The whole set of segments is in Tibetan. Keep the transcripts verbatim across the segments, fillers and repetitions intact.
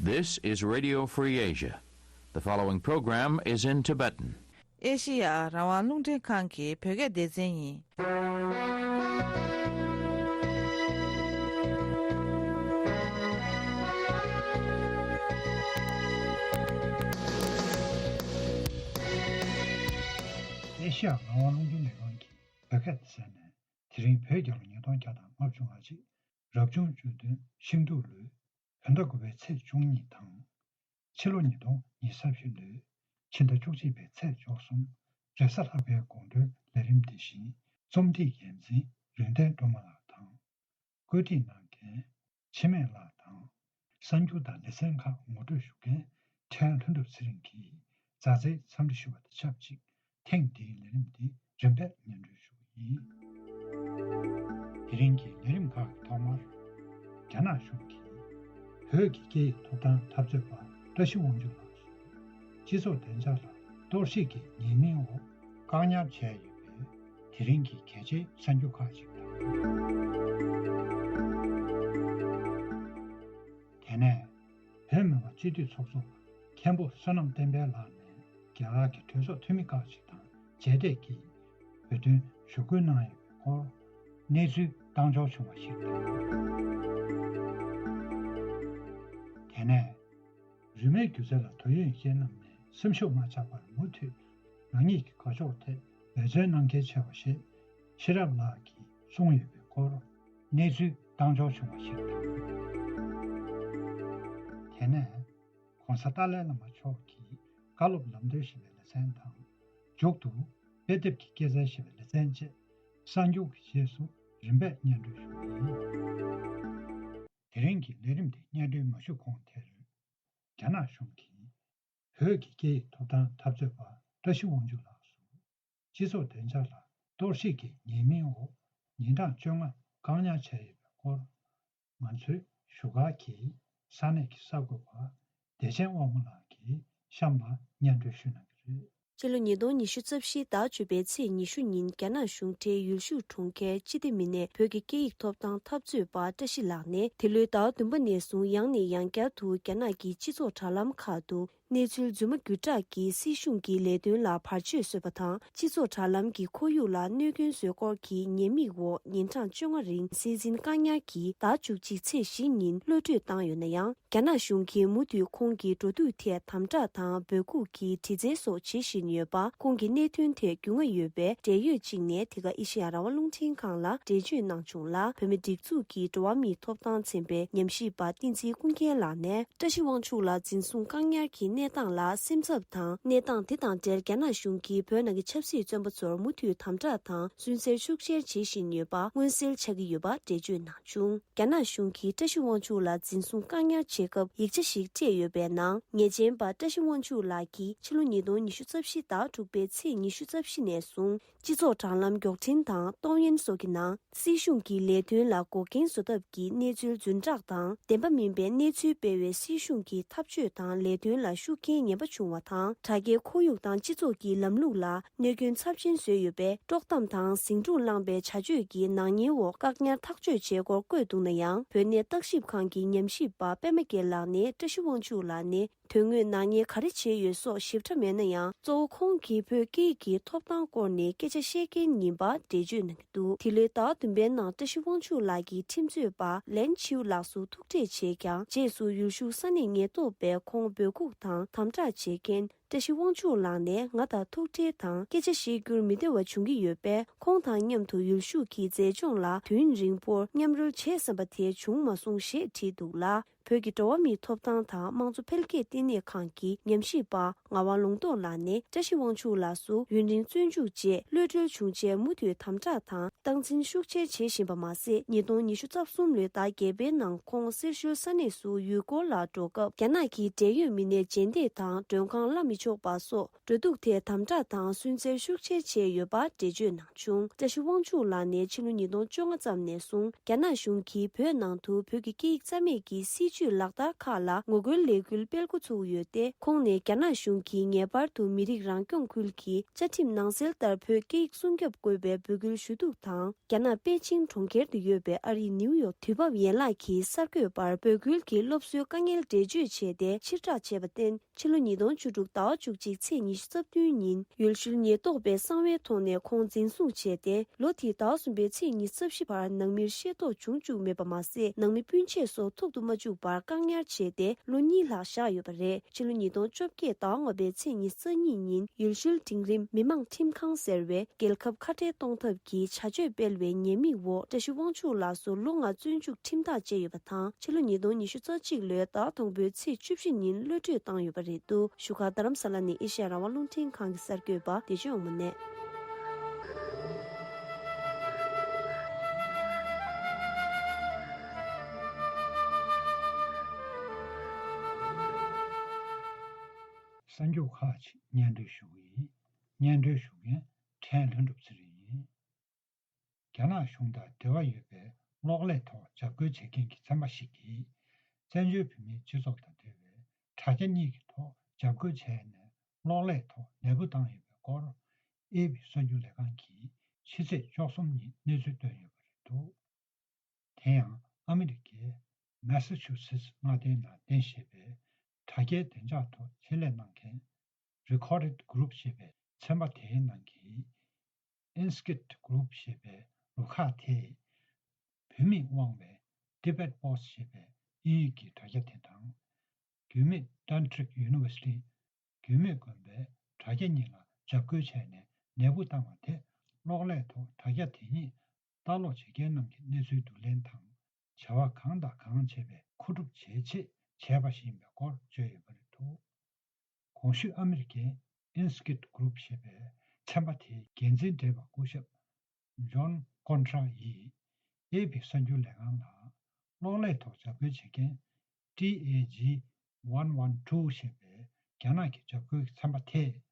This is Radio Free Asia. The following program is in Tibetan. ཨེ་ཤི་ཡ་རང་དབང་རླུང་འཕྲིན་ཁང་གི་བོད་སྐད་སྡེ་ཚན་ཡིན། ཨེ་ཤི་ཡ་རང་དབང་རླུང་འཕྲིན་ལས་ཁང་གི་བོད་སྐད་སྡེ་ཚན་ནས། དེ་རིང་བོད་རྒྱལ་ལོ་ཉིས་སྟོང་བརྒྱ་དང་ལྔ་བཅུ་ང་གཅིག་རབ་བྱུང་བཅུ་བདུན་ཤིང་འབྲུག་ལོའི་བོད་ཟླ་དགུ་པའི་ཚེས་བཅུ་གཉིས་དང་། ཕྱི་ལོ་ཉིས་སྟོང་ཉི་ཤུ་རྩ་བཞི་ལོའི་ཕྱི་ཟླ་བཅུ་གཅིག་པའི་ཚེས་བཅུ་གསུམ། རེས་གཟའ་ལྷག་པའི་དགོང་དྲོའི་ལས་རིམ་འདི་བཞིན་རྩོམ་སྒྲིག་འགན་འཛིན་རིག་ལྡན་སྒྲོལ་མ་ལགས་དང་། བཀོད་སྒྲིག་གནང་མཁན་འཆི་མེད་ལགས་དང་། གསར་འགྱུར་དང་ལེ་ཚན་ཁག་ངོ་སྤྲོད་ཞུ་མཁན་ཕྲན་ལྷུན་གྲུབ་ཚེ་རིང་གིས་མཛའ་བརྩེའི་འཚམས་འདྲི་ཞུ་བ་དང་ཆབས་ཅིག་ཐེངས་འདིའི་ལས་རིམ་འདི་རིམ་པས་སྙན་སྒྲོན་ཞུ་གི་ཡིན། དེ་རིང་གི་ལས་རིམ་ཁག་གི་ཐོག་མར། རྒྱ་ནག་གཞུང་གིས་བོད་ཀྱི་སྐད་ཡིག་ཐོབ་ཐང་འཐབ་རྩོད་པ་བཀྲ་ཤིས་དབང་ཕྱུག་ལགས་སུ། སྤྱི་ཚོགས་བདེ་འཇགས་ལ་གཏོར་བཤིག་གི་ཉེས་མིང་འོག་བཀག་ཉར་བྱས་ཡོད་པའི་དེ་རིང་གི་གལ་ཆེའི་གསར་འགྱུར་ཁག་ཅིག་དང་། དེ་ནས། བོད་མི་མང་སྤྱི་འཐུས་ཚོགས་གཙོ་མཁན་པོ་བསོད་ནམས་བསྟན་འཕེལ་ལགས་ནས་རྒྱ་གར་གྱི་གྲོས་ཚོགས་འཐུས་མི་ཁག་ཅིག་དང་མཇལ་འཕྲད་ཀྱིས་བོད་དོན་ཞུ་སྐུལ་གནང་ཡོད་པའི་སྐོར་གནས་ཚུལ་བཏང་འབྱོར་བྱུང་བ་ཞིག་དང་། དེ་ནས། རིས་མེད་སྒྱུ་རྩལ་ལ་དོ་ཡོད་མཁན་རྣམས་ནས་སེམས་ཤུགས་མ་ཆག་པར་མུ་མཐུད་རང་ཉིད་ཀྱི་དགའ་ཕྱོགས་ཐད་འབད་བརྩོན་གནང་གལ་ཆེ་བ་ཞེས་ཤེས་རབ་ལགས་ཀྱིས་གསུངས་ཡོད་པའི་སྐོར་གནས་ཚུལ་བཏང་འབྱོར་བྱུང་བ་ཞིག་དང་། དེ་ནས། ༸གོང་ས་ཏཱ་ལའི་བླ་མ་མཆོག་གིས་བཀའ་སློབ་ལམ་སྟོན་ཞེས་པའི་ལེ་ཚན་དང་། མཇུག་ཏུ་དཔེ་དེབ་ཀྱི་སྐྱེད་ཚལ་ཞེས་པའི་ལེ་ཚན་བཅས་གསར་འགྱུར་གྱི་རྗེས་སུ་རིམ་པས་སྙན་སྒྲོན་ཞུ་གི་ཡིན། དེ་རིང་གི་ལས་རིམ་དེ་སྙན་སྒྲོན་མ་ཞུ་གོང་དེར། རྒྱ་ནག་གཞུང་གིས་བོད་ཀྱི་སྐད་ཡིག་ཐོབ་ཐང་འཐབ་རྩོད་པ་བཀྲ་ཤིས་དབང་ཕྱུག་ལགས་སུ། སྤྱི་ཚོགས་བདེ་འཇགས་ལ་གཏོར་བཤིག་གི་ཉེས་མིང་འོག་ཉིན་གྲངས་བཅོ་ལྔ་བཀག་ཉར་བྱས་ཡོད་པའི་སྐོར། ང་ཚོའི་བཞུགས་སྒར་གྱི་ས་གནས་ཀྱི་གསར་འགོད་པ་བདེ་ཆེན་དབང་མོ་ལགས་ཀྱིས་གཤམ་ལ་སྙན་སྒྲོན་ཞུ་གནང་གི་རེད། ཕྱི་ལོ་ཉིས་སྟོང་ཉི་ཤུ་རྩ་བཞི་ཟླ་བཅུ་པའི་ཚེས་ཉི་ཤུ་ཉིན་རྒྱ་ནག་གཞུང་འབྲེལ་ཡུལ་ཤུལ་གྲོང་ཁྱེར་སྤྱི་བདེ་མི་སྣས་བོད་ཀྱི་སྐད་ཡིག་ཐོབ་ཐང་འཐབ་རྩོད་པ་བཀྲ་ཤིས་ལགས་ནས་འདི་ལོའི་ཟླ་བ་བདུན་པ་ནས་བཟུང་ཡང་ནས་ཡང་བསྐྱར་དུ་རྒྱ་ནག་གི་སྤྱི་ཚོགས་དྲ་ལམ་ཁག་ཏུ་གནས་ཚུལ་རྫུན་མ་བརྒྱུད་བསྒྲགས་ཀྱིས་སྲིད་གཞུང་གི་ལས་དོན་ལ་བར་ཆད་བཟོས་པ་དང་། སྤྱི་ཚོགས་དྲ་ལམ་གྱི་ཁོར་ཡུག་ལ་གནོད་སྐྱོན་བཟོས་སྐོར་གྱི་ཉེས་དམིགས་འོག་ཉིན་གྲངས་བཅོ་ལྔ་རིང་སྲིད་འཛིན་བཀག་ཉར་གྱིས་ཟླ་བཅུ་གཅིག་ཚེས་བཞི་ཉིན་གློད་བཀྲོལ་བཏང་ཡོད་ན་ཡང་། རྒྱ་ནག་གཞུང་གིས་མུ་མཐུད་ཁོང་གི་འགྲོ་འདུག་ཐད་དམ་དྲག་དང་འབོད་འགུག་གི་དྲི་རྩད་སོགས་བྱེད་བཞིན་ཡོད་པ། ཁོང་གི་གནད་དོན་ཐད་རྒྱུས་མངའ་ཡོད་པའི་འབྲེལ་ཡོད་ཅིག་ནས་དེ་ག་ཨེ་ཤེ་ཡ་རང་དབང་རླུང་འཕྲིན་ཁང་ལ་འགྲེལ་བརྗོད་གནང་བྱུང་ལ། བོད་མི་སྒྲིག་འཛུགས་ཀྱི་འགྲོ་བ་མིའི་ཐོབ་ཐང་ཚན་པའི་ཉམས་ཞིབ་པ་བསྟན་འཛིན་ཀུན་མཁྱེན་ལགས་ནས་བཀྲ་ཤིས་དབང་ཕྱུག་ལགས་འཛིན་བཟུང་བཀག་ཉར་གྱི་གནས་སྟངས་ལ་སེམས་འཚབ་དང་། གནས་སྟངས་དེ་དང་འབྲེལ་རྒྱ་ནག་གཞུང་གིས་བོད་ནང་གི་ཆབ་སྲིད་བཙོན་པ་ཚོར་མུ་མཐུད་དམ་དྲག་དང་སུན་གཙེར་ཤུགས་ཆེར་བྱེད་བཞིན་ཡོད་པ་མངོན་གསལ་ཆགས་ཀྱི་ཡོད་པ་འགྲེལ་བརྗོད་གནང་བྱུང་། རྒྱ་ནག་གཞུང་གིས་བཀྲ་ཤིས་དབང་ཕྱུག་ལགས་འཛིན་བཟུང་བཀག་ཉར་བྱེད་སྐབས་ཡིག་ཆ་ཞིག་སྤྲད་ཡོད་པའི་ནང་། ཉེས་ཅན་པ་བཀྲ་ཤིས་དབང་ཕྱུག་ལགས་ཀྱིས་ཕྱི་ལོ་ཉིས་སྟོང་ཉི་ཤུ་རྩ་བཞི་ཟླ་དྲུག་པའི་ཚེས་ཉི་ཤུ་རྩ་བཞི་ནས་བཟུང་སྤྱི་ཚོགས་དྲ་ལམ་མགྱོགས་འཕྲིན་དང་གཏོང་ཡོན་སོགས་ཀྱི་ནང་སྲིད་གཞུང་གི་ལས་དོན་ལ་འགོག་རྐྱེན་བཟོ་ཐབས་ཀྱི་གནས་ཚུལ་རྫུན་བསྒྲགས་དང་བདེན་པ་མིན་པའི་གནས་ཚུལ་སྤེལ་བའི་སྲིད་གཞུང་གི་ཐབས་ཇུས་དང་ལས་དོན་ལ་ཤུགས་རྐྱེན་ངན་པ་བྱུང་བ་དང་། དྲ་རྒྱའི་ཁོར་ཡུག་དང་སྤྱི་ཚོགས་ཀྱི་ལམ་ལུགས་ལ་གནོད་སྐྱོན་ཚབས་ཆེན་བཟོས་ཡོད་པས། དཀྲོག་གཏམ་དང་ཟིང་འཁྲུག་བསླངས་པའི་བྱ་སྤྱོད་ཀྱི་ནག་ཉེས་འོག་བཀག་ཉར་ཐག་གཅོད་བྱས་སྐོར་བཀོད་འདུག་ན་ཡང་། བོད་གནས་བརྟག་ཞིབ་ཁང་གི་ཉམས་ཞིབ་པ་པད་མ་རྒྱལ་ལགས་ནས་བཀྲ་ཤིས་དབང་ཕྱུག་ལགས་ནས་དོན་དངོས་ནག་ཉེས་ག་རེ་བྱས་ཡོད་སོགས་ཞིབ་ཕྲ་མེད་ན་ཡང་། གཙོ་བོ་ཁོང་གིས་བོད་སྐད་ཀྱི་ཐོབ་ཐང་སྐོར་ནས་སྐད་ཆ་བཤད་མཁན་ཡིན་པ་འགྲེལ་བརྗོད་གནང་གི་འདུག་འདི་ལོའི་ཟླ་བ་བདུན་པའི་ནང་བཀྲ་ཤིས་དབང་ཕྱུག་ལགས་ཀྱི་ཁྲིམས་རྩོད་པ་ལན་ཆིའུ་ལགས་སུ་ཐུག་འཕྲད་བྱས་ཀྱང་། རྗེས་སུ་ཡུལ་ཤུལ་ས་གནས་ཉེན་རྟོག་པས་ཁོང་འབོད་འགུག་དང་དམ་དྲག་བྱེད་མཁན། བཀྲ་ཤིས་དབང་ཕྱུག་ལགས་ནས་ང་དང་ཐུག་འཕྲད་དང་སྐད་ཆ་བཤད་རྒྱུར་མི་བདེ་བ་བྱུང་གི་ཡོད་པས། ཁོང་དང་མཉམ་དུ་ཡུལ་ཤུལ་གྱི་མཛེས་ལྗོངས་ལ་དུས་ཡུན་རིང་པོར་མཉམ་རོལ་བྱེད་བསམ་པ་དེ་བྱུང་མ་སོང་ཞེས་བྲིས་འདུག་ལ། བོད་ཀྱི་འགྲོ་བ་མིའི་ཐོབ་ཐང་དང་དམངས་གཙོ་འཕེལ་རྒྱས་བསྟི་གནས་ཁང་གི་ཉམས་ཞིབ་པ་ངག་དབང་ལུང་རྟོགས་ལགས་ནས། བཀྲ་ཤིས་དབང་ཕྱུག་ལགས་སུ་ཡུན་རིང་བཙོན་འཇུག་བྱས། གློད་གྲོལ་བྱུང་རྗེས་མུ་མཐུད་དམ་དྲག་དང་སྟངས་འཛིན་ཤུགས་ཆེར་བྱེད་བཞིན་པ་མ་ཟད། ཉིས་སྟོང་ཉི་ཤུ་རྩ་གསུམ་ལོའི་ཟླ་བརྒྱད་པའི་ནང་ཁོང་སེར་ཤུལ་ས་གནས་སུ་ཡུལ་སྐོར་ལ་འགྲོ་སྐབས། རྒྱ་ནག་གི་འབྲེལ་ཡོད་མི་སྣས་རྗེས་འདེད་དང་མགྲོན་ཁང་གླ་མི་ཆོག་པ་སོགས། འགྲོ་འདུག་ཐད་དམ་དྲག་དང་སུན་གཙེར་ཤུགས་ཆེར་བྱས་ཡོད་པ་འགྲེལ་བརྗོད་གནང་བྱུང་། བཀྲ་ཤིས་དབང་ཕྱུག་ལགས་ནས་ཕྱི་ལོ་ཉིས་སྟོང་བཅོ་ལྔ་ཙམ་ནས་བཟུང་རྒྱ་ནག་གཞུང་གིས་བོད་ནང་དུ་བོད་ཀྱི་སྐད་ཡིག་རྩ་མེད་ཀྱི་སྲིད་ ཇུས་ལག་བསྟར་ཁག་ལ་ངོ་རྒོལ་ལས་འགུལ་སྤེལ་འགོ་ཚུགས་ཡོད་དེ། ཁོང་ནས་རྒྱ་ནག་གཞུང་གིས་ངེས་པར་དུ་མི་རིགས་རང་སྐྱོང་ཁུལ་གྱི་བཅའ་ཁྲིམས་ནང་གསལ་ལྟར་བོད་སྐད་ཡིག་སྲུང་སྐྱོབ་དགོས་པའི་འབོད་སྐུལ་ཞུ་གཏུག་དང་། རྒྱ་ནག་པེ་ཅིང་གྲོང་ཁྱེར་དུ་ཡོད་པའི་ཨ་རིའི་ནིའུ་ཡོག་དུས་བབ་ཡན་ལག་གིས་གསར་འགོད་པར་འབོད་སྐུལ་གྱི་སློབ་གསོའི་དཀའ་ངལ་འགྲེལ་བརྗོད་བྱས་ཏེ་ཕྱིར་བསྒྲགས་བྱས་པར་བརྟེན། ཕྱི་ལོ་ཉིས་སྟོང་བཅུ་དྲུག་ཟླ་བ་བཅུ་གཅིག་ཚེས་ཉི་ཤུ་རྩ་བདུན་ཉིན་ཡུལ་ཤུལ་ཉེན་རྟོག་པས་གསང་བའི་ཐོག་ནས་ཁོང་འཛིན་བཟུང་བྱས་ཏེ། ལོ་དེའི་ཟླ་བ་གསུམ་པའི་ཚེས་ཉི་ཤུ་རྩ་བཞི་བར་ནང་མིར་ཤེས་རྟོགས་བྱུང་བཅུག་མེད་པ་མ་ཟད། ནང་མི་སྤུན་མཆེད་སོགས་ཐུག་ཏུ་མ་བཅུག་པར་བཀག་ཉར་བྱས་ཏེ་ལོ་གཉིས་ལྷག་བཞག་ཡོད་པ་རེད། ཕྱི་ལོ་ཉིས་སྟོང་བཅོ་བརྒྱད་ཟླ་བ་ལྔ་པའི་ཚེས་ཉི་ཤུ་རྩ་གཉིས་ཉིན་ཡུལ་ཤུལ་འབྲིང་རིམ་མི་དམངས་ཁྲིམས་ཁང་ཟེར་བས་རྒྱལ་ཁབ་ཁ་བྲལ་གཏོང་ཐབས་ཀྱི་བྱ་སྤྱོད་སྤེལ་བའི་ཉེས་དམིགས་འོག་བཀྲ་ཤིས་དབང་ཕྱུག་ལགས་སུ་ལོ་ལྔ་བཙོན་འཇུག་ཁྲིམས་ཐག་བཅད་ཡོད་པ་དང་། ཕྱི་ལོ་ཉིས་སྟོང་ཉི་ཤུ་རྩ་གཅིག་ལོའི་ཟླ་དང་པོའི་ཚེས་བཅུ་བཞི་ཉིན་གློད་གྲོལ་བཏང་ཡོད་པ་རེད་འདུག་བཞུགས་སྒར་རྡ་རམ་ས་ལ་ནས་ཨེ་ཤ་ཡ་རང་དབང་རླུང་འཕྲིན་ཁང་གི་གསར་འགོད་པ་བདེ་ཆེན་དབང་མོ་ནས། གསར་འགྱུར་ཁག་ཅིག་སྙན་སྒྲོན་ཞུ་གི་ཡིན། སྙན་སྒྲོན་ཞུ་མཁན་ཕྲན་ལྷུན་གྲུབ་ཚེ་རིང་ཡིན། རྒྱ་ནག་གཞུང་དང་འབྲེལ་བ་ཡོད་པའི་གློག་ཀླད་ཐོག་འཇབ་རྒོལ་བྱེད་མཁན་གྱི་ཚན་པ་ཞིག་གིས། བཙན་བྱོལ་བོད་མིའི་སྤྱི་ཚོགས་དང་འབྲེལ་བའི་དྲ་རྒྱ་གཉིས་ཀྱི་ཐོག་འཇབ་རྒོལ་བྱས་ནས། གློག་ཀླད་ཐོག་ནད་འབུ་བཏང་ཡོད་པའི་སྐོར། ཨེ་པི་གསར་འགྱུར་ལས་ཁང་གིས་ཕྱི་ཚེས་བཅུ་གསུམ་ཉིན་གནས་ཚུལ་བཏོན་ཡོད་པ་རེད་འདུག་དེ་ཡང་ཨ་མི་རི་ཀའི་མེ་ས་ཆུ་སེ་ཊི་མངའ་སྡེའི་ནང་རྟེན་གཞི་བྱས་པའི་དྲ་རྒྱའི་བདེ་འཇགས་ཐོག་ཆེད་ལས་གནང་མཁན་Recorded Group ཞེས་པའི་ཚན་པ་དེའི་ནང་གི་Insgate Group ཞེས་པའི་རུ་ཁག་དེས། བོད་མིས་དབང་བའི་Tibet Post ཞེས་པའི་དབྱིན་ཡིག་གི་དྲ་རྒྱ་དེ་དང་། རྒྱུད་སྨད་Tantric University རྒྱུད་སྨད་དགོན་པའི་དྲ་རྒྱ་གཉིས་ལ་འཇབ་རྒོལ་བྱས་ནས་ནད་འབུ་བཏང་བ་དེ། གློག་ཀླད་ཐོག་དྲ་རྒྱ་དེ་ཉིད་ལྟ་ཀློག་བྱེད་མཁན་རྣམས་ཀྱི་གནས་ཚུལ་བསྡུ་ལེན་དང་། བྱ་བ་གང་དང་གང་བྱས་པའི་མཁོ་སྒྲུབ་བྱེད་ཆེད་བྱས་པ་ཞིག་ཡིན་པའི་སྐོར་བརྗོད་ཡོད་པ་རེད་འདུག་གོང་ཞུས་ཨ་མི་རི་ཀའི་Insgate Group ཞེས་པའི་ཚན་པ་དེའི་འགན་འཛིན་བགྲེས་པ་སྐུ་ཞབས་John Kontra ཡིས་ཨེ་པི་གསར་འགྱུར་ལས་ཁང་ལ། གློག་ཀླད་ཐོག་འཇབ་རྒོལ་བྱེད་མཁན་ཊི་ཨེ་ཇི་ཝན་ཝན་ཊུ་ཞེས་པའི་རྒྱ་ནག་གི་འཇབ་རྒོལ་གྱི་ཚན་པ་དེས།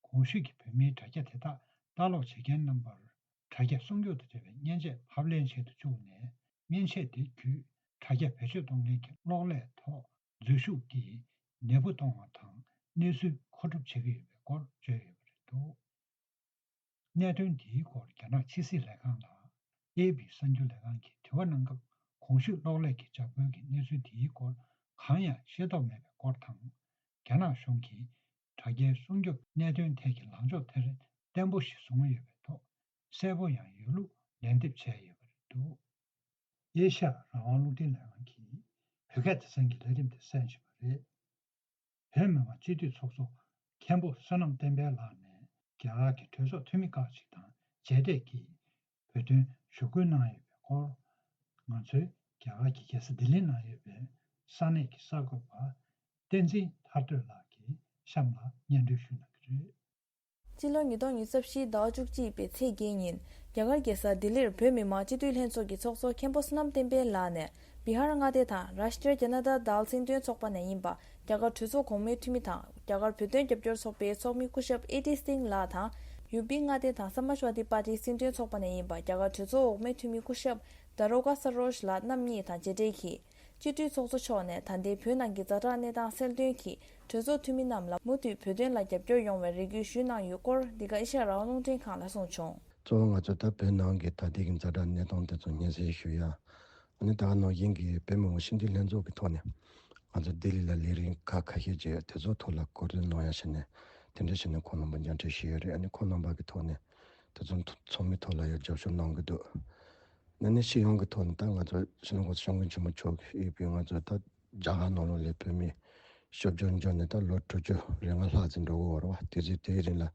གོང་ཞུས་ཀྱི་བོད་མིའི་དྲ་རྒྱ་དེ་དག་ལྟ་ཀློག་བྱེད་མཁན་རྣམ་པར། དྲ་རྒྱ་སྲུང་སྐྱོབ་དང་འབྲེལ་བའི་མཉེན་ཆས་ཕབ་ལེན་བྱེད་དུ་བཅུག་ནས། མཉེན་ཆས་དེ་བརྒྱུད་དྲ་རྒྱ་བེད་སྤྱོད་གཏོང་མཁན་གྱི་གློག་ཀླད་ཐོག་འཛུལ་ཞུགས་ཀྱིས་ནད་འབུ་གཏོང་བ་དང་གནས་ཚུལ་མཁོ་སྒྲུབ་བྱེད་ཀྱི་ཡོད་པའི་སྐོར་བརྗོད་ཡོད་པ་རེད་འདུག་གནད་དོན་འདིའི་སྐོར་རྒྱ་ནག་ཕྱི་སྲིད་ལས་ཁང་ལ་ཨེ་པི་གསར་འགྱུར་ལས་ཁང་གིས་དྲི་བ་གནང་སྐབས། གོང་ཞུས་གློག་ཀླད་ཀྱི་འཇབ་རྒོལ་གྱི་གནས་ཚུལ་འདིའི་སྐོར་གང་ཡང་ཤེས་རྟོགས་མེད་པའི་སྐོར་དང་། རྒྱ་ནག་གཞུང་གིས་དྲ་རྒྱའི་སྲུང་སྐྱོབ་གནད་དོན་ཐད་ཀྱི་ལངས་ཕྱོགས་དེར་བརྟན་པོ་ཞིག་བཟུང་ཡོད་པའི་ཐོག་གསལ་པོ་ཡང་ཡོད་ལུགས་ལན་འདེབས་བྱས་ཡོད་པ་རེད་འདུག་ཨེ་ཤ་ཡ་རང་དབང་རླུང་འཕྲིན་ལས་ཁང་གིས་བོད་སྐད་སྡེ་ཚན་གྱི་ལས་རིམ་དེ་གསན་བཞིན་པ་རེད། བོད་མི་མང་སྤྱི་འཐུས་ཚོགས་གཙོ་མཁན་པོ་བསོད་ནམས་བསྟན་འཕེལ་ལགས་ནས་རྒྱ་གར་གྱི་གྲོས་ཚོགས་འཐུས་མི་ཁག་ཅིག་དང་མཇལ་འཕྲད་ཀྱིས། བོད་དོན་ཞུ་སྐུལ་གནང་ཡོད་པའི་སྐོར། ང་ཚོའི་རྒྱ་གར་གྱི་རྒྱལ་ས་ལྡི་ལི་ནང་ཡོད་པའི་ས་གནས་ཀྱི་གསར་འགོད་པ་བསྟན་འཛིན་ཐར་སྟོད་ལགས་ཀྱིས་གཤམ་ལ་སྙན་སྒྲོན་ཞུ་གནང་གི་རེད། སྤྱི་ལོ་ཉིས་སྟོང་ཉི་ཤུ་རྩ་བཞི་ཟླ་བ་བཅུ་གཅིག་པའི་ཚེས་བརྒྱད་ཉིན། རྒྱ་གར་རྒྱལ་ས་ལྡི་ལིར་བོད་མི་མང་སྤྱི་འཐུས་ལྷན་ཚོགས་ཀྱི་ཚོགས་གཙོ་མཁན་པོ་བསོད་ནམས་བསྟན་འཕེལ་ལགས་ནས། བི་ཧར་མངའ་སྡེ་དང་རཱཤ་ཊྲི་ཡ་ཇ་ན་ཏ་དལ་སྲིད་དོན་ཚོགས་པ་ནས་ཡིན་པ། རྒྱ་གར་གྲོས་ཚོགས་གོང་མའི་འཐུས་མི་དང་། རྒྱ་གར་བོད་དོན་རྒྱབ་སྐྱོར་ཚོགས་པའི་ཚོགས་མི་སྐུ་ཞབས་ཨེ་ཊི་སིང་ལགས་དང་། ཡུ་པི་མངའ་སྡེ་དང་ས་མཱ་ཤ་ཝ་དི་པར་ཊིའི་སྲིད་དོན་ཚོགས་པ་ནས་ཡིན་པ། རྒྱ་གར་གྲོས་ཚོགས་འོག་མའི་འཐུས་མི་སྐུ་ཞབས་ཌ་རོ་ཀ་ས་རོཇ་ལགས་རྣམ་གཉིས་དང་མཇལ་འཕྲད་ཀྱིས། སྤྱི་འཐུས་ཚོགས་གཙོ་མཆོག་ནས་ད་ལྟའི་བོད་ནང་གི་ཛ་དྲག་གནས་སྟངས་གསལ་སྟོན་གྱིས། གྲོས་ཚོགས་འཐུས་མི་རྣམས་ལ་མུ་མཐུད་བོད་དོན་ལ་རྒྱབ་སྐྱོར་ཡོང་བའི་རེ་སྐུལ་ཞུས་གནང་ཡོད་སྐོར། འདི་ག་ཨེ་ཤ་ཡ་རང་དབང་རླུང་འཕྲིན་ཁང་ལ་གསུངས་བྱུང་། གཙོ་བོ་ང་ཚོ་ད་བོད་ནང་གི་ད་ལྟའི་གི་ཛ་དྲག་གནས་སྟངས་དེ་ཚོ་སྙན་སེང་ཞུ་ཡ། ཨ་ནི་ད་ག་ནང་བཞིན་གྱི་བོད་མི་མང་སྤྱི་འཐུས་ལྷན་ཚོགས་ཀྱི་ཐོག་ནས་ང་ཚོ་ལྡི་ལི་ལ་ལས་རིམ་ཁག་ཁ་ཤས་ཅིག་དེ་ཚོ་ཐོག་ལ་གོ་སྒྲིག་གནང་ཡ་བྱས་ནས་དེ་འདྲ་བྱས་ནས་ཁོང་རྣམ་པ་མཇལ་འཕྲད་ཞུས་ཡོད་རེད། ཨ་ནི་ཁོང་རྣམ་པ་གི་ཐོག་ནས་དེ་ཚོ་ཚོགས་མི་ཐོག་ལ་ཡང་རྒྱབ་སྐྱོར་གནང་གི་འདུག་ཨ་ནི་སྤྱི་ཡོངས་ཀྱི་ཐོག་ནས་ད་ང་ཚོ་སྤྱི་ནོར་གོང་ས་སྐྱབས་མགོན་ཆེན་པོ་མཆོག་གིས་ཡོད་པའི་ང་ཚོ་ད་རྒྱ་གར་ནང་ལོགས་ལ་བོད་མི་སྐྱོབ་བཅོལ་འབྱོར་ནས་ད་ལོ་དྲུག་ཅུ་རེ་ལྔ་ལྷག་ཙམ་འགྲོ་གི་ཡོད་རེད་བ། དེ་ཚོའི་དེའི་རིང་ལ་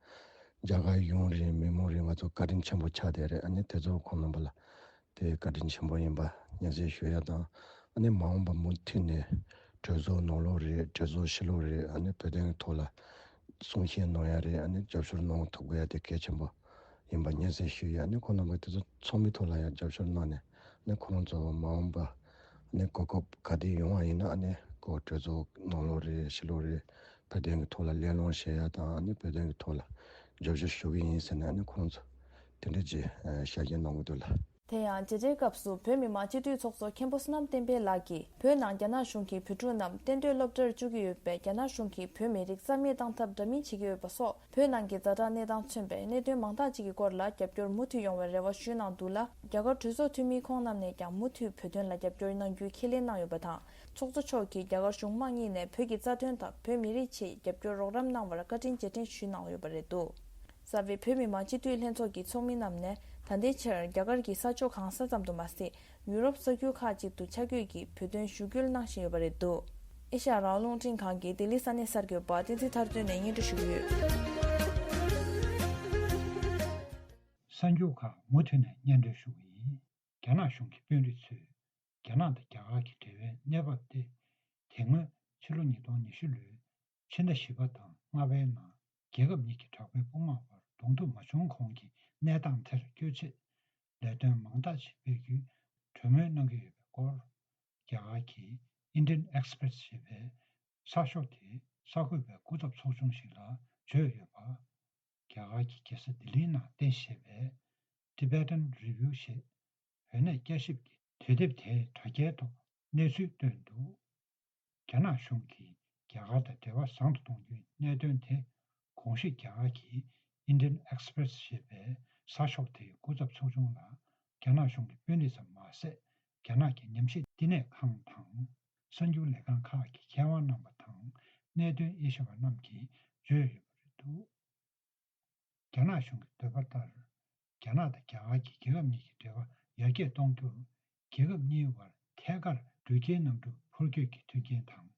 རྒྱ་གར་ཡུན་རིང་མི་མང་རིང་ང་ཚོ་བཀའ་དྲིན་ཆེན་པོ་ཆགས་བསྡད་རེད། ཨ་ནི་དེ་ཚོ་ཁོང་རྣམ་པ་ལ་དེ་བཀའ་དྲིན་ཆེན་པོ་ཡིན་པ་སྙན་སེང་ཞུ་ཡ་དང་། ཨ་ནི་མ་འོངས་པ་མུ་མཐུད་ནས་གྲོས་ཚོགས་ནང་ལོགས་རེད། གྲོས་ཚོགས་ཕྱི་ལོགས་རེད། ཨ་ནི་བོད་དོན་གྱི་ཐོག་ལ་གསུང་བཤད་གནང་ཡ་རེད། ཨ་ནི་རྒྱབ་སྐྱོར་གནང་ཐུབ་དགོས་ཡ་དེ་གལ་ཆེན་པོ་ཡིན་པ་སྙན་སེང་ཞུ་ཡ། ཨ་ནི་ཁོང་རྣམ་པ་དེ་ཚོ་ཚོགས་མི་ཐོག་ལ་ཡང་རྒྱབ་སྐྱོར་གནང་ནས། ཨ་ནི་ཁོང་ཚོ་མ་འོངས་པ་ཨ་ནི་གོ་སྐབས་ག་དུས་ཡོང་བ་ཡིན་ན། ཨ་ནི་གོ་གྲོས་ཚོགས་ནང་ལོགས་རེད། ཕྱི་ལོགས་རེད། བོད་དོན་གྱི་ཐོག་ལ་གླེང་སློང་བྱེད་ཡ་དང་། ཨ་ནི་བོད་དོན་གྱི་ཐོག་ལ་རྒྱབ་སྐྱོར་ཞུ་གི་ཡིན་ཟེར་ནས། ཨ་ནི་ཁོང་ཚོ་དེ་འདྲ་ཅིག་ཨ་ཤར་སྐྱོད་གནང་གི་འདུག་ལ། དེ་ཡང་མཇལ་བཅར་སྐབས་སུ་བོད་མི་མང་སྤྱི་འཐུས་ཚོགས་གཙོ་མཁན་པོ་བསོད་ནམས་བསྟན་འཕེལ་ལགས་ཀྱིས་བོད་ནང་རྒྱ་ནག་གཞུང་གིས་བོད་ཕྲུག་རྣམས་གཏན་སྡོད་སློབ་གྲྭར་བཅུག་གི་ཡོད་པས། རྒྱ་ནག་གཞུང་གིས་བོད་མི་རིགས་རྩ་མེད་བཏང་ཐབས་འདྲ་མིན་བྱེད་ཀྱི་ཡོད་པ་སོགས། བོད་ནང་གི་ཛ་དྲག་གནས་སྟངས་མཚོན་པའི་གནད་དོན་མང་དག་ཅིག་གི་སྐོར་ལ་རྒྱབ་སྐྱོར་མུ་མཐུད་ཡོང་བའི་རེ་བ་ཞུས་གནང་འདུག་ལ། རྒྱ་གར་གྲོས་ཚོགས་འཐུས་མི་ཁོང་རྣམས་ནས་ཀྱང་མུ་མཐུད་བོད་དོན་ལ་རྒྱབ་སྐྱོར་གནང་རྒྱུའི་ཁས་ལེན་གནང་ཡོད་པ་དང་། ཚོགས་གཙོ་མཆོག་གིས་རྒྱ་གར་གཞུང་མང་གཉིས་ནས་བོད་ཀྱི་རྩ་དོན་དང་བོད་མི་རིགས་ཆེད་རྒྱབ་སྐྱོར་རོགས་རམ་གནང་བར་བཀའ་དྲིན་རྗེས་དྲན་ཞུས་གནང་ཡོད་པ་རེད་འདུག། རྩ་བའི་བོད་མི་མང་སྤྱི་འཐུས་ལྷན་ཚོགས་ཀྱི་ཚོགས་མི་རྣམས་ནས་ད་ལྟའི་ཆར་རྒྱ་གར་གྱི་ས་ཕྱོགས་གང་ས་ཙམ་དུ་མ་ཟད། ཡུ་རོབ་ས་ཁུལ་ཁག་ཅིག་ཏུ་ཆ་བགོས་ཀྱིས་བོད་དོན་ཞུ་སྐུལ་གནང་བཞིན་ཡོད་པ་རེད་འདུག། ཨེ་ཤ་ཡ་རང་དབང་རླུང་འཕྲིན་ཁང་གི་ལྡི་ལི་ས་གནས་གསར་འགོད་པ་བསྟན་འཛིན་ཐར་སྟོན་ནས་སྙན་སྒྲོན་ཞུ་གི་ཡོད། གསར་འགྱུར་ཁག་མུ་མཐུད་ནས་སྙན་སྒྲོན་ཞུ་གི་ཡིན། རྒྱ་ནག་གཞུང་གི་དཔོན་རིགས་ཚོས་རྒྱ་ནག་དང་རྒྱ་གར་གྱི་འབྲེལ་བའི་གནས་བབ་དེ་དེ་སྔོན་ཕྱི་ལོ་ཉིས་སྟོང་ཉི་ཤུ་ལོའི་ཕྱི་ཟླ་བཞི་པ་དང་ལྔ་པའི་ནང་རྒྱལ་ཁབ་གཉིས་ཀྱི་དྲག་པོའི་དཔུང་དམག་བར་གདོང་ཐུག་མ་བྱུང་གོང་གི་གནས་སྟངས་དེར་བསྐྱོད་ཆེད་ལས་དོན་མང་དག་ཅིག་སྤེལ་རྒྱུའི་གྲོས་མོལ་གནང་གི་ཡོད་པའི་སྐོར། རྒྱ་གར་གྱི་Indian Express ཞེས་པའི་གསར་ཤོག་དེའི་གསར་འགོད་པའི་སྐུ་ཚབ་ཚོགས་ཆུང་ཞིག་ལ་བརྗོད་ཡོད་པ། རྒྱ་གར་གྱི་རྒྱལ་ས་ལྡི་ལིའི་ནང་རྟེན་གཞི་བྱས་པའི་Tibetan Review ཞེས་བོད་གནས་བསྐྱར་ཞིབ་ཀྱི་དུས་དེབ་དེའི་དྲ་རྒྱའི་ཐོག་གནས་ཚུལ་བཏོན་འདུག། རྒྱ་ནག་གཞུང་གིས་རྒྱ་གར་དང་འབྲེལ་བ་བཟང་དུ་གཏོང་རྒྱུའི་གནད་དོན་དེ་གོང་ཞུས་རྒྱ་གར་གྱི་Indian Express ཞེས་པའི་གསར་ཤོག་དེའི་སྐུ་ཚབ་ཚོགས་ཆུང་ལ་རྒྱ་ནག་གཞུང་གི་དཔོན་རིགས་ཙམ་མ་ཟད། རྒྱ་ནག་གི་ཉམས་ཞིབ་བསྟི་གནས་ཁང་དང་གསར་འགྱུར་ལས་ཁང་ཁག་གི་མཁས་དབང་རྣམ་པ་དང་གནད་དོན་དབྱེ་ཞིབ་པ་རྣམས་ཀྱིས་བརྗོད་ཡོད་པ་རེད་འདུག། རྒྱ་ནག་གཞུང་གི་འདོད་པ་ལྟར། རྒྱ་ནག་དང་རྒྱ་གར་གྱི་རྒྱལ་ཁབ་གཉིས་ཀྱི་འབྲེལ་བ་ཡར་རྒྱས་གཏོང་རྒྱུར། རྒྱལ་ཁབ་གཉིས་བར་ཐད་ཀར་འགྲུལ་སྐྱེལ་གནམ་གྲུ་འཕུར་སྐྱོད་ཀྱི་མཐུན་རྐྱེན་དང་།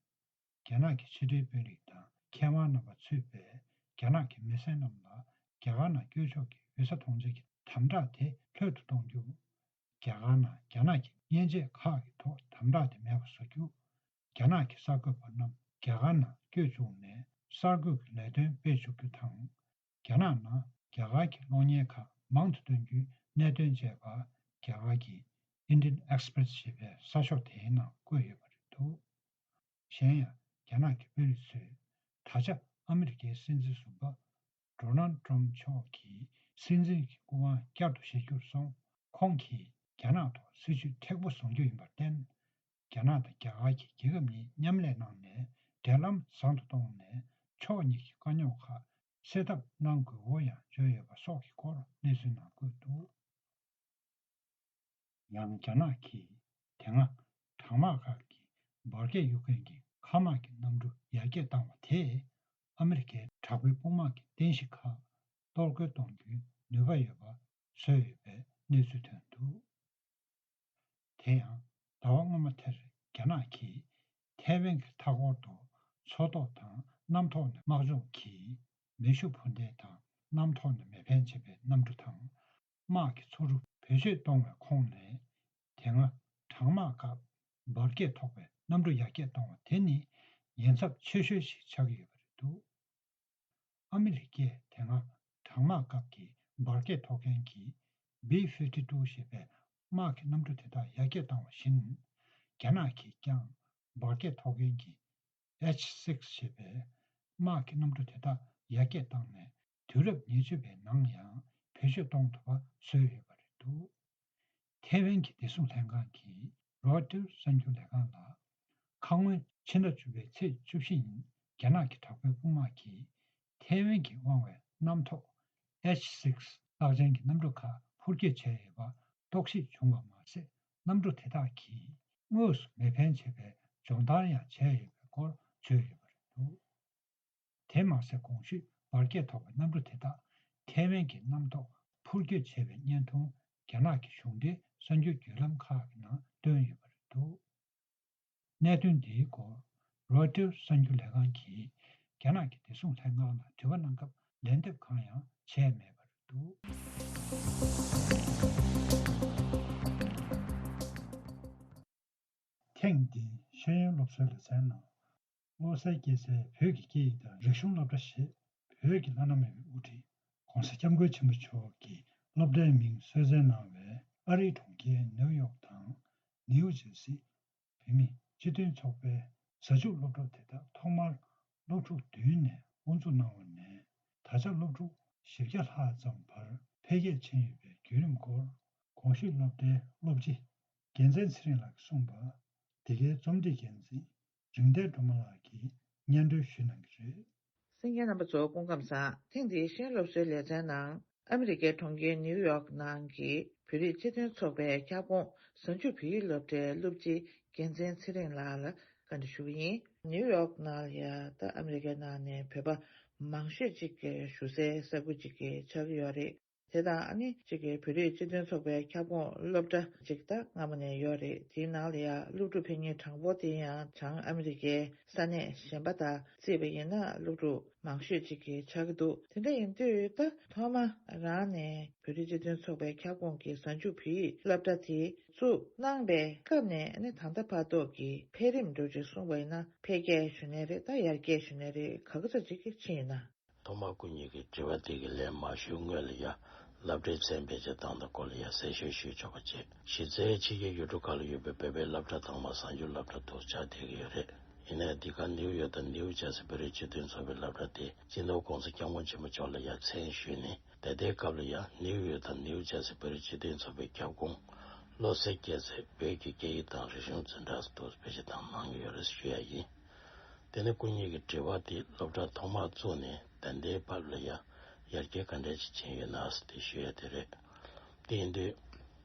རྒྱ་ནག་གི་ཕྱི་འབྲེལ་དཔོན་རིགས་དང་མཁས་དབང་རྣམ་པ་ཚུད་པའི་རྒྱ་ནག་གི་མི་སེར་རྣམས་ལ་རྒྱ་གར་ནང་སྐྱོད་ཕྱོགས་ཀྱི་བི་ས་ཐོངས་མཆན་གྱི་དམ་དྲག་དེ་ལྷོད་དུ་གཏོང་རྒྱུ། རྒྱ་གར་ནང་རྒྱ་ནག་གི་མཉེན་ཆས་ཁག་གི་ཐོག་དམ་དྲག་དེ་མེད་པ་བཟོ་རྒྱུ། རྒྱ་ནག་གི་གསར་འགོད་པ་རྣམས་རྒྱ་གར་ནང་བསྐྱོད་བཅུག་ནས་གསར་འགོད་ཀྱི་ལས་དོན་སྤེལ་བཅུག་རྒྱུ་དང་། རྒྱ་ནག་ནང་རྒྱ་གར་གྱི་གློག་བརྙན་ཁག་མང་དུ་སྟོན་རྒྱུའི་གནད་དོན་བཅས་པ་རྒྱ་གར་གྱི་Indian Express ཞེས་པའི་གསར་ཤོག་དེའི་ནང་བཀོད་ཡོད་པ་རེད་འདུག། གཞན་ཡང་རྒྱ་ནག་གི་དཔོན་རིགས་ཚོས་ད་ཆ་ཨ་མི་རི་ཀའི་སྲིད་འཛིན་ཟུར་པ་Donald Trump མཆོག་གིས་སྲིད་འཛིན་གྱི་སྐུ་དབང་བསྐྱར་དུ་བཞེས་རྒྱུར་སོང་ཁོང་གིས་རྒྱ་ནག་ཐོག་སྲིད་ཇུས་མཁྲེགས་པོ་བཟུང་རྒྱུ་ཡིན་པར་བརྟེན། རྒྱ་ནག་དང་རྒྱ་གར་གྱི་རྒྱལ་ཁབ་གཉིས་མཉམ་ལས་གནང་ནས་འབྲེལ་ལམ་བཟང་དུ་གཏོང་ནས་ཕྱོགས་གཉིས་ཀྱི་དཀའ་རྙོག་ཁག་སེལ་ཐབས་གནང་དགོས་སྐོར་ཡང་བརྗོད་ཡོད་པ་སོགས་ཀྱི་སྐོར་གནས་ཚུལ་ནང་བཀོད་འདུག། ཡང་རྒྱ་ནག་གིས་དེ་སྔ་གྲང་དམག་ཁག་གི་འབར་གས་གཡུག་མཁན་གྱི་མཁའ་དམག་གི་གནམ་གྲུ་ཡར་རྒྱས་བཏང་བ་དེས་ཨ་མི་རི་ཀའི་དྲག་པོའི་དཔུང་དམག་གི་རྟེན་གཞི་ཁག་གཏོར་རྒོལ་གཏོང་རྒྱུའི་ནུས་པ་ཡོད་པ་བཟོས་ཡོད་པའི་གནས་ཚུལ་ཐོན་འདུག། དེ་ཡང་ཟླ་བ་སྔོན་མ་དེར་རྒྱ་ནག་གིས་ཐའེ་ཝན་གྱི་མཐའ་འཁོར་དུ་མཚོ་ཐོག་དང་གནམ་ཐོག་ནས་དམག་སྦྱོང་གིས་མེ་ཤུགས་འཕུར་མདེལ་དང་གནམ་ཐོག་ནས་མེ་འཕེན་བྱེད་པའི་གནམ་གྲུ་དང་། དམག་གི་མཚོ་གྲུ་བེད་སྤྱོད་གཏོང་བའི་ཁོངས་ནས་དེ་སྔ་གྲང་དམག་སྐབས་འབར་གས་ཐོགས་པའི་གནམ་གྲུ་ཡར་རྒྱས་གཏོང་བ་དེ་ནི་ཉེན་ཚབས་ཆེ་ཤོས་ཤིག་ཆགས་ཀྱི་ཡོད་པ་རེད་འདུག། ཨ་མི་རི་ཀས་དེ་སྔ་གྲང་དམག་སྐབས་ཀྱི་འབར་གས་ཐོགས་མཁན་གྱི་B fifty two ཞེས་པའི་དམག་གི་གནམ་གྲུ་དེ་དག་ཡར་རྒྱས་བཏང་བ་བཞིན། རྒྱ་ནག་གིས་ཀྱང་འབར་གས་ཐོགས་མཁན་གྱི་H six ཞེས་པའི་དམག་གི་གནམ་གྲུ་དེ་དག་ཡར་རྒྱས་བཏང་ནས་དུས་རབས་ཉེར་གཅིག་པའི་ནང་ཡང་བེད་སྤྱོད་གཏོང་ཐུབ་པ་བཟོས་ཡོད་པ་རེད་འདུག། ཐའེ་ཝན་གྱི་བདེ་སྲུང་ལྷན་ཁང་གིས་Reuters གསར་འགྱུར་ལས་ཁང་ལ། ཁ་སྔོན་ཕྱི་ཟླ་བཅུ་པའི་ཚེས་བཅུ་བཞི་ཉིན་རྒྱ་ནག་གི་དྲག་པོའི་དཔུང་དམག་གིས་ཐའེ་ཝན་གྱིས་དབང་བའི་གནམ་ཐོག་H six རྟགས་ཅན་གྱི་གནམ་གྲུ་ཁག་འཕུར་སྐྱོད་བྱས་ཡོད་པ་རྟོག་ཞིབ་བྱུང་བ་མ་ཟད། གནམ་གྲུ་དེ་དག་གིས་དངོས་སུ་མེ་འཕེན་བྱེད་པའི་སྦྱོང་བརྡར་ཡང་བྱས་ཡོད་པའི་སྐོར་བརྗོད་ཡོད་པ་རེད་འདུག། དེ་མ་ཟད། གོང་ཞུས་འབར་གས་ཐོགས་པའི་གནམ་གྲུ་དེ་དག་ཐའེ་ཝན་གྱི་གནམ་ཐོག་འཕུར་སྐྱོད་བྱས་པའི་བརྙན་ཐུང་རྒྱ་ནག་གི་གཞུང་འབྲེལ་གསར་འགྱུར་བརྒྱུད་ལམ་ཁག་གི་ནང་བཏོན་ཡོད་པ་རེད་འདུག། གནད་དོན་འདིའི་སྐོར་Reuters གསར་འགྱུར་ལས་ཁང་གིས་རྒྱ་ནག་གི་བདེ་སྲུང་ལྷན་ཁང་ལ་དྲི་བ་གནང་སྐབས་ལན་འདེབས་གང་ཡང་བྱས་མེད་པ་རེད་འདུག། ཐེངས་འདིའི་ཤེས་ཡོན་སློབ་གསོའི་ལེ་ཚན་ནང་། བློ་གསལ་སྐྱེས་སའི་བོད་ཀྱི་སྐད་ཡིག་དང་རིག་གཞུང་སློབ་གྲྭ་ཞེས་བོད་ཀྱི་བླ་ན་མེད་པའི་དབུ་ཁྲིད་༧གོང་ས་༧སྐྱབས་མགོན་ཆེན་པོ་མཆོག་གི་སློབ་གྲྭའི་མིང་གསོལ་སྩལ་གནང་བའི་ཨ་རིའི་གྲོང་ཁྱེར་ནེའུ་ཡོག་དང་ནེའུ་ཇར་སི་བོད་མིའི་སྤྱི་མཐུན་ཚོགས་པའི་གཟའ་མཇུག་སློབ་གྲྭ་དེ་དག་ཐོག་མར་སློབ་ཕྲུག་བདུན་ནས་དབུ་འཛུགས་གནང་བ་ནས་ད་ཆ་སློབ་ཕྲུག་བཞི་བརྒྱ་ལྷག་ཙམ་བར་འཕེལ་རྒྱས་ཕྱིན་ཡོད་པའི་བརྒྱུད་རིམ་སྐོར། གོང་ཞུས་སློབ་གྲྭའི་སློབ་སྤྱི་རྒྱལ་མཚན་ཚེ་རིང་ལགས་ཀྱིས་གསུངས་པ། འདི་གའི་རྩོམ་སྒྲིག་འགན་འཛིན་འབྲིང་བསྟན་སྒྲོལ་མ་ལགས་ཀྱིས་སྙན་སྒྲོན་ཞུ་གནང་གི་རེད། གསན་མཁན་རྣམ་པ་ཚོ་སྐུ་ཁམས་བཟང་། ཐེངས་འདིའི་ཤེས་ཡོན་སློབ་གསོའི་ལེ་ཚན་ནང་ཨ་མི་རི་ཀའི་གྲོང་ཁྱེར་ནིའུ་ཡོག་ནང་གི་བོད་རིགས་སྤྱི་མཐུན་ཚོགས་པའི་ཁྱབ་ཁོངས་གཟའ་མཇུག་བོད་ཡིག་སློབ་གྲྭའི་སློབ་སྤྱི་རྒྱལ་མཚན་ཚེ་རིང་ལགས་ལ་བཀའ་འདྲི་ཞུ་གི་ཡིན། ནིའུ་ཡོག་ནང་ལ་ཡ་ད་ཨ་མི་རི་ཀའི་ནང་ནས་བོད་པ་མང་ཤོས་ཅིག་གི་བཞུགས་སའི་ས་ཁུལ་ཅིག་གི་ཆགས་ཀྱི་ཡོད་རེད། དེ་དང་ཨ་ནི་གཅིག་གི་བོད་རིགས་སྤྱི་མཐུན་ཚོགས་པའི་ཁྱབ་ཁོངས་སློབ་གྲྭ་གཅིག་ད་སྔ་མོ་ནས་ཡོད་རེད། དེའི་ནང་ལ་ཡང་སློབ་ཕྲུག་ཕེབས་མཁན་གྲངས་འབོར་དེ་ཡང་བྱང་ཨ་མི་རི་ཀའི་ས་གནས་གཞན་པ་དང་བརྩིས་པ་ཡིན་ན་སློབ་ཕྲུག་མང་ཤོས་ཅིག་གི་ཆགས་ཀྱི་འདུག་དེ་འདྲ་ཡིན་དུས་ད་ཐོག་མ་རང་ནས་བོད་རིགས་སྤྱི་མཐུན་ཚོགས་པའི་ཁྱབ་ཁོངས་ཀྱི་གཟའ་མཇུག་བོད་ཡིག་སློབ་གྲྭ་དེ་བཙུགས་གནང་པའི་སྐབས་ནས་ཨ་ནི་ད་ལྟ་བར་ཐོག་གི་འཕེལ་རིམ་འདྲ་ཅིག་གསུངས་པ་ཡིན་ན་འཕེལ་རྒྱས་ཞུ་ནའི་རེད། ད་ཡར་རྒྱས་ཞུ་ནའི་རེད། ག་གི་ཚོད་ཅིག་གི་ཕྱིན་ཡོད་ན། ཐོག་མར་སྐུ་ཉིད་ཀྱི་དྲི་བ་དེ་གི་ལན་མ་ཞུ་སྔོན་ལ་ཡ་སློབ་གྲྭའི་མཚན་བེད་སྤྱོད་བཏང་སྟངས་སྐོར་ལ་ཡ་གསལ་བཤད་ཞུས་ཆོག་པ་བྱེད། གཞི་རྩའི་ཕྱི་རྒྱལ་ཡུལ་གྲུ་ཁག་ལ་ཡོད་པའི་བོད་པའི་སློབ་གྲྭ་ཚང་མ་གཟའ་མཇུག་སློབ་གྲྭ་དུ་ཆགས་བསྡད་ཀྱི་ཡོད་རེད། ཡིན་ནའི་འདི་ག་ནིའུ་ཡོག་དང་ནིའུ་ཇར་སི་བོད་རིགས་སྤྱི་མཐུན་ཚོགས་པའི་སློབ་གྲྭ་དེ་སྤྱི་ནོར་ྋགོང་ས་ྋསྐྱབས་མགོན་ཆེན་པོ་མཆོག་ལ་ཡ་མཚན་ཞུས་ནས་ད་ལྟའི་སྐབས་ལ་ཡ་ནིའུ་ཡོག་དང་ནིའུ་ཇར་སི་བོད་རིགས་སྤྱི་མཐུན་ཚོགས་པའི་ཁྱབ་ཁོངས་བློ་གསལ་རྒྱལ་མཚན་བོད་ཀྱི་སྐད་ཡིག་དང་རིག་གཞུང་འཛིན་གྲྭ་དུ་བེད་སྤྱོད་བཏང་གནང་གི་ཡོད་རེད་ཞུ་ཡ་ཡིན། དེ་ནས་སྐུ་ཉིད་ཀྱི་དྲི་བ་དེ་སློབ་གྲྭ་ཐོག་མར་བཙུགས་ནས་ད་ལྟའི་བར་ལ་ཡ་ཡར་རྒྱས་ག་འདྲ་ཅིག་ཕྱིན་ཡོད་ན་ཟེར་དེ་ཞུ་ཡ་དེ་རེད། དེ་ཡིན་དུས་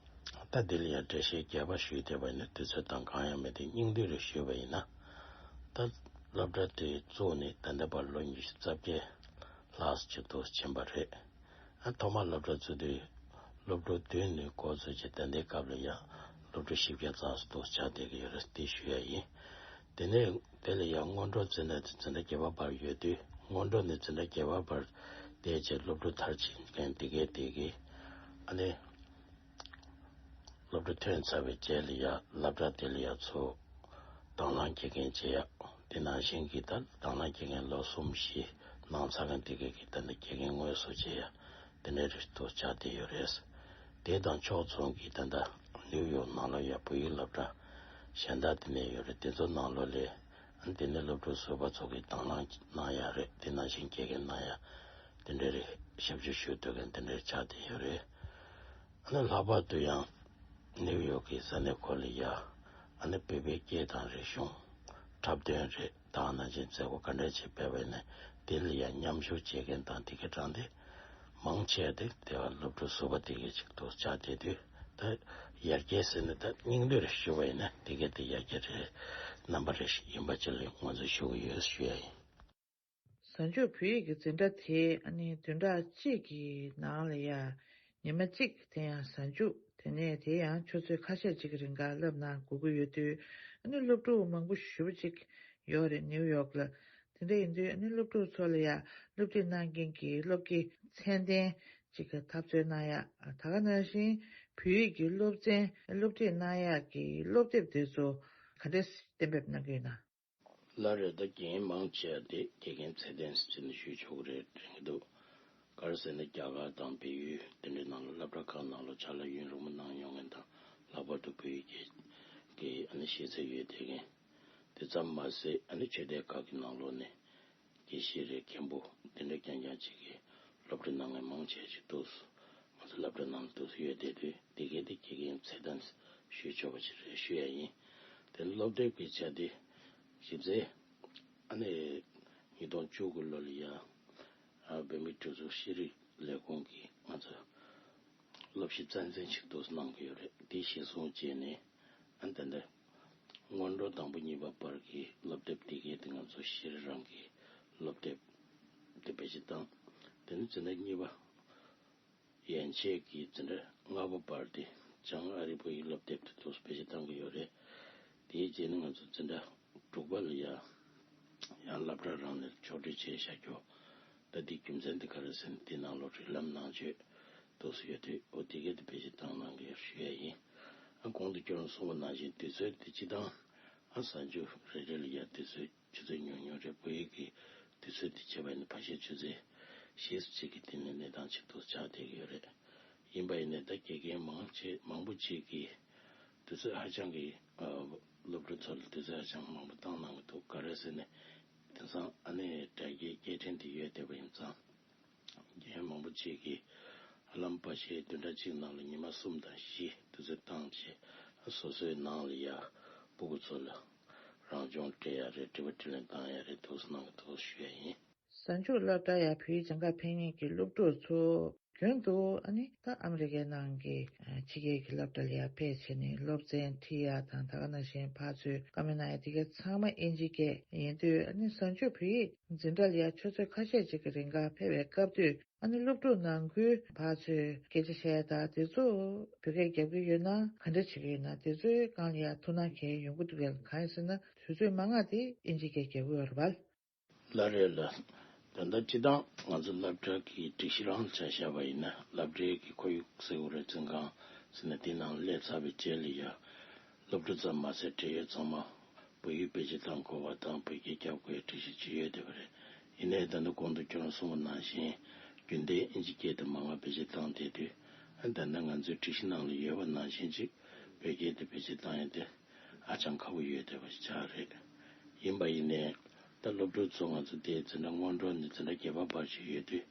ད་འདི་ལ་ཡ་འགྲེལ་བཤད་རྒྱས་པ་ཞུས་བསྡད་པ་ཡིན་ན་དུས་ཚོད་དང་གང་ཡང་མེད་དེ་སྙིང་བསྡུས་རེ་ཞུས་པ་ཡིན་ན། ད་སློབ་གྲྭ་དེ་བཙུགས་ནས་ད་ལྟའི་བར་ལོ་ཉི་ཤུ་རྩ་བརྒྱད་ལྷག་ཅིག་ཏུ་ཕྱིན་པ་རེད། ཨ་ཐོག་མར་སློབ་གྲྭ་བཙུགས་དུས་སློབ་ཕྲུག་བདུན་ནས་འགོ་བཙུགས་ཀྱི་ད་ལྟའི་སྐབས་ལ་ཡང་སློབ་ཕྲུག་བཞི་བརྒྱ་ཙམ་ཞིག་ཏུ་ཆགས་བསྡད་ཀྱི་ཡོད་རེད་དེ་ཞུ་ཡ་ཡིན། དེ་ནས་དེ་ལ་ཡང་སྔོན་འགྲོ་འཛིན་གྲྭ་དེ་འཛིན་གྲྭ་བརྒྱད་པ་བར་ཡོད་དུས་སྔོན་འགྲོ་ནས་འཛིན་གྲྭ་བརྒྱད་པ་བར་བསྡད་རྗེས་སློབ་ཕྲུག་མཐར་ཕྱིན་མཁན་དེ་གའི་དེ་གའི་ཨ་ནི། སློབ་ཕྲུག་ཐོན་ཚར་བའི་རྗེས་ལ་ཡ་སློབ་གྲྭ་དེ་ལ་ཡ་ཚུར་དང་བླངས་བྱེད་མཁན་བྱེད་ཡག་དེ་ནང་བཞིན་གྱི་ད་དང་བླངས་བྱེད་མཁན་ལོ་གསུམ་བཞི་གནང་ཚར་མཁན་དེ་གས་ཀྱི་ད་ལྟ་དགེ་རྒན་དངོས་སུ་བྱེད་ཡག་དེ་འདྲའི་རིགས་ཐུག་ཆགས་བསྡད་ཡོད་རེད། དེ་དང་ཕྱོགས་མཚུངས་ཀྱི་ད་ལྟ་ནིའུ་ཡོག་ནང་ལོགས་ཡ་བོད་ཡིག་སློབ་གྲྭ་གཞན་དག་དེ་ནས་ཡོད་རེད། དེ་ཚོ་ནང་ལོགས་ལས་དེ་ནས་སློབ་ཕྲུག་ཟུར་པ་ཚོ་གི་དང་བླངས་གནང་ཡག་རེད། དེ་ནང་བཞིན་དགེ་རྒན་གནང་ཡག་དེ་འདྲའི་རིགས་ཞབས་ཞུ་ཞུ་སྡོད་མཁན་དེ་འདྲའི་ཆགས་བསྡད་ཡོད་རེད། ཨ་ནི་ལྷག་པར་དུ་ཡང་ནིའུ་ཡོག་གི་ས་གནས་ཁོ་ལ་ཡ་ཨ་ནི་བོད་པའི་སྐད་དང་རིག་གཞུང་འཁྲབ་སྟོན་རེད། ད་ནང་བཞིན་མཛད་སྒོ་ག་འདྲ་ཅིག་སྤེལ་བ་ཡིན་ན་དེ་ལ་ཡ་མཉམ་ཞུགས་བྱེད་མཁན་དང་དེ་གའི་གྲངས་དེ་མང་ཆེ་བ་དེ་དེ་བ་སློབ་ཕྲུག་ཟུར་པ་དེ་གའི་ཅིག་ཏུ་ཆགས་བསྡད་དུས་ད་ཡར་རྒྱས་ཟེར་ནས་ད་སྙིང་བསྡུས་རེ་ཞུ་བ་ཡིན་ན་དེ་གའི་དེ་ཡར་རྒྱས་རེད། རྣམ་པ་རེ་ཞིག་ཡིན་པ་ཅིག་ལ་ངོས་འཛིན་ཞུ་གི་ཡོད་ཞུ་ཡ་ཡིན། གཟའ་མཇུག་བོད་ཡིག་གི་འཛིན་གྲྭ་དེ་ཨ་ནི་བདུན་ཕྲག་གཅིག་གི་ནང་ལ་ཡ་ཉི་མ་གཅིག་དེ་ཡང་གཟའ་མཇུག་དེ་ནས་དེ་ཡང་ཆུ་ཚོད་ཁ་ཤས་གཅིག་གི་རིང་ག་བསླབ་གནང་དགོས་ཀྱི་ཡོད་དུས་ཨ་ནི་སློབ་ཕྲུག་མང་པོ་ཞེ་པོ་ཅིག་ཡོད་རེད་ནིའུ་ཡོག་ལ། དེ་འདྲ་ཡིན་དུས་ཨ་ནི་སློབ་ཕྲུག་ཚོ་ལ་ཡ་སློབ་ཁྲིད་གནང་མཁན་གྱི་སློབ་དགེ་ཚད་ལྡན་ཅིག་གི་འཐབ་རྩོད་གནང་ཡ། ད་ག་ནང་བཞིན་བོད་ཡིག་གི་སློབ་ཚན་སློབ་ཁྲིད་གནང་ཡག་གི་སློབ་དེབ་དེ་ཚོ་ག་འདྲས་གཏན་འབེབས་གནང་གི་ཡོད་ན། ལགས་རེད། ད་རྒན་མང་ཆེ་བ་དེ་དགེ་རྒན་ཚད་ལྡན་ཟེར་ནས་ཞུས་ཆོག་གི་རེད་དྲན་གྱི་འདུག་ག་རེ་ཟེར་ན་རྒྱ་གར་དང་བལ་ཡུལ་དེ་འདྲའི་ནང་ལ་སློབ་གྲྭ་ཁག་ནང་ལ་ཕྱག་ལས་ཡུན་རིང་པོ་གནང་མྱོང་མཁན་དང་ལྷག་པར་དུ་བོད་ཡིག་གི་གི་ཨ་ནི་ཤེས་ཚད་ཡོད་བསྡད་མཁན་དེ་ཙམ་མ་ཟད་ཨ་ནི་ཆོས་སྡེ་ཁག་གི་ནང་ལོགས་ནས་དགེ་བཤེས་རེད་མཁན་པོ་དེ་འདྲ་རྐྱང་རྐྱང་ཅིག་གིས་སློབ་ཁྲིད་གནང་མཁན་མང་ཆེ་ཅིག་འདུག་ང་ཚོ་སློབ་གྲྭ་ནང་ལ་འདུག་ཡོད་བསྡད་དུས་དེ་གའི་དེ་དགེ་རྒན་ཚད་ལྡན་ཞུས་ཆོག་པ་ཅིག་རེད་ཞུ་ཡ་ཡིན། དེ་ནི་སློབ་དེབ་ཀྱི་ཆ་དེ་གཞི་རྩའི་ཨ་ནི་ཉིས་སྟོང་བཅུ་དགུ་ལོ་ལ་ཡ་ཨ་བོད་མིའི་སྒྲིག་འཛུགས་ཤེས་རིག་ལས་ཁུངས་ཀྱིས་ང་ཚོ་སློབ་ཞིབ་རྩ་འཛིན་ཞིག་ཏུ་གནང་གི་ཡོད་རེད། དེ་གཞིར་བཟུང་བྱས་ནས་ཨ་ནི་ད་ལྟ་སྔོན་འགྲོ་དང་པོ་གཉིས་པ་བར་གྱི་སློབ་དེབ་དེ་གའི་དེ་ང་ཚོ་ཤེས་རིག་རང་གི་སློབ་དེབ་དེ་བེད་སྤྱོད་བཏང་། དེ་ནས་འཛིན་གྲྭ་གཉིས་པ་ཡན་ཆད་ཀྱི་འཛིན་གྲྭ་ལྔ་པ་བར་དེ་བྱང་ཨ་རིའི་བོད་ཡིག་སློབ་དེབ་དེ་ཚོ་བེད་སྤྱོད་བཏང་གི་ཡོད་རེད། དེའི་རྗེས་ནས་ང་ཚོ་འཛིན་གྲྭ་དྲུག་པ་ལ་ཡ་ཡང་སློབ་གྲྭ་རང་ནས་ཕྱོགས་སྒྲིག་བྱས་བཞག་རྒྱུ། ད་དེའི་རྒྱུ་མཚན་དེ་ག་རེ་ཟེར་ན་དེའི་ནང་ལོགས་རིགས་ལམ་ནང་ཆོས་འདུག་སེ་ཡོད་དུས་འོ་དེ་གས་དེ་བེད་སྤྱོད་བཏང་གནང་གི་ཡོད་ཞུ་ཡ་ཡིན། ཨ་གོང་དུ་ཁྱོད་རང་གསུངས་པ་ནང་བཞིན་དུས་ཚོད་དེ་སྤྱི་བཏང་ཨ་གཟའ་མཇུག་རེ་རེ་ལ་ཡ་དུས་ཚོད་ཆུ་ཚོད་ཉུང་ཉུང་རེད། བོད་ཡིག་གི་དུས་ཚོད་དེ་བྱས་པ་ཡིན་ན་ཕལ་ཆེར་ཆུ་ཚོད་བཞི་གཅིག་གི་སྟེང་ནས་གནས་སྟངས་ཆེད་དུ་ཆགས་བསྡད་ཀྱི་ཡོད་རེད། ཡིན་པ་ཡིན་ནའི་ད་དགེ་རྒན་མང་ཆེ་མང་པོ་ཅིག་གིས་དུས་ཚོད་ཧ་ཅང་གི་ཨ་སློབ་ཕྲུག་ཚོ་ལ་དུས་ཚོད་ཧ་ཅང་མང་པོ་བཏང་གནང་གི་འདུག་ག་རེ་ཟེར་ན་དེང་སང་ཨ་ནི་སྒྲ་སྐྱེལ་སྐད་འཕྲིན་དེ་ཡོད་བསྡད་པ་ཡིན་ཙང་རྒན་མང་པོ་ཅིག་གིས་ ལམ་པ་ཞེས་བདུན་ཕྲག་གཅིག་ནང་ལ་ཉི་མ་གསུམ་དང་བཞི་དུས་ཚོད་བཏང་བྱས། སོ་སོའི་ནང་ལ་ཡ་སྤུ་གུ་ཚོ་ལ་རང་སྦྱོང་སྤྲད་ཡ་རེད། དྲི་བ་དྲིས་ལན་བཏང་ཡ་རེད། འདུག་སེ་གནང་གི་འདུག་ཞུ་ཡ་ཡིན། གཟའ་མཇུག་སློབ་གྲྭ་ཡ་བོད་ཡིག་སྦྱང་ག་ཕེབས་མཁན་གྱི་སློབ་ཕྲུག་ཚོ་རྒྱུན་དུ་ཨ་ནི་ད་ཨ་མི་རི་ཀའི་ནང་གི་ཕྱི་རྒྱལ་གྱི་སློབ་གྲྭ་ལ་ཡ་ཕེབས་བྱས་ནས་སློབ་ཚན་ཁྲིད་ཡ་དང་། ད་ག་ནང་བཞིན་ཕར་ཚུར་བཀའ་མོལ་གནང་ཡ་དེ་ག་ཚང་མ་དབྱིན་ཇིའི་སྐད་ཡིན་དུས། ཨ་ནི་གཟའ་མཇུག་བོད་ཡིག་འཛིན་གྲྭ་ལ་ཡ་ཆུ་ཚོད་ཁ་ཤས་ཅིག་གི་རིང་ག་ཕེབས་པའི་སྐབས་དུས། ཨ་ནི་སློབ་ཕྲུག་ནང་ཁུལ་ཕར་ཚུར་སྐད་ཆ་བཤད་ཡ་ད་དེ་ཚོ་བོད་སྐད་རྒྱབ་ཀྱི་ཡོད་ན་ག་འདྲ་བྱེད་ཀྱི་ཡོད་ན། དེ་ཚོའི་སྒང་ལ་ཡ་ཐུགས་སྣང་གང་ཡོང་གི་འདུག་གས། གང་ཡིན་ཟེར་ན་དུས་ཚོད་མང་ང་དེ་དབྱིན་ཇིའི་སྐད་རྒྱབ་ཀྱི་ཡོད་རེད་པ། ལགས་རེད་ལགས། ད་ལྟ་སྤྱིར་བཏང་ང་ཚོ་སློབ་གྲྭ་གི་སྒྲིག་གཞི་རང་ཆ་བཞག་པ་ཡིན་ན། སློབ་གྲྭའི་གི་ཁོར་ཡུག་ཟེར་དགོས་རེད། འཛིན་ཁང་ཟེར་ན་དེ་ནང་སླེབས་ཚར་བའི་རྗེས་ལ་ཡ། སློབ་ཕྲུག་ཙམ་མ་ཟད་འབྲེལ་ཡོད་ཚང་མ་བོད་ཡིག་བེད་སྤྱོད་གཏང་དགོས་པ་དང་བོད་སྐད་རྒྱབ་དགོས་པའི་སྒྲིག་གཞི་ཅིག་ཡོད་བསྡད་པ་རེད། ཡིན་ནའི་ད་ལྟ་གོང་དུ་ཁྱོད་རང་གསུངས་པ་ནང་བཞིན་རྒྱུན་ལྡན་དབྱིན་ཇི་སྐད་དེ་མང་བ་བེད་སྤྱོད་བཏང་བསྡད་དུས། ད་ལྟ་ང་ཚོའི་སྒྲིག་གཞི་ནང་ལ་ཡོད་པ་ནང་བཞིན་ཅིག་བོད་སྐད་དེ་བེད་སྤྱོད་བཏང་ཡ་དེ་ཧ་ཅང་ཁག་པོ་ཡོད་བསྡད་པ་ཞིག་ཆགས་རེད། ཡིན་པ་ཡིན་ནའི་ད་སློབ་ཕྲུག་ཚོ་ང་ཚོ་དེ་འཛིན་གྲྭ་སྔོན་འགྲོ་ནས་འཛིན་གྲྭ་བརྒྱད་པ་བར་ཞིག་ཡོད་དུས།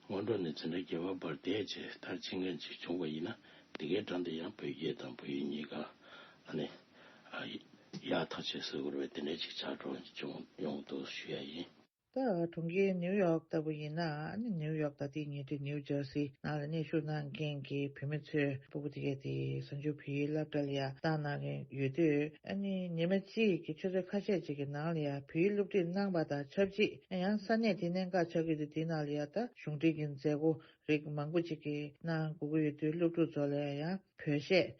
སྔོན་འགྲོ་ནས་འཛིན་གྲྭ་བརྒྱད་པ་བར་བསྡད་བྱས་མཐར་ཕྱིན་མཁན་ཅིག་བྱུང་བ་ཡིན་ན། དེ་གའི་གྲངས་དེ་ཡང་བོད་སྐད་དང་བོད་ཡིག་གཉིས་ཀ་ཨ་ནི་ཡག་ཐག་ཆོད་ཟེར་དགོས་རེད་པས། དེ་འདྲའི་ཅིག་ཆགས་འགྲོ་བྱུང་ཡོང་འདུག་ཞུ་ཡ་ཡིན། ད་གྲོང་ཁྱེར་ནིའུ་ཡོག་ལྟ་བུ་ཡིན་ན། ཨ་ནི་ནིའུ་ཡོག་ད་ལྟའི་ཉེ་འཁྲིས་ནིའུ་ཇར་སི་ནང་ལ་གནས་བཞུགས་གནང་མཁན་གྱི་བོད་མི་ཚོས་སྤུ་གུ་དེ་གས་དེ་གཟའ་མཇུག་བོད་ཡིག་སློབ་གྲྭ་ལ་ཡ་བཏང་གནང་གི་ཡོད་དུས། ཨ་ནི་ཉི་མ་གཅིག་གི་ཆུ་ཚོད་ཁ་ཤས་ཅིག་གི་ནང་ལ་ཡ་བོད་ཡིག་སློབ་ཁྲིད་གནང་པ་དང་ཆབས་ཅིག་ཡང་ས་གནས་དེ་གནད་འགག་ཆགས་ཀྱི་འདུག་དེའི་ནང་ལ་ཡ་ད་གཞུང་འབྲེལ་གྱི་མཛད་སྒོ་རིགས་མང་པོ་ཅིག་གི་གནང་དགོས་ཀྱི་ཡོད་དུས། སློབ་ཕྲུག་ཚོ་ལ་ཡང་བོད་གཞས་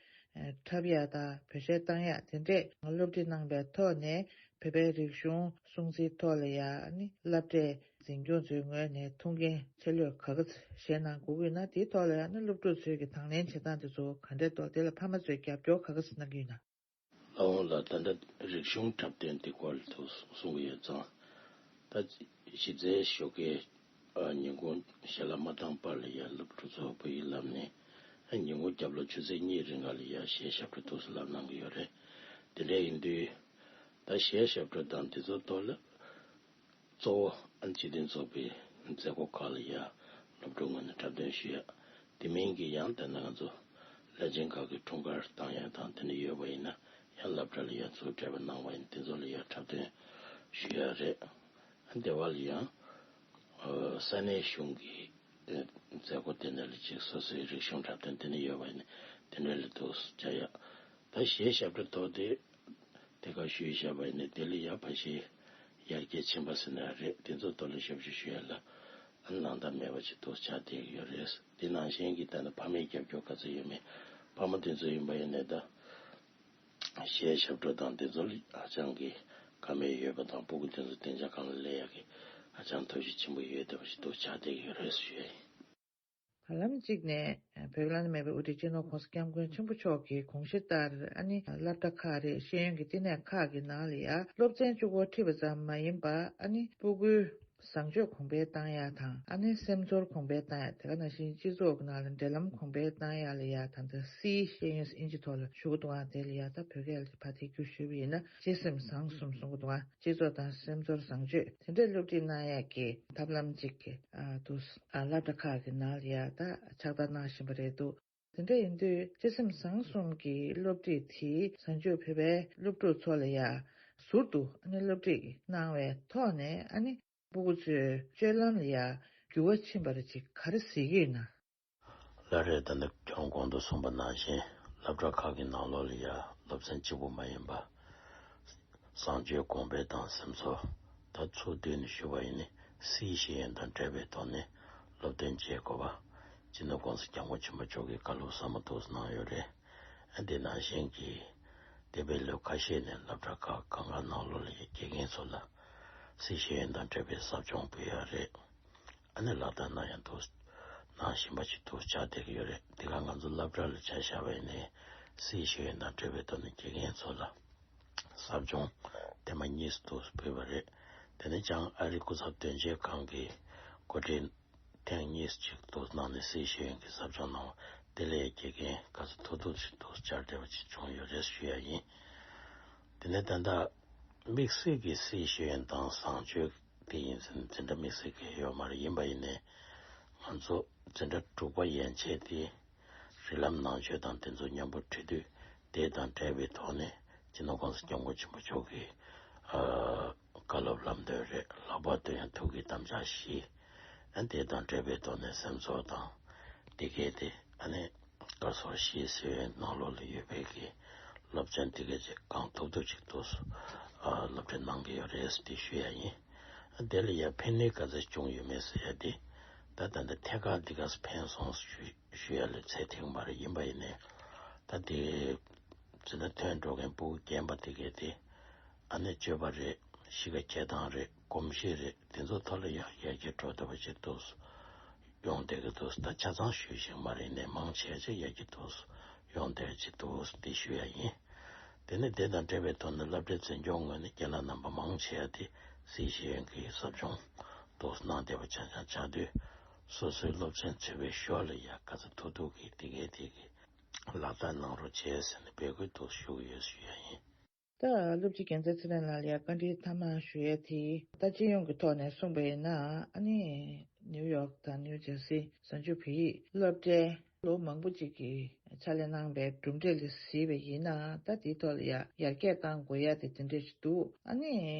འཁྲབ་ཡ་དང་བོད་གཞས་བཏང་ཡ་དེ་འདྲས་སློབ་ཁྲིད་གནང་པའི་ཐོག་ནས། བོད་པའི་རིག་གཞུང་སྲུང་བརྩིའི་ཐོག་ལ་ཡ་ཨ་ནི་སློབ་གྲྭའི་འཛིན་སྐྱོང་ཚོའི་ངོས་ནས་ཐུགས་འགན་ཆེ་ལོས་ག་ག་ཚོད་བཞེས་གནང་དགོས་ཀྱི་ཡོད་ན། དེའི་ཐོག་ལ་ཡ་ཨ་ནི་སློབ་ཕྲུག་ཚོའི་གི་དང་ལེན་བྱེད་སྟངས་དེ་ཚོ་ག་འདྲས་འདུག་དེ་ལ་ཕ་མ་ཚོས་རྒྱབ་སྐྱོར་ག་ག་ཚོད་གནང་གི་ཡོད་ན། ལགས་འོང་ལགས། ད་ལྟ་རིག་གཞུང་འཁྲབ་སྟོན་དེ་སྐོར་ལ་ཐུགས་གསུང་གི་ཡོད་ཙང་། ད་གཞི་རྩའི་ཞོགས་ཀའི་ཨ་ཉིན་གུང་ཞལ་ལག་མ་བཏང་བར་ལ་ཡ་སློབ་ཕྲུག་ཚོ་བོད་ཡིག་བསླབ་ནས། ཨ་ཉིན་གུང་རྒྱབ་ལོགས་ཆུ་ཚོད་གཉིས་རིང་ག་ལ་ཡ་གཞས་ཞབས་བྲོ་ཐུགས་སུ་བསླབ་གནང་གི་ཡོད་རེད། དེ་འདྲ་ཡིན་དུས་ད་གཞས་ཞབས་བྲོ་དང་དེ་ཚོ་ཐོག་ལ། གཙོ་བོ་ཨ་ནི་སྤྱི་མཐུན་ཚོགས་པའི་མཛད་སྒོ་ཁག་ལ་ཡ་སློབ་ཕྲུག་ངོས་ནས་འཁྲབ་སྟོན་ཞུ་ཡ། དེ་མིན་གྱི་ཡང་ད་ནང་ང་ཚོ་བླ་ཆེན་ཁག་གི་འཁྲུངས་སྐར་བཏང་ཡ་དང་དེ་འདྲ་ཡོད་པ་ཡིན་ན་ཡང་སློབ་གྲྭ་ལ་ཡ་ཚུར་འབྲེལ་བ་གནང་བ་ཡིན། དེ་ཚོ་ལ་ཡ་འཁྲབ་སྟོན་ཞུ་ཡ་རེད། ཨ་སྡེ་བ་ལ་ཡང་ཨ་ས་གནས་གཞུང་གི་ཨ་མཛད་སྒོ་དེ་འདྲ་ལ་ཅིག་སོ་སོའི་རིག་གཞུང་འཁྲབ་སྟོན་དེ་འདྲ་ཡོད་པ་ཡིན་ན་དེ་འདྲ་ལ་འདུག་བྱ་ཡ། ད་གཞས་ཞབས་བྲོ་ཐོག་དེ། དེ་ག་ཞུས་བཞག་པ་ཡིན་ན་དེ་ལ་ཡ་ཕལ་ཆེར་ཡར་རྒྱས་ཕྱིན་པ་ཟེར་ན་རེད། དེ་ཚོ་ཐོག་ལ་ཞབས་ཞུ་ཞུ་ཡ་ལ་ཨ་ནི་ནང་ལྟར་མེད་པ་ཅིག་ཏུ་ཆགས་བསྡད་ཀྱི་ཡོད་རེད། དེ་ནང་བཞིན་གྱི་ད་ནི་ཕ་མའི་རྒྱབ་སྐྱོར་ག་ཚོད་ཡོད་མེད། ཕ་མ་དེ་ཚོ་ཡིན་པ་ཡིན་ནའི་ད་གཞས་ཞབས་བྲོ་དང་དེ་ཚོ་ལ་ཧ་ཅང་གི་དགའ་མོས་ཡོད་པ་དང་། སྤུ་གུ་དེ་ཚོ་སྡིངས་ཆ་སྒང་ལ་སླེབས་ཡ་གི་ཧ་ཅང་ཐུགས་གཞི་ཆེན་པོ་ཡོད་བསྡད་པ་ཞིག་ཏུ་ཆགས་བསྡད་ཀྱི་ཡོད་རེད་ཞུ་ཡ་ཡིན། བར་ལམ་གཅིག་ནས་བོད་ཀྱི་བླ་ན་མེད་པའི་དབུ་ཁྲིད་སྤྱི་ནོར་༸གོང་ས་༸སྐྱབས་མགོན་ཆེན་པོ་མཆོག་གི་དགོངས་གཞི་ལྟར། ཨ་ནི་སློབ་གྲྭ་ཁག་རེད། ཤེས་ཡོན་གྱི་བསྟི་གནས་ཁག་གི་ནང་ལ་ཡ་སློབ་ཚན་གཅིག་པོ་ཁྲིད་པ་ཙམ་མ་ཡིན་པ། ཨ་ནི་སྤུ་གུའི་བཟང་སྤྱོད་གོང་འཕེལ་བཏང་ཡ་དང་། ཨ་ནི་སེམས་ཚོར་གོང་འཕེལ་བཏང་ཡ། དེ་ག་ནང་བཞིན་སྤྱི་ཚོགས་ཀྱི་ནང་ལ་འབྲེལ་ལམ་གོང་འཕེལ་བཏང་ཡ་ལ་ཡ། ད་ལྟ་སིའི་ཤེས་ཡོན་ཨིན་ཇི་ཐོག་ལ་ཞུ་གི་འདུག་ཨ། དེ་ལ་ཡ་ད་བོད་སྐད་ལ་ཕར་ཐད་བསྒྱུར་ཞུས་པ་ཡིན་ན་གཅེས་སེམས་བཟང་གསུམ་གསུང་གི་འདུག་ཨ། སྤྱི་ཚོགས་དང་སེམས་ཚོར་བཟང་སྤྱོད་དེ་འདྲའི་སློབ་ཁྲིད་གནང་ཡག་གི་ཐབས་ལམ་ཅིག་གི་ཨ་དུ་ཨ་སློབ་གྲྭ་ཁག་གི་ནང་ལ་ཡ་ད་ཕྱག་བསྟར་གནང་བཞིན་པ་རེད་འདུག་དེ་འདྲ་ཡིན་དུས་གཅེས་སེམས་བཟང་གསུམ་གྱི་སློབ་ཁྲིད་དེ་གཟའ་མཇུག་བོད་པའི་སློབ་ཕྲུག་ཚོ་ལ་ཡ་ཟུར་དུ་ཨ་ནི་སློབ་ཁྲིད་གནང་བའི་ཐོག་ནས། ཨ་ནི་སྤུ་གུ་ཚོའི་སྤྱོད་ལམ་ལ་ཡ་འགྱུར་བ་ཕྱིན་པ་རེད། ཅིག་ག་རེ་གཟིགས་ཀྱི་ཡོད་ན། ལགས་རེད། ད་ནི་ཁྱོད་གོང་དུ་གསུངས་པ་ནང་བཞིན་སློབ་གྲྭ་ཁག་གི་ནང་ལོགས་ལ་ཡ་སློབ་ཚན་གཅིག་པུ་མ་ཡིན་པ། བཟང་སྤྱོད་གོང་འཕེལ་དང་སེམས་ཚོར། ད་ཚུར་བསྡུས་ནས་ཞུས་པ་ཡིན་ན་སིའི་ཤེས་ཡོན་དང་འབྲེལ་བའི་ཐོག་ནས་སློབ་སྟོན་བྱེད་དགོས་པ། སྤྱི་ནོར་༸གོང་ས་༸སྐྱབས་མགོན་ཆེན་པོ་མཆོག་གིས་བཀའ་སློབ་ཟབ་མོ་ཐུགས་སུ་གནང་ཡོད་རེད། དེ་ནང་བཞིན་གྱི་འདས་པའི་ལོ་ཁ་ཤས་ནས་སློབ་གྲྭ་ཁག་གང་ག་ནང་ལོགས་ལ་ཡ་དགེ་རྒན་ཚོ་ལ་སིའི་ཤེས་ཡོན་དང་འབྲེལ་བའི་ཟབ་སྦྱོང་ཕུལ་ཡ་རེད། ཨ་ནི་ལག་བསྟར་གནང་ཡ་འདུག་གནང་བཞིན་པ་ཅིག་ཏུ་ཆགས་བསྡད་ཀྱི་ཡོད་རེད། དེ་ག་ང་ཚོ་སློབ་གྲྭ་ལ་ཆ་བཞག་པ་ཡིན་ནའི་སིའི་ཤེས་ཡོན་དང་འབྲེལ་བའི་ཐོག་ནས་དགེ་རྒན་ཚོ་ལ་ཟབ་སྦྱོང་ཐེངས་མ་གཉིས་སུ་ཕུལ་བ་རེད། དེ་ནས་བྱང་ཨ་རི་སྐུ་ཚབ་དོན་གཅོད་ཁང་གི་འགོ་ཁྲིད་ཐེངས་གཉིས་ཅིག་ཏུ་གནང་ནས་སིའི་ཤེས་ཡོན་གྱི་ཟབ་སྦྱོང་གནང་བ་དེ་ལས་དགེ་རྒན་ག་ཚོད་ཐུབ་ཐུབ་ཅིག་ཏུ་བཅར་བསྡད་པ་ཅིག་བྱུང་ཡོད་རེད་ཞུ་ཡ་ཡིན། དེ་ནས་ད་ལྟ་དམིགས་བསལ་གྱི་སིའི་ཤེས་ཡོན་དང་བཟང་སྤྱོད་དེ་ཡིན་ཟིན་འཛིན་གྲྭ་དམིགས་བསལ་གྱི་ཡོད་མ་རེད། ཡིན་པ་ཡིན་ནའི་ ང་ཚོ་འཛིན་གྲྭ་དྲུག་པ་ཡན་ཆད་དེ་རིགས་ལམ་ནང་ཆོས་དང་དེ་ཚོ་མཉམ་པོ་ཁྲིད་དུས། དེ་དང་འབྲེལ་བའི་ཐོག་ནས་སྤྱི་ནོར་༸གོང་ས་༸སྐྱབས་མགོན་ཆེན་པོ་མཆོག་གིས་ཨ་བཀའ་སློབ་ལམ་སྟོན་རེད། ལྷག་པར་དུ་ཡང་ཐུགས་ཀྱི་དམ་བཅའ་བཞི། ཨ་དེ་དང་འབྲེལ་བའི་ཐོག་ནས་སེམས་ཚོར་དང་དེ་གས་དེ་ཨ་ནི་བཀའ་ཟུར་ཞིག་སེ་ནང་ལོགས་ལ་ཡོད་པའི་གི་སློབ་ཚན་དེ་གས་ཅིག་གང་ཐུབ་ཐུབ་ཅིག་ཏུ་ཨ་སློབ་ཁྲིད་གནང་གི་ཡོད་རེད་ཟེར་དེ་ཞུ་ཡ་ཡིན། ཨ་དེ་ལ་ཡ་ཕན་ནུས་ག་ཚོད་བྱུང་ཡོད་མེད་ཟེར་ཡ་དེ་ད་ད་ལྟ་ཐད་ཀར་འདི་ག་ཕན་སོང་ཞུ་ཞུ་ཡ་ལ་ཚད་ཐིག་མ་རེད། ཡིན་པ་ཡིན་ནའི་ད་དེ་ཟེར་ན་ཐོན་འགྲོ་མཁན་སྤུ་གུ་རྒན་པ་དེ་གས་དེ་ཨ་ནི་སྤྱོད་པ་རེད། གཤིས་ཀ་འཁྱེར་སྟངས་རེད། གོམས་གཤིས་རེད། དེ་ཚོ་ཐོག་ལ་ཡང་ཡར་རྒྱས་འགྲོ་ཐུབ་པ་ཅིག་འདུག་ཡོང་བསྡད་ཀྱི་འདུག་ད་ཆ་ཚང་ཞུས་ཤིག་མ་རེད་ནས་མང་ཆེ་ཆེ་ཡར་རྒྱས་འདུག་ཡོང་བསྡད་ཅིག་འདུག་འདི་ཞུ་ཡ་ཡིན། དེ་ནས་དེ་དང་འབྲེལ་བའི་ཐོག་ནས་སློབ་གྲྭའི་འཛིན་སྐྱོང་ངོས་ནས་རྒན་ལགས་རྣམ་པ་མང་ཆེ་བ་དེ་སྲིད་ཤེས་ཡོན་གྱི་ཟབ་སྦྱོང་འདུག་གནང་བསྡད་པ་ཆ་ཆ་ཆགས་དུས། སོ་སོའི་སློབ་ཚན་ཚུད་པའི་ཞོར་ལ་ཡ་ག་ཚོད་ཐུབ་ཐུབ་ཀྱིས་དེ་གས་དེ་གས་ལག་བསྟར་གནང་རོགས་བྱས་ཟེར་ནས་འབོད་སྐུལ་འདུག་ཞུ་གི་ཡོད་ཞུ་ཡ་ཡིན། ད་སློབ་སྤྱི་རྒྱལ་མཚན་ཚེ་རིང་ལགས་ལ་ཡང་བཀའ་འདྲིའི་མཐའ་མ་ཞུ་ཡས་དེ། ད་སྤྱི་ཡོངས་ཀྱི་ཐོག་ནས་གསུངས་པ་ཡིན་ན། ཨ་ནི་ནིའུ་ཡོག་དང་ནིའུ་ཇར་སི་གཟའ་མཇུག་བོད་ཡིག་སློབ་གྲྭའི་ལོ་མང་པོ་ཅིག་གི་ཕྱག་ལས་གནང་པའི་གྲུབ་འབྲས་ལ་གཟིགས་པ་ཡིན་ན། ད་དེའི་ཐོག་ལ་ཡང་ཡར་རྒྱས་གཏང་དགོས་ཡ་དེ་དེ་འདྲས་ཞིག་འདུག་ཨ་ནི་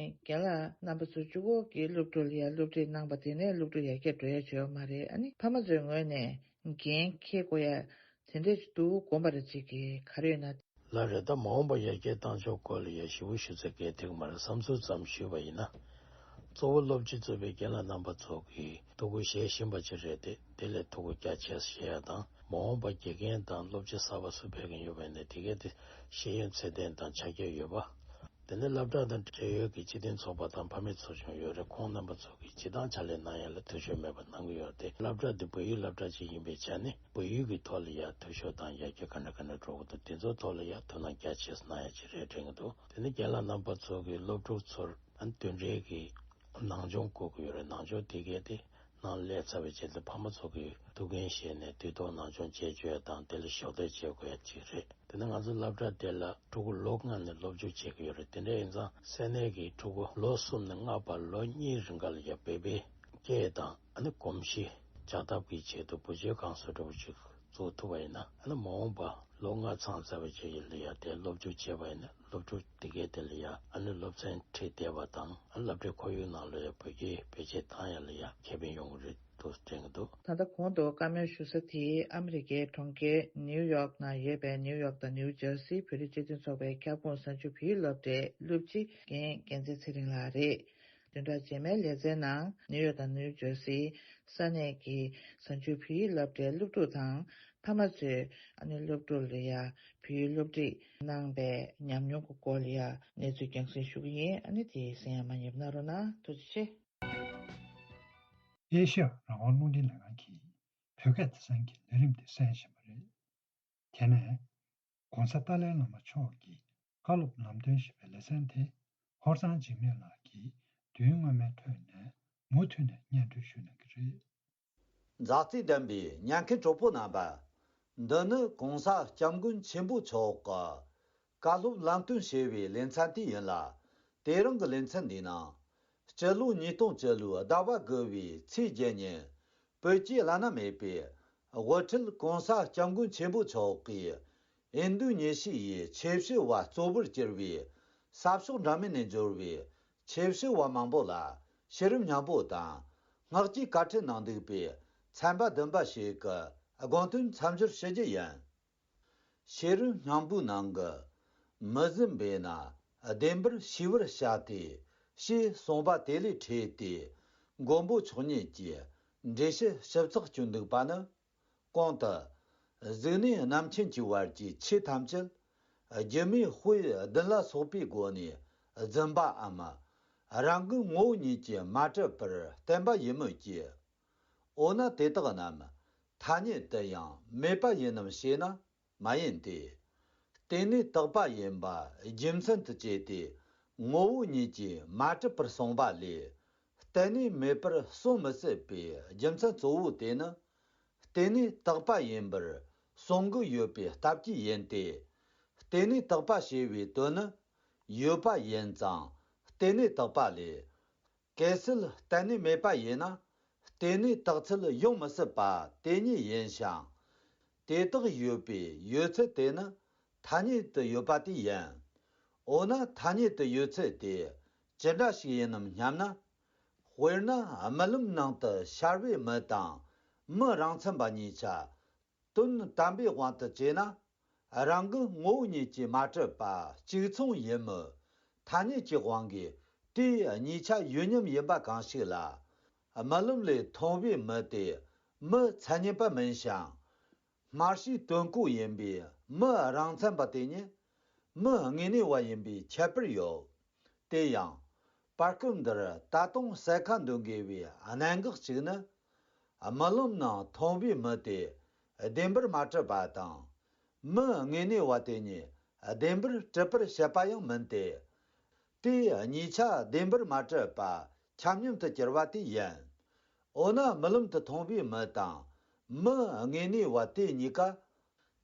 རྒན་ལགས་རྣམ་པ་ཚོ་གཅིག་པོ་གིས་སློབ་ཕྲུག་ལ་ཡང་སློབ་ཁྲིད་གནང་པ་དེ་ནས་སློབ་ཕྲུག་ཡར་རྒྱས་འགྲོ་ཡ་བྱེད་ཡ་མ་རེད། ཨ་ནི་ཕ་མ་ཚོའི་ངོས་ནས་འགན་འཁྱེར་དགོས་ཡ་དེ་འདྲས་ཞིག་འདུག་དགོངས་པ་རེ་ཅིག་གིས་ག་རེ་ཡོད་ན། ལགས་རེད། ད་མ་འོངས་པ་ཡར་རྒྱས་གཏང་ཕྱོགས་སྐོར་ལ་ཡ་ཞིབ་པོ་ཞུ་ཚེ་གལ་ཐེག་མ་རེད། བསམ་ཚུལ་ཙམ་ཞུས་པ་ཡིན་ན། གཙོ་བོ་སློབ་སྤྱི་གཙོས་པའི་རྒན་ལགས་རྣམ་པ་ཚོ་གིས་ཐུགས་ཁུར་བཞེས་བཞིན་པ་ཅིག་རེད་དེ། དེ་ལས་ཐུགས་ཁུར་རྒྱ་ཆེ་བཞེས་ཡ་དང་། མ་འོངས་པ་དགེ་རྒན་དང་སློབ་སྤྱི་གསར་པ་སུ་ཕེབས་ཀྱི་ཡོད་པ་ཡིན་ན་དེ་གས་དེ་ཤེས་ཡོན་ཚད་ལྡན་དང་ཆ་རྒྱུས་ཡོད་པ། དེ་ནས་སློབ་གྲྭ་དང་འབྲེལ་ཡོད་ཀྱི་སྤྱི་མཐུན་ཚོགས་པ་དང་ཕ་མའི་ཚོགས་ཆུང་ཡོད་རེད། ཁོང་རྣམ་པ་ཚོ་གིས་སྤྱི་བཏང་ཕྱག་ལས་གནང་ཡ་ལ་ཐུ་ཤོས་མེད་པ་གནང་གི་ཡོད་དེ། སློབ་གྲྭ་འདི་བོད་ཡིག་སློབ་གྲྭ་ཅིག་ཡིན་པའི་ཆ་ནས་བོད་ཡིག་གི་ཐོག་ལ་ཡ་ཐུ་ཤོས་དང་ཡར་རྒྱས་ག་འདྲ་ག་འདྲ་འགྲོ་གི་འདུག་དེ་ཚོ་ཐོག་ལ་ཡ་ཐུགས་སྣང་རྒྱ་ཆེ་གནང་ཡ་ཅིག་རེད་དྲན་གི་འདུག་དེ་ནས་རྒན་ལགས་རྣམ་པ་ཚོ་གིས་སློབ་ཕྲུག་ཚོར་མདུན་གྲལ་གྱི་ནང་སྦྱོང་བསྐུལ་གི་ཡོད་རེད། ནང་སྦྱོང་དེ་གས་དེ་ནང་སླེབས་ཚར་བའི་རྗེས་ལ་ཕ་མ་ཚོ་གིས་ཐུགས་འགན་བཞེས་ནས་དུས་ཐོག་ནང་སྦྱོང་བྱེད་བཅུག་ཡ་དང་། དེ་ལ་ཕྱོགས་བསྡུས་བྱེད་དགོས་ཡ་ཅིག་རེད། དེ་ནས་ང་ཚོ་སློབ་གྲྭ་དེ་ལ་ཕྲུ་གུ་ལོ་ལྔ་ནས་སློབ་འཇུག་བྱེད་ཀྱི་ཡོད་རེད། དེ་འདྲ་ཡིན་ཙང་ས་གནས་ཀྱི་ཕྲུ་གུ་ལོ་གསུམ་ནས་ལྔ་བར་ལོ་གཉིས་རིང་ག་ལ་ཡ་བོད་པའི་སྐད་དང་ཨ་ནི་གོམས་གཤིས་འཇགས་ཐབས་ཀྱི་ཆེད་དུ་བུ་བཅོལ་ཁང་བཟོ་འདྲ་བོ་ཅིག་བཙུགས་ཐུབ་པ་ཡིན་ན། ཨ་ནི་མ་འོངས་པ་ལོ་ལྔ་ཚང་ཚར་བའི་རྗེས་ལ་ཡ་དེ་སློབ་འཇུག་བྱས་པ་ཡིན་ན། སློབ་ཕྲུག་དེ་གས་དེ་ལ་ཡ་ཨ་ནི་སློབ་ཚན་ཁྲིད་བསྡད་པ་དང་། ཨ་ནི་སློབ་གྲྭའི་ཁོར་ཡུག་ནང་ལ་ཡ་བོད་སྐད་བེད་སྤྱོད་བཏང་ཡ་ལ་ཡ་ཁེ་ཕན་ཡོང་གི་རེད། དུ་དྲན་གྱི་འདུག་ད་ལྟ་གོང་དུ་བཀའ་མོལ་ཞུ་ས་དེ་ཨ་མི་རི་ཀའི་གྲོང་ཁྱེར་ནིའུ་ཡོག་ནང་ཡོད་པའི་ནིའུ་ཡོག་དང་ནིའུ་ཇར་སི་བོད་རིགས་སྤྱི་མཐུན་ཚོགས་པའི་ཁྱབ་ཁོངས་གཟའ་མཇུག་བོད་ཡིག་སློབ་གྲྭའི་སློབ་སྤྱི་རྒན་རྒྱལ་མཚན་ཚེ་རིང་ལགས་རེད། བདུན་ཕྲག་རྗེས་མའི་ལེ་ཚན་ནང་ནིའུ་ཡོག་དང་ནིའུ་ཇར་སིའི་ས་གནས་ཀྱི་གཟའ་མཇུག་བོད་ཡིག་སློབ་གྲྭའི་སློབ་ཕྲུག་དང་ཕ་མ་ཚོས་ཨ་ནི་སློབ་ཕྲུག་ལ་ཡ་བོད་ཡིག་སློབ་ཁྲིད་གནང་པའི་ཉམས་མྱོང་གི་སྐོར་ལ་ཡ་གནས་ཚུལ་རྒྱང་སྲིང་ཞུ་གི་ཡིན། ཨ་ནི་དེ་གསན་ཡ་མ་ཉེས་པ་གནང་རོགས་གནང་། ཐུགས་རྗེ་ཆེ། ཨེ་ཤེ་ཡ་རང་དབང་རླུང་འཕྲིན་ལས་ཁང་གིས་བོད་སྐད་དེང་སང་གི་ལས་རིམ་དེ་གསན་བཞིན་པ་རེད། དེ་ནས་༸གོང་ས་ཏཱ་ལའི་བླ་མ་མཆོག་གི་བཀའ་སློབ་ལམ་སྟོན་ཞེས་པའི་ལེ་ཚན་དེ་ཧོར་གཙང་འཇིགས་མེད་ལགས་ཀྱིས་དུས་སྔ་མའི་ཁྲོད་ནས་མུ་མཐུད་ནས་སྙན་སྒྲོན་ཞུ་གནང་གི་རེད། མཛའ་བརྩེ་ལྡན་པའི་ཉན་མཁན་གྲོགས་པོ་རྣམ་པ། འདི་ནི་༸གོང་ས་༸སྐྱབས་མགོན་ཆེན་པོ་མཆོག་གི་བཀའ་སློབ་ལམ་སྟོན་ཞེས་པའི་ལེ་ཚན་དེ་ཡིན་ལ། དེ་རིང་གི་ལེ་ཚན་འདིའི་ནང་། སྤྱི་ལོ་ཉིས་སྟོང་བཅུ་ལོའི་ཟླ་བ་དགུ་བའི་ཚེས་བརྒྱད་ཉིན། བོད་ཀྱི་བླ་ན་མེད་པའི་དབུ་ཁྲིད་༸གོང་ས་༸སྐྱབས་མགོན་ཆེན་པོ་མཆོག་གིས་ཨིན་རྡུ་ནེ་ཤི་ཡའི་ཆོས་བྱེད་པ་གཙོ་བོར་གྱུར་པའི་ས་ཕྱོགས་འདྲ་མིན་ནས་འབྱོར་བའི་ཆོས་བྱེད་པ་མང་པོ་ལ་ཤེས་རིམ་སྙན་པོ་དང་བསྔགས་བརྗོད་བཀའ་ཁྲིད་གནང་འདུག་པའི་ཚན་པ་བདུན་པ་ཞིག་གི་དགོངས་དོན་མཚམས་སྦྱོར་ཞུ་རྒྱུ་ཡིན། ཤེས་རིམ་སྙན་པོའི་ནང་གི། མི་ཟིན་པས་ན་བདེན་པར་ཤེས་པར་བྱ་སྟེ། ཞེས་གསུངས་པ་དེ་ལས་འཕྲོས་ཏེ། མགོན་པོ་མཆོག་ཉིད་ཀྱིས་འགྲེལ་བཤད་ཞིབ་ཚགས་བསྐྱོན་འདུག་པ་ནི། གོང་དུ། གཟུགས་ནས་རྣམ་མཁྱེན་གྱི་བར་གྱི་ཆོས་ཐམས་ཅད། སྒྱུ་མའི་དཔེ་བདུན་ལ་སོགས་པའི་སྒོ་ནས་རྫུན་པའམ། རང་གི་ངོ་བོ་ཉིད་ཀྱིས་མ་གྲུབ་པར་བསྟན་པ་ཡིན་མོད་ཀྱི། འོ་ན་དེ་དག་རྣམས་ཐ་སྙད་དུ་ཡང་མེད་པ་ཡིན་ནམ་ཞེ་ན། མ་ཡིན་ཏེ། རྟེན་གནས་བཏགས་པ་ཡིན་པ་རྒྱུ་མཚན་དུ་བྱས་ཏེ། ངོ་བོ་ཉིད་ཀྱིས་མ་གྲུབ་པར་གསུངས་པ་ལས། རྟེན་གནས་མེད་པར་གསུངས་མི་སྲིད་པའི་རྒྱུ་མཚན་གཙོ་བོ་དེ་ནི། རྟེན་གནས་བཏགས་པ་ཡིན་པར་གསུང་གི་ཡོད་པའི་སྟབས་ཀྱིས་ཡིན་ཏེ། རྟེན་གནས་བཏགས་པ་ཞེས་པའི་དོན་ནི། ཡོད་པ་ཡིན་ཙང་རྟེན་གནས་བཏགས་པ་ལས། གལ་སྲིད་རྟེན་གནས་མེད་པ་ཡིན་ན། དེ་ནས་དག་ཚུལ་ཡོང་མི་སྲིད་པ་དེ་ཉིད་ཡིན་ཞིང་། དེ་དག་ཡོད་པའི་ཡོད་ཚད་དེ་ནི་ཐ་སྙད་དུ་ཡོད་པ་དེ་ཡིན། འོ་ན་ཐ་སྙད་དུ་ཡོད་ཚད་དེ་ཅི་འདྲ་ཞིག་ཡིན་ནམ་སྙམ་ན། དཔེར་ན་རྨི་ལམ་ནང་དུ་ཤར་བའི་མི་དང་མི་རང་མཚན་པ་གཉིས་ཆ། དོན་དམ་པའི་དབང་དུ་བྱས་ན། རང་གི་ངོ་བོ་ཉིད་ཀྱིས་མ་གྲུབ་པ་གཅིག་མཚུངས་ཡིན་མོད། ཐ་སྙད་ཀྱི་དབང་གིས་དེའི་གཉིས་ཆ་ཡོད་མཉམ་ཡིན་པ་གང་ཞིག་ལ། རྨི་ལམ་ལས་མཐོང་བའི་མི་དེ་མི་མཚན་ཉིད་པ་མིན་ཞིང་། སྨྲ་བྱའི་དོན་གོ་ཡིན་པའི་མི་རང་མཚན་པ་དེ་ཉིད་མི་དངོས་གནས་པ་ཡིན་པའི་ཁྱད་པར་ཡོད། དེ་ཡང་། བར་སྐབས་འདིར་ད་དུང་གསལ་ཁ་འདོན་དགོས་པའི་གནད་འགག་ཅིག་ནི། རྨི་ལམ་ནང་མཐོང་བའི་མི་དེ་བདེན་པར་མ་གྲུབ་པ་དང་། མི་དངོས་གནས་པ་དེ་ཉིད་བདེན་པར་གྲུབ་པར་བཤད་པ་ཡང་མིན་ཏེ། དེའི་གཉིས་ཆ་བདེན་པར་མ་གྲུབ་པ་ཁྱབ་མཉམ་དུ་གྱུར་པ་དེ་ཡིན། འོ་ན་རྨི་ལམ་དུ་མཐོང་བའི་མི་དང་མི་དངོས་གནས་པ་དེ་གཉིས་ཀ་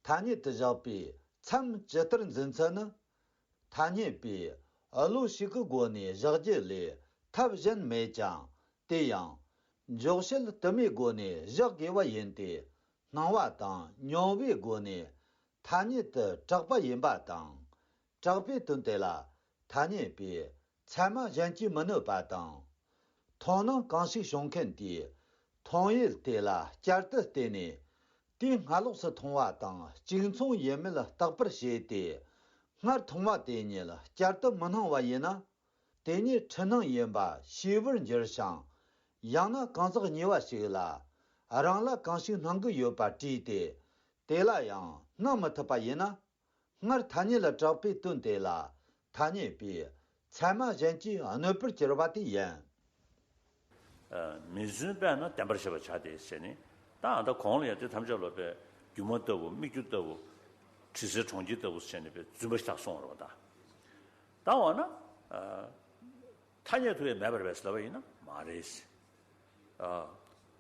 ཐ་སྙད་དུ་བཞག་པའི་མཚམས་ཇི་ལྟར་འཛིན་ཚུལ་ནི། ཐ་སྙད་པས་བློ་ཞིག་གི་སྒོ་ནས་བཞག་རྒྱུ་ལས་ཐབས་གཞན་མེད་ཀྱང་། དེ་ཡང་འཇོག་བྱེད་དུ་མའི་སྒོ་ནས་བཞག་དགོས་པ་ཡིན་ཏེ། སྣང་བ་དང་མྱོང་བའི་སྒོ་ནས་ཐ་སྙད་དུ་གྲགས་པ་ཡིན་པ་དང་། གྲགས་པའི་དོན་དེ་ལ་ཐ་སྙད་པས་ཚད་མ་གཞན་གྱིས་མི་གནོད་པ་དང་། མཐོང་སྣང་གང་ཞིག་བྱུང་མཁན་དེས་མཐོང་ཡུལ་དེ་ལ་བསྐྱར་དུ་བལྟས་ནས། དེའི་སྔ་ལོགས་སུ་མཐོང་བ་དང་གཅིག་མཚུངས་ཡིན་མིན་བརྟག་པར་བྱས་ཏེ། སྔར་མཐོང་བ་དེ་ཉིད་བསྐྱར་དུ་མི་སྣང་བ་ཡིན་ན། དེ་ཉིད་འཁྲུལ་སྣང་ཡིན་པ་ཤེས་པར་འགྱུར་ཞིང་། ཡང་ན་གང་ཟག་གཉིས་པ་ཞིག་ལ་རང་ལ་གང་ཞིག་སྣང་གི་ཡོད་པ་དྲིས་ཏེ། དེ་ལ་ཡང་སྣང་མི་ཐུབ་པ་ཡིན་ན། སྔར་ཐ་སྙད་ལ་གྲགས་པའི་དོན་དེ་ལ་ཐ་སྙད་པས་ཚད་མ་གཞན་གྱིས་གནོད་པར་གྱུར་པ་དེ་ཡིན། མི་བརྫུན་པས་ན་བདེན་པར་ཤེས་པར་བྱ་སྟེ་ཟེར་ནས། ད་ཨ་ད་གོང་ལ་ཡང་དེ་ཐམས་ཅད་ལོ་པའི་སྒྱུ་མ་ལྟ་བུ་སྨིག་རྒྱུ་ལྟ་བུ། དྲི་ཟའི་གྲོང་ཁྱེར་ལྟ་བུ་ཟེར་ནས་པའི་བརྫུན་པ་ཞིག་ད་སོང་བ་རེད་པ། ད་ད་འོ་ན། ཐ་སྙད་དུ་ཡང་མེད་པ་རེད་པས་ལབ་པ་ཡིན་ན་མ་རེད།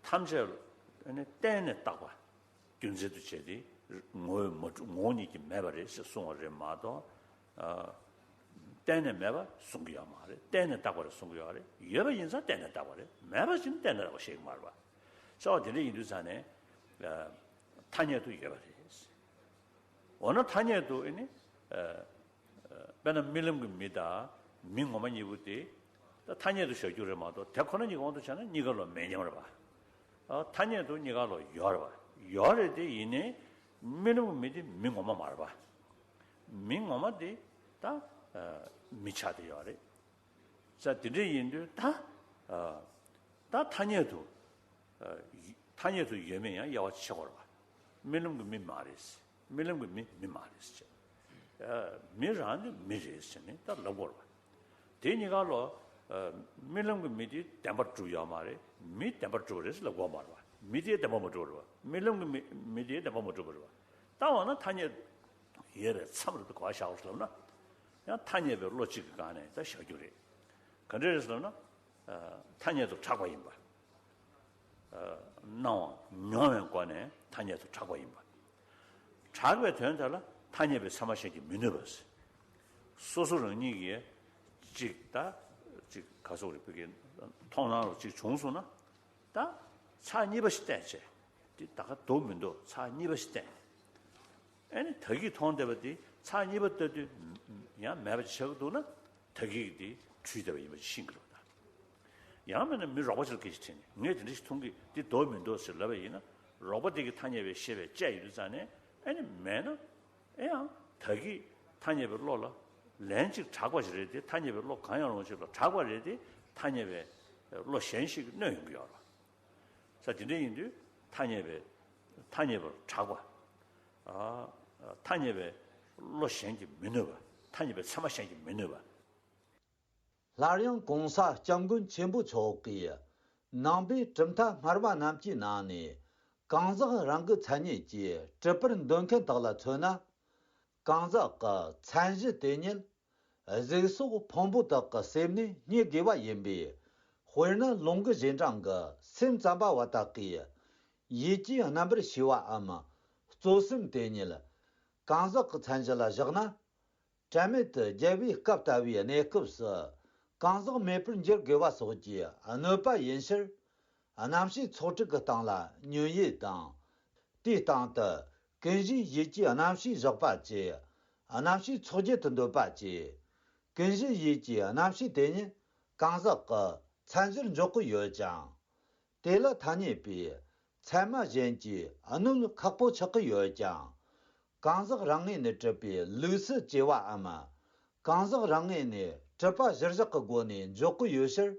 ཐམས་ཅད་ལ་གཏན་ནས་བཏགས་པ་རྒྱུ་མཚན་དུ་བྱས་ཏེ་ངོ་བོ་མ་གྲུབ་ངོ་བོ་ཉིད་ཀྱིས་མེད་པ་རེད་ཟེར་གསུང་བ་རེད་མ་གཏོགས། གཏན་ནས་མེད་པ་གསུང་གི་ཡོད་མ་རེད། གཏན་ནས་བཏགས་པ་རེད་གསུང་གི་ཡོད་རེད། ཡོད་པ་ཡིན་ཙང་གཏན་ནས་བཏགས་པ་རེད། མེད་པ་ཅིག་གཏན་ནས་བཏགས་པ་ཞིག་མ་རེད་པ། ས་བ་དེ་འདྲ་ཡིན་དུས་ཙང་ནས་ཐ་སྙད་དུ་ཡོད་པ་རེད། འོ་ན་ཐ་སྙད་དུ་ཨེ་ནི། དཔེར་ན་རྨི་ལམ་གྱི་མི་དང་མི་ངོ་མ་གཉིས་པོ་དེ། ད་ཐ་སྙད་དུ་བཞག་རྒྱུ་རེད་མ་གཏོགས་དེ་ཁོ་ན་གཉིས་ཀྱི་དབང་དུ་བྱས་ན་གཉིས་ཀ་ལོ་མེད་མཉམ་རེད་པ། ཐ་སྙད་དུ་གཉིས་ཀ་ལོ་ཡོད་རེད་པ། ཡོད་རེད་དེ་ཡིན་ནའི་རྨི་ལམ་གྱི་མི་དེ་མི་ངོ་མ་མ་རེད་པ། མི་ངོ་མ་དེ་ད་མི་ཆགས་བསྡད་ཡོད་རེད། ས་དེ་འདྲ་ཡིན་དུས་ད། ད་ཐ་སྙད་དུ། ཐ་སྙད་དུ་ཡོད་མེད་ཡང་དབྱེ་བ་ཕྱེ་དགོས་རེད་པ། རྨི་ལམ་གྱི་མི་མ་རེད། རྨི་ལམ་གྱི་མི་མི་མ་རེད་ཟེར། མི་རང་ནི་མི་རེད་ཟེར་ནས་ད་ལབ་དགོས་རེད་པ། དེ་གཉིས་ཀ་ལོ། རྨི་ལམ་གྱི་མི་དེ་བདེན་པར་གྲུབ་ཡོད་མ་རེད། མི་བདེན་པར་གྲུབ་རེད་ཟེར་ལབ་དགོས་མ་རེད་པ། མི་དེ་བདེན་པར་མ་གྲུབ་རེད་པ། རྨི་ལམ་གྱི་མི་མི་དེ་བདེན་པར་མ་གྲུབ་རེད་པ། ད་འོ་ན་ཐ་སྙད་ཡོད་པའི་མཚམས་རེད་དུ་ག་བ་བཞག་ལབ་ན། ཡང་ཐ་སྙད་པའི་བློ་གཅིག་གི་སྒང་ནས་ད་བཞག་རྒྱུ་རེད། ག་འདྲ་རེད་ཟེར་ན། ཐ་སྙད་དུ་གྲགས་པ་ཡིན་པ། སྣང་བ་མྱོང་བའི་སྒོ་ནས་ཐ་སྙད་དུ་གྲགས་པ་ཡིན་པ། གྲགས་པའི་དོན་དེ་ལ་ཐ་སྙད་པའི་ཚད་མ་གཞན་གྱིས་མི་གནོད་པ། སོ་སོ་རང་ཉིད་ཀྱིས་གཅིག་ད་གཅིག་ག་སོགས་རིག་པའི་མཐོང་སྣང་རུ་གཅིག་བྱུང་སོང་ན། ད་ཚར་གཉིས་པ་ཞིག་བསྟན་བྱས། དེ་ད་ག་འདུག་མི་འདུག་ཚར་གཉིས་པ་ཞིག་བསྟན། ཨེ་ནི་ད་གིས་མཐོང་བསྡད་པ་དེ་ཚར་གཉིས་པ་ལྟ་དུས་ཡང་མེད་པ་ཅིག་ཆགས་ཀྱི་འདུག་ན། ད་གིས་དེ་འཁྲུལ་བསྡད་པ་ཡིན་པ་ཅིག་ཤེས་ཀྱི་རེད་པ། ད་ཡང་མིན་ན་མི་རོགས་པ་ཅིག་ལ་སྐད་ཆ་དྲིས་ནས་ངས་དེ་འདྲ་ཞིག་མཐོང་གི་འདི་འདུག་མི་འདུག་ཟེར་ལབ་པ་ཡིན་ན། རོགས་པ་དེ་གིས་ཐ་སྙད་པའི་ཤེས་པས་དཔྱད་ཡོད་དུས་ཙང་ནས་ཨེ་ནི་མེད་ན། ཨེ་ཡང་ད་གིས་ཐ་སྙད་པའི་བློ་ལ་ལན་གཅིག་གྲགས་པ་ཞིག་རེད་དེ། ཐ་སྙད་པའི་བློ་གང་ཡང་རུང་ཞིག་ལ་གྲགས་པ་རེད་དེ། ཐ་སྙད་པའི་བློ་གཞན་ཞིག་གིས་གནོད་ཡོང་གི་ཡོད་རེད་པ། ས་དེ་འདྲ་ཡིན་དུས་ཐ་སྙད་པའི་ཐ་སྙད་པར་གྲགས་པ། ཐ་སྙད་པའི་བློ་གཞན་གྱིས་མི་གནོད་པ། ཐ་སྙད་པའི་ཚད་མ་གཞན་གྱིས་མི་གནོད་པ། སླར་ཡང་གོང་ས་སྐྱབས་མགོན་ཆེན་པོ་མཆོག་གིས་ནང་པའི་གྲུབ་མཐའ་སྔ་མ་རྣམས་ཀྱི་ནང་ནས་གང་ཟག་རང་གི་མཚན་ཉིད་ཀྱིས་གྲུབ་པར་འདོད་མཁན་དག་ལ་མཚོན་ན། གང་ཟག་གི་མཚན་གཞི་དེ་ཉིད་གཟུགས་སོགས་ཕུང་པོ་དག་གི་སེམས་ནས་རྙེད་དགོས་པ་ཡིན་པས། དཔེར་ན་ལུང་གི་རྗེས་འབྲང་གི་སེམས་ཙམ་པ་བ་དག་གིས་ཡིད་ཀྱི་རྣམ་པར་ཤེས་པའམ་གཙོ་སེམས་དེ་ཉིད་གང་ཟག་གི་མཚན་གཞི་ལ་བཞག་ན། དྲན་མེད་དུ་རྒྱལ་བའི་བཀའ་ལྟ་བུའི་གནས་སྐབས་སུ་གང་ཟག་མེད་པར་འགྱུར་དགོས་པ་སོགས་ཀྱི་གནོད་པ་ཡིན་ཕྱིར། རྣམ་ཤེས་ཚོགས་དྲུག་གི་སྟེང་ལ་ཉོན་ཡིད་དང་། དེའི་སྟེང་དུ་ཀུན་གཞིའི་ཡིད་ཀྱི་རྣམ་ཤེས་བཞག་པ་བཅས། རྣམ་ཤེས་ཚོགས་བརྒྱད་དུ་འདོད་པ་བཅས། ཀུན་གཞིའི་ཡིད་ཀྱི་རྣམ་ཤེས་དེ་ཉིད་གང་ཟག་གི་མཚན་གཞིར་འཇོག་གི་ཡོད་ཀྱང་། དེ་ལ་ཐ་སྙད་པས་ཚད་མ་གཞན་གྱིས་གནོད་ཁག་པོ་ཆགས་ཀྱི་ཡོད་ཀྱང་། གང་ཟག་རང་ངོས་ནས་གྲུབ་པའི་ལུགས་སུ་བྱས་པའམ། གང་ཟག་རང་ངོས་ནས་གྲུབ་པ་གཞིར་བཞག་གི་སྒོ་ནས་འཇོག་གི་ཡོད་ཕྱིར།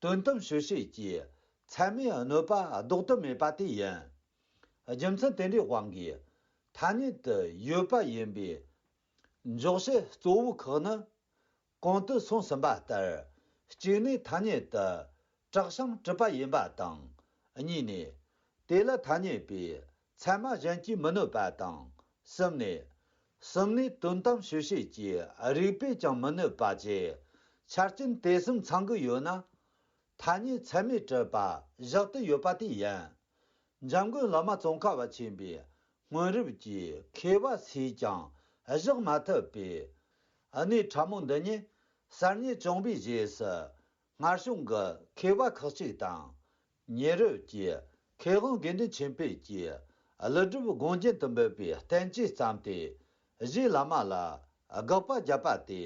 དོན་དམ་དཔྱོད་བྱེད་ཀྱིས་ཚད་མས་གནོད་པ་ལྡོག་ཏུ་མེད་པ་དེ་ཡིན། རྒྱུ་མཚན་དེ་འདྲའི་དབང་གིས་ཐ་སྙད་དུ་ཡོད་པ་ཡིན་པའི་འཇོག་བྱེད་གཙོ་བོ་ཁག་ནི། གོང་དུ་གསུངས་ཟིན་པ་ལྟར། གཅིག་ནས་ཐ་སྙད་དུ་གྲགས་ཤིང་གྲུབ་པ་ཡིན་པ་དང་། གཉིས་ནས། དེ་ལ་ཐ་སྙད་པས་ཚད་མ་གཞན་གྱིས་མི་གནོད་པ་དང་། གསུམ་ནས། གསུམ་ནས་དོན་དམ་དཔྱོད་བྱེད་ཀྱི་རིགས་པས་ཀྱང་མི་གནོད་པ་བཅས་ཆ་རྐྱེན་དེ་གསུམ་ཚང་གི་ཡོད་ན། ཐ་སྙད་ཚད་མས་གྲུབ་པ་བཞག་ཏུ་ཡོད་པ་དེ་ཡིན། འཇམ་མགོན་བླ་མ་ཙོང་ཁ་པ་ཆེན་པོས་སྔོན་རབས་ཀྱི་མཁས་པ་སུས་ཀྱང་བཞག་མ་ཐུབ་པའི་གནས་ཕྲ་མོ་འདི་ཉིད་གསར་རྙེད་བྱུང་བའི་རྗེས་སུ། སྔར་བྱུང་གི་མཁས་པ་ཁག་ཅིག་དང་། ཉེ་རབས་ཀྱི་མཁས་དབང་དགེ་འདུན་ཆོས་འཕེལ་གྱིས་ཀླུ་སྒྲུབ་དགོངས་རྒྱན་དུ་འབུལ་བའི་བསྟན་བཅོས་བརྩམས་ཏེ། རྗེ་བླ་མ་ལ་དགག་པ་བརྒྱབ་པ་དེ།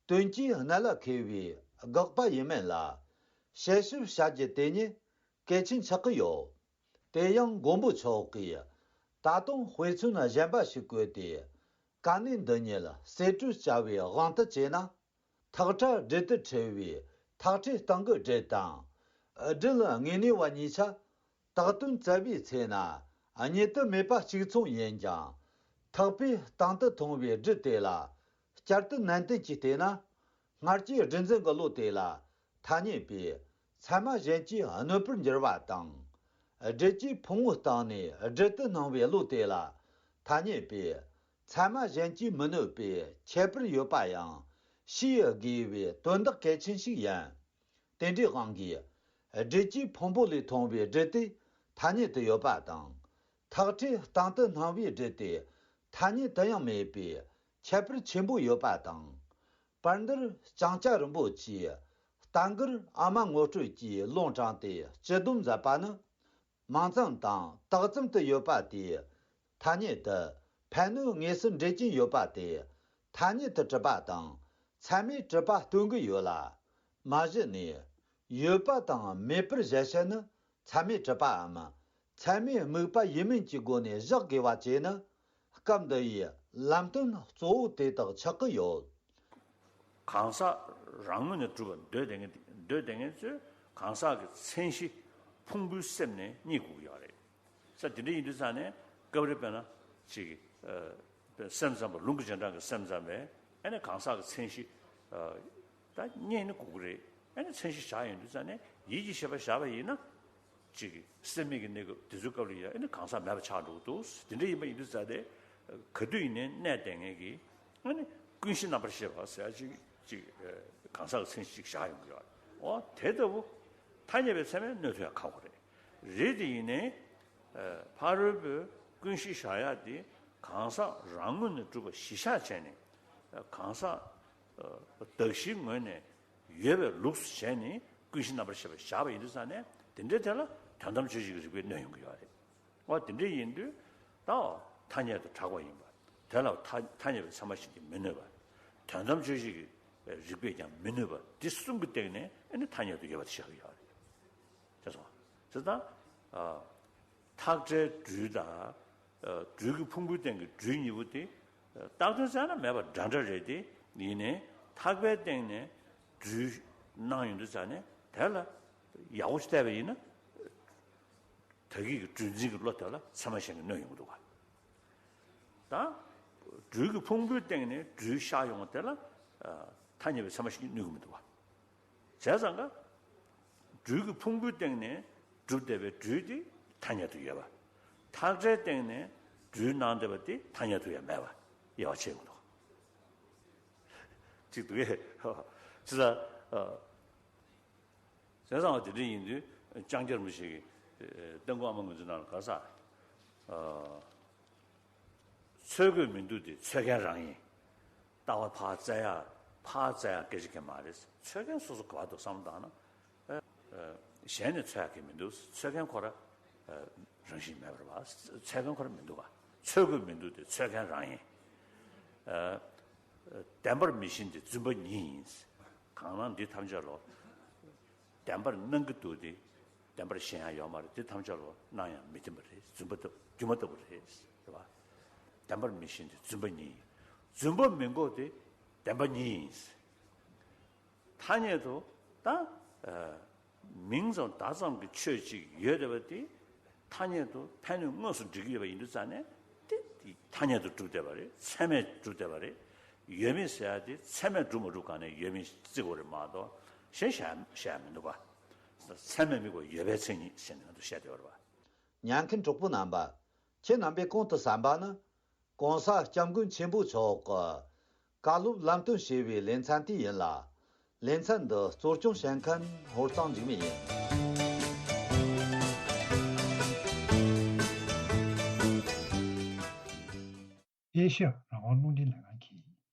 དོན་གྱིས་གནད་ལ་འཁེལ་བའི་དགག་པ་ཡིན་མིན་ལ། དཔྱད་ཞིབ་བྱ་རྒྱུ་དེ་ཉིད་གལ་ཆེན་ཆགས་ཀྱི་ཡོད། དེ་ཡང་མགོན་པོ་མཆོག་གིས་ད་དུང་དཔེ་མཚོན་གཞན་པ་ཞིག་བཀོད་དེ། དཀའ་གནད་འདི་ཉིད་གསེད་བཀྲོལ་བྱ་བའི་དབང་དུ་བྱས་ན། ཐག་ཁྲ་སྦྲུལ་དུ་འཁྲུལ་བའི་ཐག་ཁྲའི་སྟེང་གི་སྦྲུལ་དང་། སྦྲུལ་དངོས་གནས་པ་གཉིས་ཆ། དག་དོན་བཙལ་བའི་ཚེ་ན་རྙེད་དུ་མེད་པ་གཅིག་མཚུངས་ཡིན་ཀྱང་། ཐག་པའི་སྟེང་དུ་མཐོང་བའི་སྦྲུལ་དེ་ལ་བསྐྱར་དུ་ནན་ཏན་གྱིས་བལྟས་ན། སྔར་གྱི་སྦྲུལ་འཛིན་གྱི་བློ་དེ་ལ་ཐ་སྙད་པས་ཚད་མ་གཞན་གྱིས་གནོད་པར་འགྱུར་བ་དང་། སྦྲུལ་གྱི་ཕུང་པོའི་སྟེང་ནས་སྦྲུལ་དུ་སྣང་བའི་བློ་དེ་ལ་ཐ་སྙད་པས་ཚད་མ་གཞན་གྱིས་མི་གནོད་པའི་ཁྱད་པར་ཡོད་པ་ཡང་ཤེས་དགོས་པའི་དོན་དག་གལ་ཆེན་ཞིག་ཡིན། དེ་འདྲའི་དབང་གིས། སྦྲུལ་གྱི་ཕུང་པོ་ལས་མཐོང་བའི་སྦྲུལ་དེ་ཐ་སྙད་དུ་ཡོད་པ་དང་། ཐག་ཁྲའི་སྟེང་དུ་སྣང་བའི་སྦྲུལ་དེ་ཐ་སྙད་དུ་ཡང་མེད་པའི་ཁྱད་པར་ཆེན་པོ་ཡོད་པ་དང་། བར་འདིར་ལྕང་སྐྱ་རིན་པོ་ཆེས་རྟ་མགུར་ཨ་མ་ངོ་སྤྲོད་ཀྱིས་ལུང་དྲངས་ཏེ་སྤྱི་སྡོམ་མཛད་པ་ནི། མིང་ཙམ་དང་བཏགས་ཙམ་དུ་ཡོད་པ་དེས་ཐ་སྙད་དུ་ཕན་གནོད་དངོས་སུ་འབྲེལ་གྱིན་ཡོད་པ་དེ་ཐ་སྙད་དུ་གྲུབ་པ་དང་ཚད་མས་གྲུབ་པ་སྟོན་གྱི་ཡོད་ལ། མ་གཞི་ནས་ཡོད་པ་དང་མེད་པར་གཞལ་བྱ་ནི་ཚད་མས་གྲུབ་པའམ་ཚད་མས་དམིགས་པ་ཡིན་མིན་གྱི་སྒོ་ནས་བཞག་དགོས་པ་བཅས་ནི་སྐབས་འདི་ཡི་ལམ་སྟོན་གཙོ་བོ་དེ་དག་ཆགས་ཀྱི་ཡོད། གང་ཟག་རང་ངོས་ནས་གྲུབ་པར་འདོད་བསྡད་མཁན་འདོད་བསྡད་མཁན་ཚོས་གང་ཟག་གི་མཚན་གཞི་ཕུང་པོའི་སེམས་ནས་རྙེད་དགོས་ཀྱི་ཡོད་རེད། ས་དེ་འདྲ་ཡིན་དུས་ཙང་ནས་སྐབས་རེ་དཔེར་ན་ཅིག་སེམས་ཙམ་པ་ལུང་གི་རྗེས་འབྲང་གི་སེམས་ཙམ་པས་ཨ་ནི་གང་ཟག་གི་མཚན་གཞི་ད་རྙེད་ནི་དགོས་ཀྱི་རེད། ཨ་ནི་མཚན་གཞི་བཞག་ཡོང་དུས་ཙང་ནས་ཡིད་ཀྱི་ཤེས་པ་བཞག་པ་ཡིན་ན། ཅིག་སེམས་མེད་ཀྱི་གནས་སྐབས་དེ་ཚོའི་སྐབས་ལ་ཡང་ཨ་ནི་གང་ཟག་མེད་པ་ཆགས་འགྲོ་གི་འདུག་དེ་འདྲ་ཡིན་པ་ཡིན་དུས་ཙང་དེ་ག་དུས་ཡིན་ནའི་གནས་བསྡད་མཁན་གྱི་ཨ་ནི་ཀུན་གཞི་རྣམ་པར་ཤེས་པ་ཟེར་ཡ་ཅིག་ཅིག་གང་ཟག་གི་མཚན་གཞི་ཅིག་བཞག་ཡོང་གི་ཡོད་རེད། འོ་དེ་ལྟ་བུ་ཐ་སྙད་པའི་ཚད་མས་གནོད་ཐུབ་ཡ་ཁག་པོ་རེད། རེད་དེ་ཡིན་ནའི་ཕ་རོལ་པོའི་ཀུན་གཞི་བཞག་ཡ་དེ་གང་ཟག་རང་ངོས་ནས་གྲུབ་པ་གཞི་བཞག་བྱས་ནས་གང་ཟག་གདགས་གཞིའི་ངོས་ནས། ཡོད་པའི་ལུགས་སུ་བྱས་ནས་ཀུན་གཞི་རྣམ་པར་ཤེས་པ་བཞག་པ་ཡིན་དུས་ཙང་ནས་དེ་འདྲའི་ཐད་ལ་དོན་དམ་དཔྱོད་བྱེད་ཀྱི་རིགས་པས་གནོད་ཡོང་གི་ཡོད་རེད། འོ་དེ་འདྲ་ཡིན་དུས་ད་ཐ་སྙད་དུ་གྲགས་པ་ཡིན་པ་དེ་ལ་ཐ་ཐ་སྙད་པའི་ཚད་མ་གཞན་གྱིས་མི་གནོད་པ། དོན་དམ་དཔྱོད་བྱེད་ཀྱི་རིགས་པས་ཀྱང་མི་གནོད་པ་འདི་གསུམ་གྱི་སྟེང་ནས་ཨ་ནི་ཐ་སྙད་དུ་ཡོད་པ་དེ་བཞག་གི་ཡོད་རེད། དེ་སོང་ཙང་། ཐག་ཁྲའི་སྦྲུལ་དང་། སྦྲུལ་གྱི་ཕུང་པོའི་སྟེང་གི་སྦྲུལ་གཉིས་པོ་དེ། བཏགས་དོན་བཙལ་ན་མེད་པ་འདྲ་འདྲ་རེད་དེ། ཡིན་ནའི་ཐག་པའི་སྟེང་ནས་སྦྲུལ་སྣང་ཡོང་དུས་ཙང་ནས་དེ་ལ་ཡག་པོ་ཞིག་བལྟས་པ་ཡིན་ན། ད་གིན་གྱི་སྦྲུལ་འཛིན་གྱི་བློ་དེ་ལ་ཚད་མ་གཞན་གྱིས་གནོད་ཡོང་གི་འདུག་ག་ད། སྦྲུལ་གྱི་ཕུང་པོའི་སྟེང་ནས་སྦྲུལ་ཤར་ཡོང་བ་དེ་ལ། ཐ་སྙད་པའི་ཚད་མ་གཞན་གྱིས་གནོད་ཀྱི་མི་འདུག་ག་བྱས་ཙང་ཀ། སྦྲུལ་གྱི་ཕུང་པོའི་སྟེང་ནས་གྲུབ་བསྡད་པའི་སྦྲུལ་དེ་ཐ་སྙད་དུ་ཡོད་པ། ཐག་ཁྲའི་སྟེང་ནས་སྦྲུལ་སྣང་བསྡད་པ་དེ་ཐ་སྙད་དུ་ཡང་མེད་པ་དབྱེ་བ་ཕྱེ་དགོས་འདུག་ཅིག་འདུག་གས། ཅི་ལ། བྱས་ཙང་བ་དེ་འདྲ་ཡིན་དུས་ལྕང་སྐྱ་རིན་པོ་ཆེ་གིས་སྟོན་མགོ་ཨ་མ་ངོས་འཛིན་ནང་ལ་ག་ས། འཚོལ་དགོས་མི་འདུག་དེ་འཚོལ་མཁན་རང་ཡིན། ལྟ་བ་ཕར་བཙལ་ཡ་ཕར་བཙལ་ཡ་སྐད་ཆ་གང་མ་རེད། འཚོལ་མཁན་སོ་སོ་ག་བ་འདུག་བསམ་བློ་བཏང་ན། ཨ། ཨ། གཞན་ནས་འཚོལ་ཡག་གི་མི་འདུག་འཚོལ་མཁན་ཁོ་ར་རང་བཞིན་མེད་པ་རེད་བ། འཚོལ་མཁན་ཁོ་ར་མི་འདུག་བ། འཚོལ་དགོས་མི་འདུག་སྟེ་འཚོལ་མཁན་རང་ཡིན། བདེན་པར་མི་ཤེས་ཏེ་རྫུན་པ་ཉིད་ཡིན། གང་སྣང་འདི་ཐམས་ཅད་ལོ། བདེན་པར་སྣང་གི་འདུག་སྟེ། བདེན་པར་ཤེས་ཡག་ཡོད་མ་རེད། འདི་ཐམས་ཅད་ལོ་སྣང་ཡང་མི་བདེན་པ་རེད། རྫུན་པ་ལྟ་སྒྱུ་མ་ལྟ་བུ་རེད། རེད་བ། བདེན་པར་མི་ཤེས་ཏེ་རྫུན་པ་ཉིད་ཡིན། རྫུན་པ་མི་འགོག་སྟེ་བདེན་པ་ཉིད་ཡིན། ཐ་སྙད་དུ་ད། མིང་ཙམ་བརྡ་ཙམ་གྱི་ཆོས་ཅིག་ཡོད་བསྡད་པ་དེ། ཐ་སྙད་དུ་ཕན་གནོད་དངོས་སུ་འགྲིག་གི་ཡོད་པ་ཡིན་དུས་ཙང་ནས་དེ་ཐ་སྙད་དུ་གྲུབ་བསྡད་པ་རེད། ཚད་མས་གྲུབ་བསྡད་པ་རེད། ཡོད་མེད་ཟེར་ཡ་དེ་ཚད་མས་གྲུབ་མ་གྲུབ་སྒང་ནས་ཡོད་མེད་བརྩི་དགོས་རེད་མ་གཏོགས་གཞན་བཤད་བཤད་ཡ་མི་འདུག་པ། ཚད་མས་དམིགས་པ་ཡོད་པའི་མཚན་ཉིད་ཟེར་ནས་ང་ཚོ་བཤད་བསྡད་པ་རེད་པ། ཉན་མཁན་གྲོགས་པོ་རྣམ་པ། ཁྱེད་རྣམ་པས་གོང་དུ་གསན་པ་ནི། ༸གོང་ས་༸སྐྱབས་མགོན་ཆེན་པོ་མཆོག་གི་བཀའ་སློབ་ལམ་སྟོན་ཞེས་པའི་ལེ་ཚན་དེ་ཡིན་ལ། ལེ་ཚན་འདི་གཙོ་སྐྱོང་བྱེད་མཁན་ཧོར་གཙང་འཇིགས་མེད་ཡིན། ཨེ་ཤེ་ཡ་རང་དབང་རླུང་འཕྲིན་ལས་ཁང་གིས་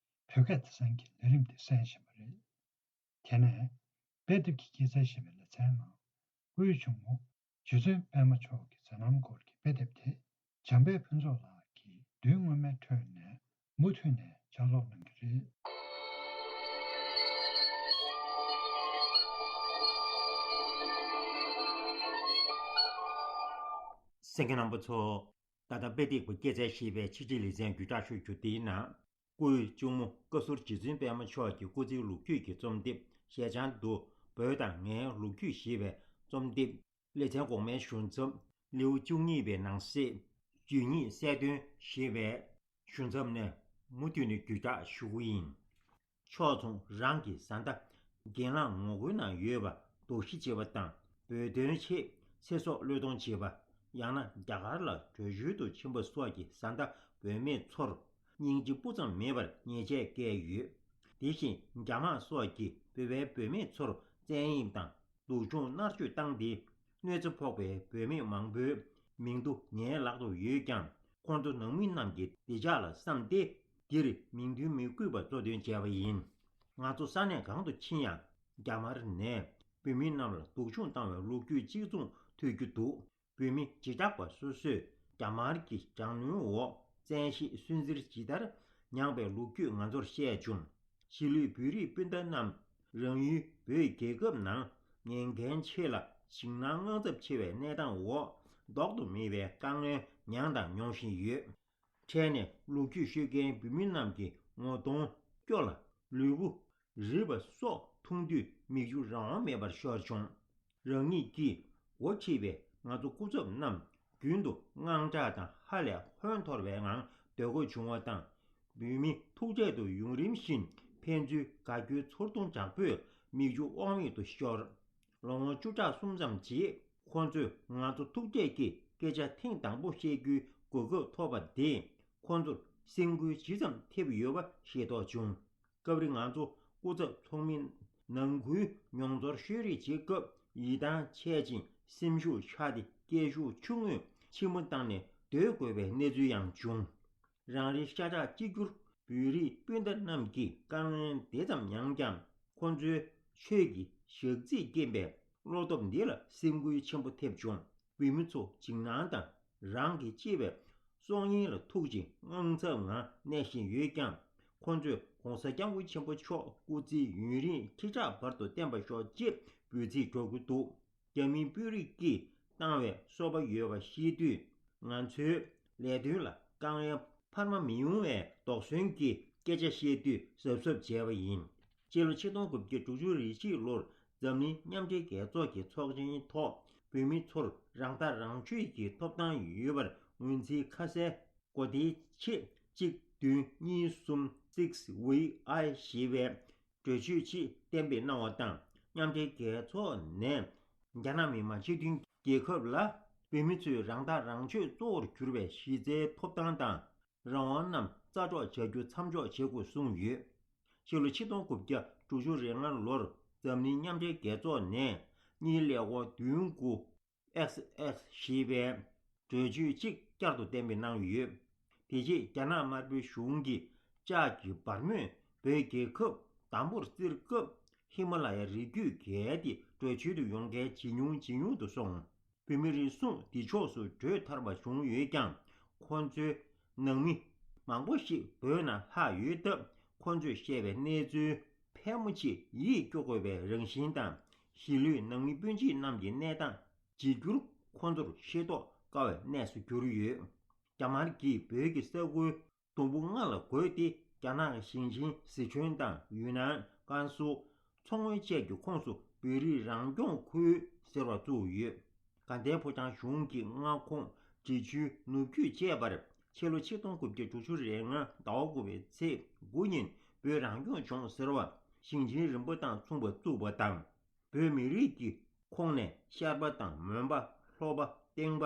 བོད་སྐད་སྡེ་ཚན་གྱི་ལས་རིམ་དེ་གསན་བཞིན་པ་རེད། དེ་ནས་དཔེ་དེབ་ཀྱི་སྐྱེད་ཚལ་ཞེས་པའི་ལེ་ཚན་ནང་སྐུའི་གཅུང་མོ་རྗེ་བཙུན་པད་མ་མཆོག་གི་མཛད་རྣམ་སྐོར་གྱི་དཔེ་དེབ་དེ་འཇམ་དཔལ་ཕུན་ཚོགས་ལགས་ཀྱིས་མདུན་སྔོན་མའི་ཁྲོད་ནས་མུ་མཐུད་ནས་ལྗགས་ཀློག་གནང་གི་རེད། གསན་མཁན་རྣམ་པ་ཚོ། ད་ལྟ་དཔེ་དེབ་ཀྱི་སྐྱེད་ཚལ་ཞེས་པའི་ཆེད་སྒྲིག་ལེ་ཚན་བརྒྱུད་བསྒྲགས་ཞུ་རྒྱུ་དེའི་ནང་། སྐུའི་གཅུང་མོ་བཀའ་ཟུར་རྗེ་བཙུན་པད་མ་མཆོག་གི་སྐུ་ཚེའི་ལོ་རྒྱུས་ཀྱི་རྩོམ་དེབ་ཞལ་བྱང་དུ་བོད་དང་ངའི་ལོ་རྒྱུས་ཞེས་པའི་རྩོམ་དེབ་ལེ་ཚན་གོང་མའི་ཞུ་མཚམས་ལེའུ་བཅུ་གཉིས་པའི་ནང་གསེས་ཇུས་ཉིད་གསལ་སྟོན་ཞེས་པའི་ཞུ་མཚམས་ནས་མུ་མཐུད་ནས་བརྒྱུད་བསྒྲགས་ཞུ་གི་ཡིན། ཕྱོགས་མཚུངས་རང་གི་བཟའ་ཟླ་རྒན་ལགས་ངོ་རྒོལ་ནང་ཡོད་པ་དོགས་གཞི་བྱེད་པ་དང་། བོད་དོན་ཆེད་ཚེ་སྲོག་བློས་གཏོང་བྱེད་པ། ཡང་ན་རྒྱ་གར་ལ་བྲོས་བྱོལ་དུ་ཕྱིན་པ་སོགས་ཀྱི་བཟའ་ཟླ་བུད་མེད་ཚོར་སྙིང་རྗེ་སྤུ་ཙམ་མེད་པར་ཉེས་ཆད་བཀལ་ཡོད། དེ་བཞིན་རྒྱ་དམག་སོགས་ཀྱིས་བོད་པའི་བུད་མེད་ཚོར་བཙན་གཡེམ་དང་སྡུག་སྦྱོང་མནར་གཅོད་བཏང་སྟེ། གནོད་འཚེ་ཕོག་པའི་བུད་མེད་མང་པོའི་མིང་ཐོ་ངའི་ལག་ཏུ་ཡོད་ཀྱང་། ཁོང་ཚོ་ནང་མི་རྣམས་ཀྱི་བདེ་འཇགས་ལ་བསམ་སྟེ། འདིར་མིང་འདོན་མི་བསྐུལ་བ་གཙོ་འདོན་བྱས་པ་ཡིན། ང་ཚོ་ས་གནས་གང་དུ་ཕྱིན་ཡང་། རྒྱ་དམར་ནས་བོད་མི་རྣམས་ལ་སྡུག་སྦྱོང་བཏང་བའི་ལོ་རྒྱུས་གཅིག་མཚུངས་ཐོས་རྒྱུ་འདུག་བོད་མི་བྱེ་བྲག་པ་སོ་སོས་རྒྱ་དམར་གྱི་དྲག་གནོན་འོག་བཙན་ཤེད་སུན་གཙེར་ཇི་ལྟར་མྱངས་པའི་ལོ་རྒྱུས་ང་ཚོར་བཤད་བྱུང་། གཞིས་ལུས་བོད་རིགས་སྤུན་ཟླ་རྣམས་རང་ཡུལ་བོད་རྒྱལ་ཁབ་ནང་ཉེན་ཁའི་ཆེད་ལ་འཇིགས་སྣང་དངངས་འཚབ་ཆེ་བའི་གནས་སྟངས་འོག་ལྡོག་ཏུ་མེད་པའི་དཀའ་ངལ་མྱངས་དང་མྱོང་བཞིན་ཡོད། འཕྲལ་ནས་ལོ་རྒྱུས་ཤོད་མཁན་བོད་མི་རྣམས་ཀྱི་ངོ་གདོང་སྐྱོ་ལ་ལུས་པོ་རིད་པ་སོགས་མཐོང་དུས་མིག་ཆུ་རང་དབང་མེད་པར་ཤོར་བྱུང་། རང་ཉིད་ཀྱི་འགོ་ཁྲིད་པའི་ང་ཚོ་སྐུ་ཚབ་རྣམས་རྒྱུན་དུ་དངངས་སྐྲག་དང་ཧ་ལས་ཧོན་འཐོར་བའི་ངང་སྡོད་དགོས་བྱུང་བ་དང་། བོད་མི་ཐུག་འཕྲད་དུ་ཡུན་རིང་བཞིན་ཕན་ཚུན་དགའ་སྐྱོའི་ཚོར་གདུང་དྲག་པོས་མིག་ཆུ་དབང་མེད་དུ་ཤོར། ལོ་ངོ་བཅུ་ཕྲག་གསུམ་ཙམ་རྗེས་ཁོ་ཚོས་ང་ཚོ་ཐུག་འཕྲད་ཀྱིས་སྐད་ཆ་ཐེངས་དང་པོ་བཤད་རྒྱུའི་གོ་སྐབས་ཐོབ་པ་དེས་ཁོ་ཚོར་སེམས་འགུལ་ཇི་ཙམ་ཐེབས་ཡོད་པ་ཤེས་རྟོགས་བྱུང་། སྐབས་རེ་ང་ཚོ་སྐུ་ཚབ་ཚོགས་མི་ནང་ཁུལ་མྱོང་ཚོར་ཤོད་རེས་བྱེད་སྐབས་ཡིད་ཐང་ཆད་ཅིང་སེམས་ཤུགས་ཆག་སྟེ་སྐད་ཤུགས་ཆུང་ངུས་ཕྱི་མོ་བཏང་ནས་སྡོད་དགོས་པའི་གནས་ཚུལ་ཡང་བྱུང་། རང་རེའི་ཤ་ཁྲག་གཅིག་གྱུར་བོད་རིགས་སྤུན་ཟླ་རྣམས་ཀྱི་དཀའ་ངལ་དེ་ཙམ་མྱངས་ཀྱང་ཁོ་ཚོའི་ཆོས་ཀྱི་ཞག་རྩིས་རྐྱེན་པས་བློ་སྟོབས་འདི་ལ་སེམས་འགུལ་ཆེན་པོ་ཐེབས་བྱུང་། བོད་མི་ཚོ་འཇིགས་སྣང་དང་རང་གི་གཅེས་པའི་སྲོག་ཉེན་ལ་ཐུག་ཅིང་དངངས་འཚབ་ངང་གནས་བཞིན་ཡོད་ཀྱང་། ཁོ་ཚོས་༸གོང་ས་༸སྐྱབས་མགོན་ཆེན་པོ་མཆོག་སྐུ་ཚེ་ཡུན་རིང་ཁྲི་ཕྲག་བར་དུ་བརྟན་པར་ཤོག་ཅེས་འབོད་ཚིག་སྒྲོག་གི་འདུག་རྒྱ་མིའི་དཔོན་རིགས་ཀྱིས་བཏང་བའི་སོ་པ་ཡོད་པ་ཤེས་དུས། ང་ཚོའི་ལས་དོན་ལ་དཀའ་ངལ་འཕར་མ་མི་ཡོང་བའི་དོགས་ཟོན་གྱི་སྐད་ཆ་བཤད་དུས་གཟབ་གཟབ་བྱས་པ་ཡིན། སྤྱི་ལོ་ཆིག་སྟོང་དགུ་བརྒྱ་དྲུག་ཅུ་རེ་གཅིག་ལོར་འཛམ་གླིང་མཉམ་འབྲེལ་རྒྱལ་ཚོགས་ཀྱི་ཚོགས་ཆེན་ཐོག་བོད་མི་ཚོར་རང་ཐག་རང་གཅོད་ཀྱི་ཐོབ་ཐང་ཡོད་པར་ངོས་འཛིན་ཁ་གསལ་གོ་བདེའི་ཆེད་གཅིག་བདུན་གཉིས་གསུམ་six V I ཞེས་པའི་གྲོས་ཆོད་ཅིག་གཏན་འབེབས་གནང་བ་དང་། མཉམ་འབྲེལ་རྒྱལ་ཚོགས་ནས་རྒྱ་ནག་མི་དམངས་སྤྱི་མཐུན་རྒྱལ་ཁབ་ལ་བོད་མི་ཚོས་རང་ཐག་རང་གཅོད་གཙོ་བོར་གྱུར་པའི་གཞི་རྩའི་ཐོབ་ཐང་དང་རང་དབང་རྣམས་རྩ་འཇོག་བྱ་རྒྱུ་མཚམས་འཇོག་བྱེད་དགོས་གསུངས་ཡོད། ཕྱི་ལོ་ཆིག་སྟོང་དགུ་བརྒྱ་དྲུག་ཅུ་རེ་ལྔ་ལོར་འཛམ་གླིང་མཉམ་འབྲེལ་རྒྱལ་ཚོགས་ནས་གཉིས་ཀླད་ཀོར་བདུན་དགུ་X X ཞེས་པའི་གྲོས་ཆོད་ཅིག་བསྐྱར་དུ་གཏན་འབེབས་གནང་ཡོད། དེ་རྗེས་རྒྱ་ནག་དམར་པོའི་གཞུང་གིས་ལྕགས་ཀྱི་སྦར་མོས་བོད་རྒྱལ་ཁབ་དམ་པོར་བཙིར་སྐབས་ ཧི་མ་ལ་ཡ་རི་རྒྱུད་བརྒལ་ཏེ་བྲོས་བྱོལ་དུ་ཡོང་མཁན་ཇེ་ཉུང་ཇེ་ཉུང་དུ་སོང་། བོད་མི་རེ་ཟུང་འདི་ཕྱོགས་སུ་བྲོས་ཐར་བ་བྱུང་ཡོད་ཀྱང་། ཁོང་ཚོའི་ནང་མི་མང་པོ་ཞིག་བོད་ནང་ལྷག་ཡོད་སྟབས། ཁོང་ཚོས་བཤད་པའི་གནས་ཚུལ་ཕལ་མོ་ཆེ་ཡིད་སྐྱོ་དགོས་པའི་རང་བཞིན་དང་། གཞིས་ལུས་ནང་མི་སྤུན་མཆེད་རྣམས་ཀྱི་གནས་སྟངས་བརྗེ་བསྒྱུར་ཁོང་ཚོར་ཤེས་རྟོགས་དཀའ་བའི་གནས་སུ་གྱུར་ཡོད། རྒྱ་དམར་གྱིས་བོད་ཀྱི་ས་ཁུལ་དུམ་བུ་ལྔ་ལ་བགོས་ཏེ། རྒྱ་ནག་གི་ཞིང་ཆེན་ཟི་ཁྲོན་དང་ཡུན་ནན། ཀན་སུའུ། མཚོ་སྔོན་བཅས་ཀྱི་ཁོངས་སུ་བོད་རིགས་རང་སྐྱོང་ཁུལ་ཟེར་བ་བཙུགས་ཡོད། དགའ་ལྡན་ཕོ་བྲང་གཞུང་གི་མངའ་ཁོངས་འབྲི་ཆུའི་ནུབ་རྒྱུད་བཅས་པར་ཕྱི་ལོ་ཆིག་སྟོང་དགུ་བརྒྱ་དྲུག་ཅུ་རེ་ལྔ་ཟླ་བ་དགུ་པའི་ཚེས་དགུ་ཉིན་བོད་རང་སྐྱོང་ལྗོངས་ཟེར་བ་ཞིང་ཆེན་རིམ་པ་དང་མཚུངས་པ་བཙུགས་པ་དང་། བོད་མི་རིགས་ཀྱི་ཁོངས་ནས་ཤར་པ་དང་མོན་པ། ལྷོ་པ། ལྡིང་པ།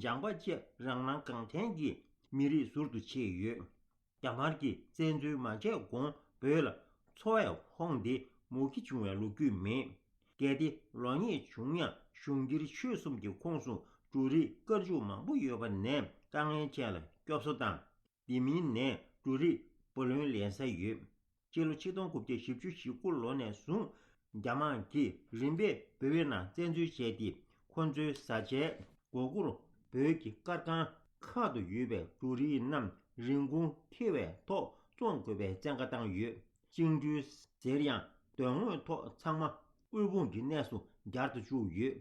འཇང་པ་བཅས་རང་སྣང་གང་དྲན་གྱི་མི་རིགས་ཟུར་དུ་ཕྱེས་ཡོད། རྒྱ་དམར་གྱིས་བཙན་འཛུལ་མ་བྱས་གོང་བོད་ལ་འཚོ་བས་ཕོངས་ཏེ་མུ་གེ་བྱུང་བའི་ལོ་རྒྱུས་མེད། གལ་ཏེ་ལོ་ཉེས་བྱུང་ཡང་། གཞུང་སྒེར་ཆོས་གསུམ་གྱི་ཁོངས་སུ་འབྲུ་རིགས་དཀར་ཆུ་མང་པོ་ཡོད་པ་ནས་དཀའ་ངལ་ཅན་ལ་སྐྱོབ་གསོ་དང་། དེ་མིན་ནས་འབྲུ་རིགས་བུ་ལོན་ལེན་ས་ཡོད། སྤྱི་ལོ་ཆིག་སྟོང་དགུ་བརྒྱ་བཞི་བཅུ་ཞེ་དགུ་ལོ་ནས་བཟུང་རྒྱ་དམག་གིས་རིམ་པས་བོད་པའི་ནང་བཙན་འཛུལ་བྱས་ཏེ། ཁོ་ཚོའི་བཟའ་བཅའི་མགོ་སྐོར་བོད་ཀྱི་སྐར་ཁང་ཁག་ཏུ་ཡོད་པའི་འབྲུ་རིགས་རྣམས་རིན་གོང་ཐེ་བའི་ཐོག་བཙོང་དགོས་པའི་བཙན་བཀའ་བཏང་ཡོད། བཅིངས་འགྲོལ་ཟེར་ཡང་དོན་དངོས་ཐོག་ཚང་མ་དབུལ་ཕོངས་ཀྱི་གནས་སུ་གྱར་དུ་བཅུག་ཡོད།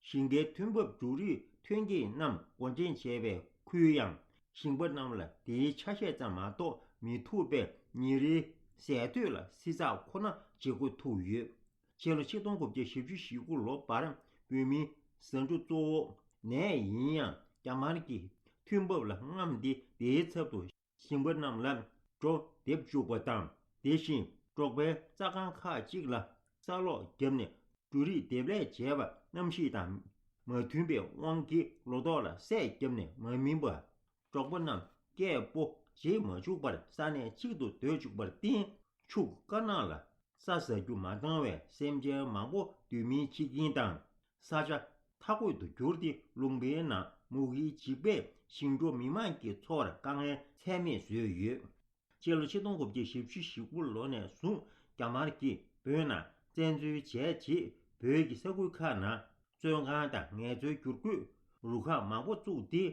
ཞིང་ཁའི་ཐོན་འབབ་འབྲུ་རིགས་ཐོན་སྐྱེད་རྣམས་སྒོ་འདྲེན་བྱས་པའི་ཁུལ་ཡང་། ཞིང་པ་རྣམས་ལ་དེའི་ཆ་ཤས་ཙམ་མ་གཏོགས་མི་ཐུབ་པས། ཉིན་རེའི་ཟས་དོད་ལ་བསྲི་ཚགས་ཁོ་ན་བྱེད་དགོས་ཐུག་ཡོད། ཕྱི་ལོ་ཆིག་སྟོང་དགུ་བརྒྱ་བཞི་བཅུ་ཞེ་དགུ་ལོ་བར་བོད་མི་ཟ་འབྲུ་གཙོ་བོ་ནས་ཡིན་ཡང་། རྒྱ་དམར་གྱིས་ཐོན་འབབ་ལ་རྔམས་ཏེ། དེའི་ཚབ་ཏུ་ཞིང་པ་རྣམས་ལ་འགྲོ་འདེབས་བཅུག་པ་དང་། དེ་བཞིན་འབྲོག་པའི་རྩྭ་ཁང་ཁག་ཅིག་ལ་ས་སློག་བརྒྱབ་ནས་འབྲུ་རིགས་འདེབས་ལས་བྱས་པ་གནམ་གཤིས་དང་མ་མཐུན་པའི་དབང་གིས་ལོ་ཏོག་ལ་སྲན་བརྒྱབ་ནས་མ་སྨིན་པ། འབྲོག་པ་རྣམས་སྐྱས་སྤོ་བྱེད་མ་བཅུག་པར་ས་གནས་གཅིག་ཏུ་སྡོད་བཅུག་པར་བརྟེན། ཕྱུགས་དཀར་ནག་ལ་ས་ཟ་རྒྱུ་མ་བཏང་བས་སེམས་ཅན་མང་པོ་སྡོད་མིན་འཆི་རྐྱེན་དང་། ས་ཆ་མཐའ་འཁོབ་ཏུ་གྱུར་ཏེ། ལུང་པའི་ནང་མུ་གེའི་འཇིགས་པས་ཞིང་འབྲོག་མི་དམངས་ཀྱི་འཚོ་བར་དཀའ་ངལ་ཚད་མེད་བཟོས་ཡོད། སྤྱི་ལོ་ཆིག་སྟོང་དགུ་བརྒྱ་བཞི་བཅུ་ཞེ་དགུ་ལོ་ནས་བཟུང་རྒྱ་དམར་གྱིས་བོད་ནང་བཙན་འཛུལ་བྱས་རྗེས། བོད་ཀྱི་ས་ཁུལ་ཁག་ནང་བཙོན་ཁང་དང་ངལ་རྩོལ་བསྒྱུར་བཀོད་རུ་ཁག་མང་པོ་བཙུགས་ཏེ།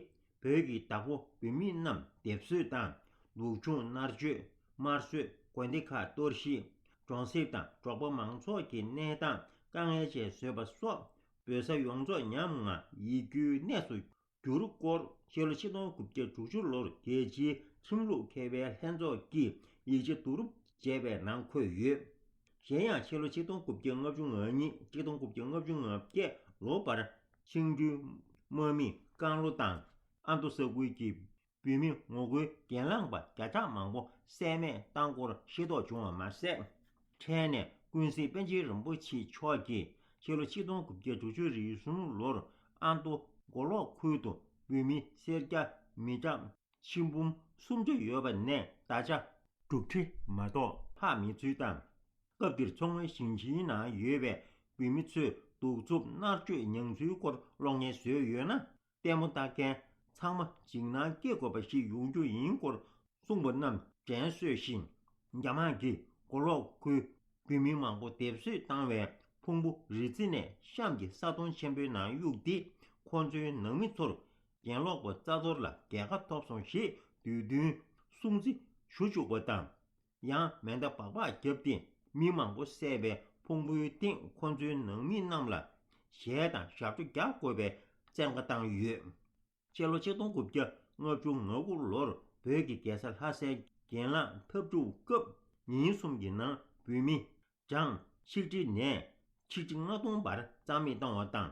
བོད་ཀྱི་བདག་པོ་བོད་མི་རྣམས་སྡེབ་གསོད་དང་། སྡུག་སྦྱོང་མནར་གཅོད། དམར་གསོད། དགོན་སྡེ་ཁག་གཏོར་བཤིག། གྲོང་གསེབ་དང་འབྲོག་པ་མང་ཚོགས་ཀྱི་གནས་སྟངས་དཀའ་ངལ་ཅན་བཟོས་པ་སོགས། བོད་ས་ཡོངས་རྫོགས་ཉམ་ང་ཡི་གུའི་གནས་སུ་གྱུར་སྐོར། ཕྱི་ལོ་ཆིག་སྟོང་དགུ་བརྒྱ་དྲུག་ཅུ་ལོར་རྒྱལ་སྤྱིའི་ཁྲིམས་ལུགས་མཁས་པའི་ལྷན་ཚོགས་ཀྱིས་ཡིག་ཆ་བསྡུ་རུབ་བྱས་པའི་ནང་འཁོད་ཡོད། གཞན་ཡང་ཕྱི་ལོ་ཆིག་སྟོང་དགུ་བརྒྱ་ལྔ་བཅུ་ང་གཉིས། ཆིག་སྟོང་དགུ་བརྒྱ་ལྔ་བཅུ་ང་བརྒྱད་ལོ་བར་ཆིང་ཀྲུའུ། དམག་མི་ཀན་ལྷོ་དང་ཨ་མདོ་ས་ཁུལ་གྱི་བོད་མི་ངོ་རྒོལ་གྱེན་ལངས་པ་བརྒྱ་ཕྲག་མང་པོ་བསད་རྨས་བཏང་སྐོར་ཤེས་རྟོགས་བྱུང་བ་མ་ཟད། འཕྲལ་ནས་ཀུན་གཟིགས་པཎ་ཆེན་རིན་པོ་ཆེ་མཆོག་གིས་ཕྱི་ལོ་ཆིག་སྟོང་དགུ་བརྒྱ་དྲུག་ཅུ་རེ་གསུམ་ལོར་ཨ་མདོ་མགོ་ལོག་ཁུལ་དུ་བོད་མི་སེར་སྐྱ་མི་གྲངས་ཆིག་འབུམ་སུམ་ཅུ་ཡོད་པ་ནས་ད་ཆ་དྲུག་ཁྲི་མ་གཏོགས་འཕགས་མེད་ཚུལ་དང་། སྐབས་དེར་མཚོ་སྔོན་ཞིང་ཆེན་ནང་ཡོད་པའི་བོད་མི་ཚོས་གདུག་རྩུབ་མནར་གཅོད་མྱངས་ཚུལ་སྐོར་གློག་བརྙན་བཟོས་ཡོད་ན། ལྟད་མོ་ལྟ་མཁན་ཚང་མ་འཇིགས་སྣང་སྐྱེ་དགོས་པ་ཞིག་ཡོང་རྒྱུ་ཡིན་སྐོར་གསུངས་པ་རྣམས་དྲན་གསོས་ཤིང་། རྒྱ་དམག་གིས་མགོ་ལོག་ཁུལ་བོད་མི་མང་པོ་སྡེབ་གསོད་བཏང་བའི་ཕུང་པོ་རི་རྩེ་ནས་གཤམ་གྱི་ས་དོང་ཆེན་པོའི་ནང་གཡུགས་ཏེ། ཁོ་ཚོའི་ནང་མི་ཚོར་གྱེན་ལོག་པ་རྩ་གཏོར་ལ་རྒྱལ་ཁ་ཐོབ་སོང་ཞེས་དུས་རྒྱུན་སྲུང་བརྩི་ཞུ་བཅུག་པ་དང་། ཡང་མེ་མདའ་སྦག་སྦག་བརྒྱབ་སྟེ་མི་མང་པོ་བསད་པའི་ཕུང་པོའི་སྟེང་ཁོ་ཚོའི་ནང་མི་རྣམས་ལ་གཞས་དང་ཞབས་བྲོ་རྒྱག་དགོས་པའི་བཙན་བཀའ་བཏང་ཡོད། སྤྱི་ལོ་ཆིག་སྟོང་དགུ་བརྒྱ་ལྔ་བཅུ་ང་དགུ་ལོར་བོད་ཀྱི་རྒྱལ་ས་ལྷ་སའི་གྱེན་ལངས་འཐབ་འཁྲུག་སྐབས་ཉིན་གསུམ་གྱི་ནང་བོད་མི་གྲངས་ཆིག་ཁྲི་ནས་ཆིག་ཁྲི་ལྔ་སྟོང་བར་རྩ་མེད་བཏང་བ་དང་།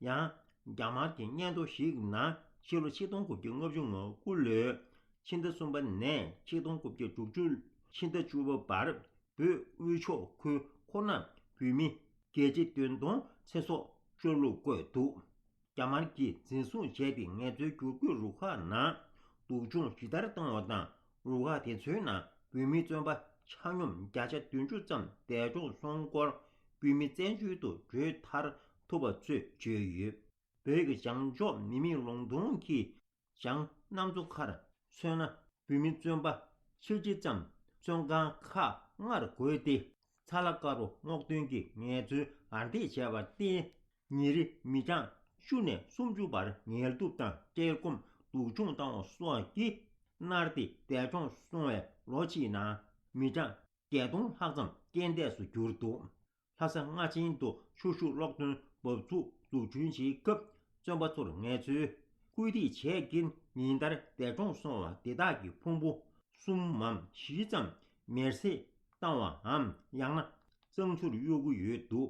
ཡང་རྒྱ་དམར་གྱི་སྙན་ཐོ་ཞིག་ནང་ཕྱི་ལོ་ཆིག་སྟོང་དགུ་བརྒྱ་ལྔ་བཅུ་ང་དགུ་ལོའི་ཕྱི་ཟླ་གསུམ་པ་ནས་ཆིག་སྟོང་དགུ་བརྒྱ་དྲུག་ཅུ་ཕྱི་ཟླ་བཅུ་པ་བར་བོད་དབུས་ཕྱོགས་ཁུལ་ཁོ་ནར་བོད་མི་བརྒྱད་ཁྲི་བདུན་སྟོང་ཚེ་སྲོག་ཤོར་ལུགས་བཀོད་འདུག་རྒྱ་དམར་གྱིས་འཛིན་བཟུང་བྱས་ཏེ་ངལ་རྩོལ་བསྒྱུར་བཀོད་རུ་ཁག་ནང་སྡུག་སྦྱོང་ཇི་ལྟར་བཏང་བ་དང་། རུ་ཁག་དེ་ཚོའི་ནང་བོད་མི་བཙོན་པ་ཆ་སྙོམས་བརྒྱ་ཆ་བདུན་ཅུ་ཙམ་འདས་གྲོངས་སོང་སྐོར། བོད་མི་བཙན་བྱོལ་དུ་བྲོས་ཐར་ཐུབ་པ་ཚོས་བརྗོད་ཡོད། བོད་ཀྱི་བྱང་ཕྱོགས་མི་མེད་ལུང་སྟོང་གི་བྱང་གནམ་མཚོ་ཁར་མཚོན་ན། བོད་མི་བཙོན་པ་ཆིག་ཁྲི་ཙམ་བཙོན་ཁང་ཁག་ལྔར་བགོས་ཏེ། ཚ་ལ་དཀར་པོ་སྔོག་འདོན་གྱི་ངལ་རྩོལ་ཨར་འདེད་བྱས་པར་བརྟེན། ཉིན་རེ་མི་གྲངས་བཅུ་ནས་སུམ་ཅུ་བར་ངལ་དུབ་དང་བཀྲེས་སྐོམ་སྡུག་སྦྱོང་བཏང་བ་སོགས་ཀྱིས་མནར་ཏེ་འདས་གྲོངས་སོང་བའི་ལོ་གཅིག་ནང་མི་གྲངས་བརྒྱད་སྟོང་ལྷག་ཙམ་རྐྱེན་འདས་སུ་གྱུར་འདུག་ལྷ་ས་སྔ་ཆེན་དུ་ཆུ་ཤུགས་གློག་འདོན་འབབ་ཚུགས་འཛུགས་སྐྲུན་བྱེད་སྐབས་བཙོན་པ་ཚོར་ངལ་རྩོལ་སྐུལ་འདེད་བྱས་ཀྱིན་ཉིན་ལྟར་འདས་གྲོངས་སོང་བ་དེ་དག་གི་ཕུང་པོ་གསུམ་མམ་བཞི་ཙམ་མེར་སྲེག་བཏང་བའམ་ཡང་ན་གཙང་ཆུར་གཡུག་གི་ཡོད་འདུག་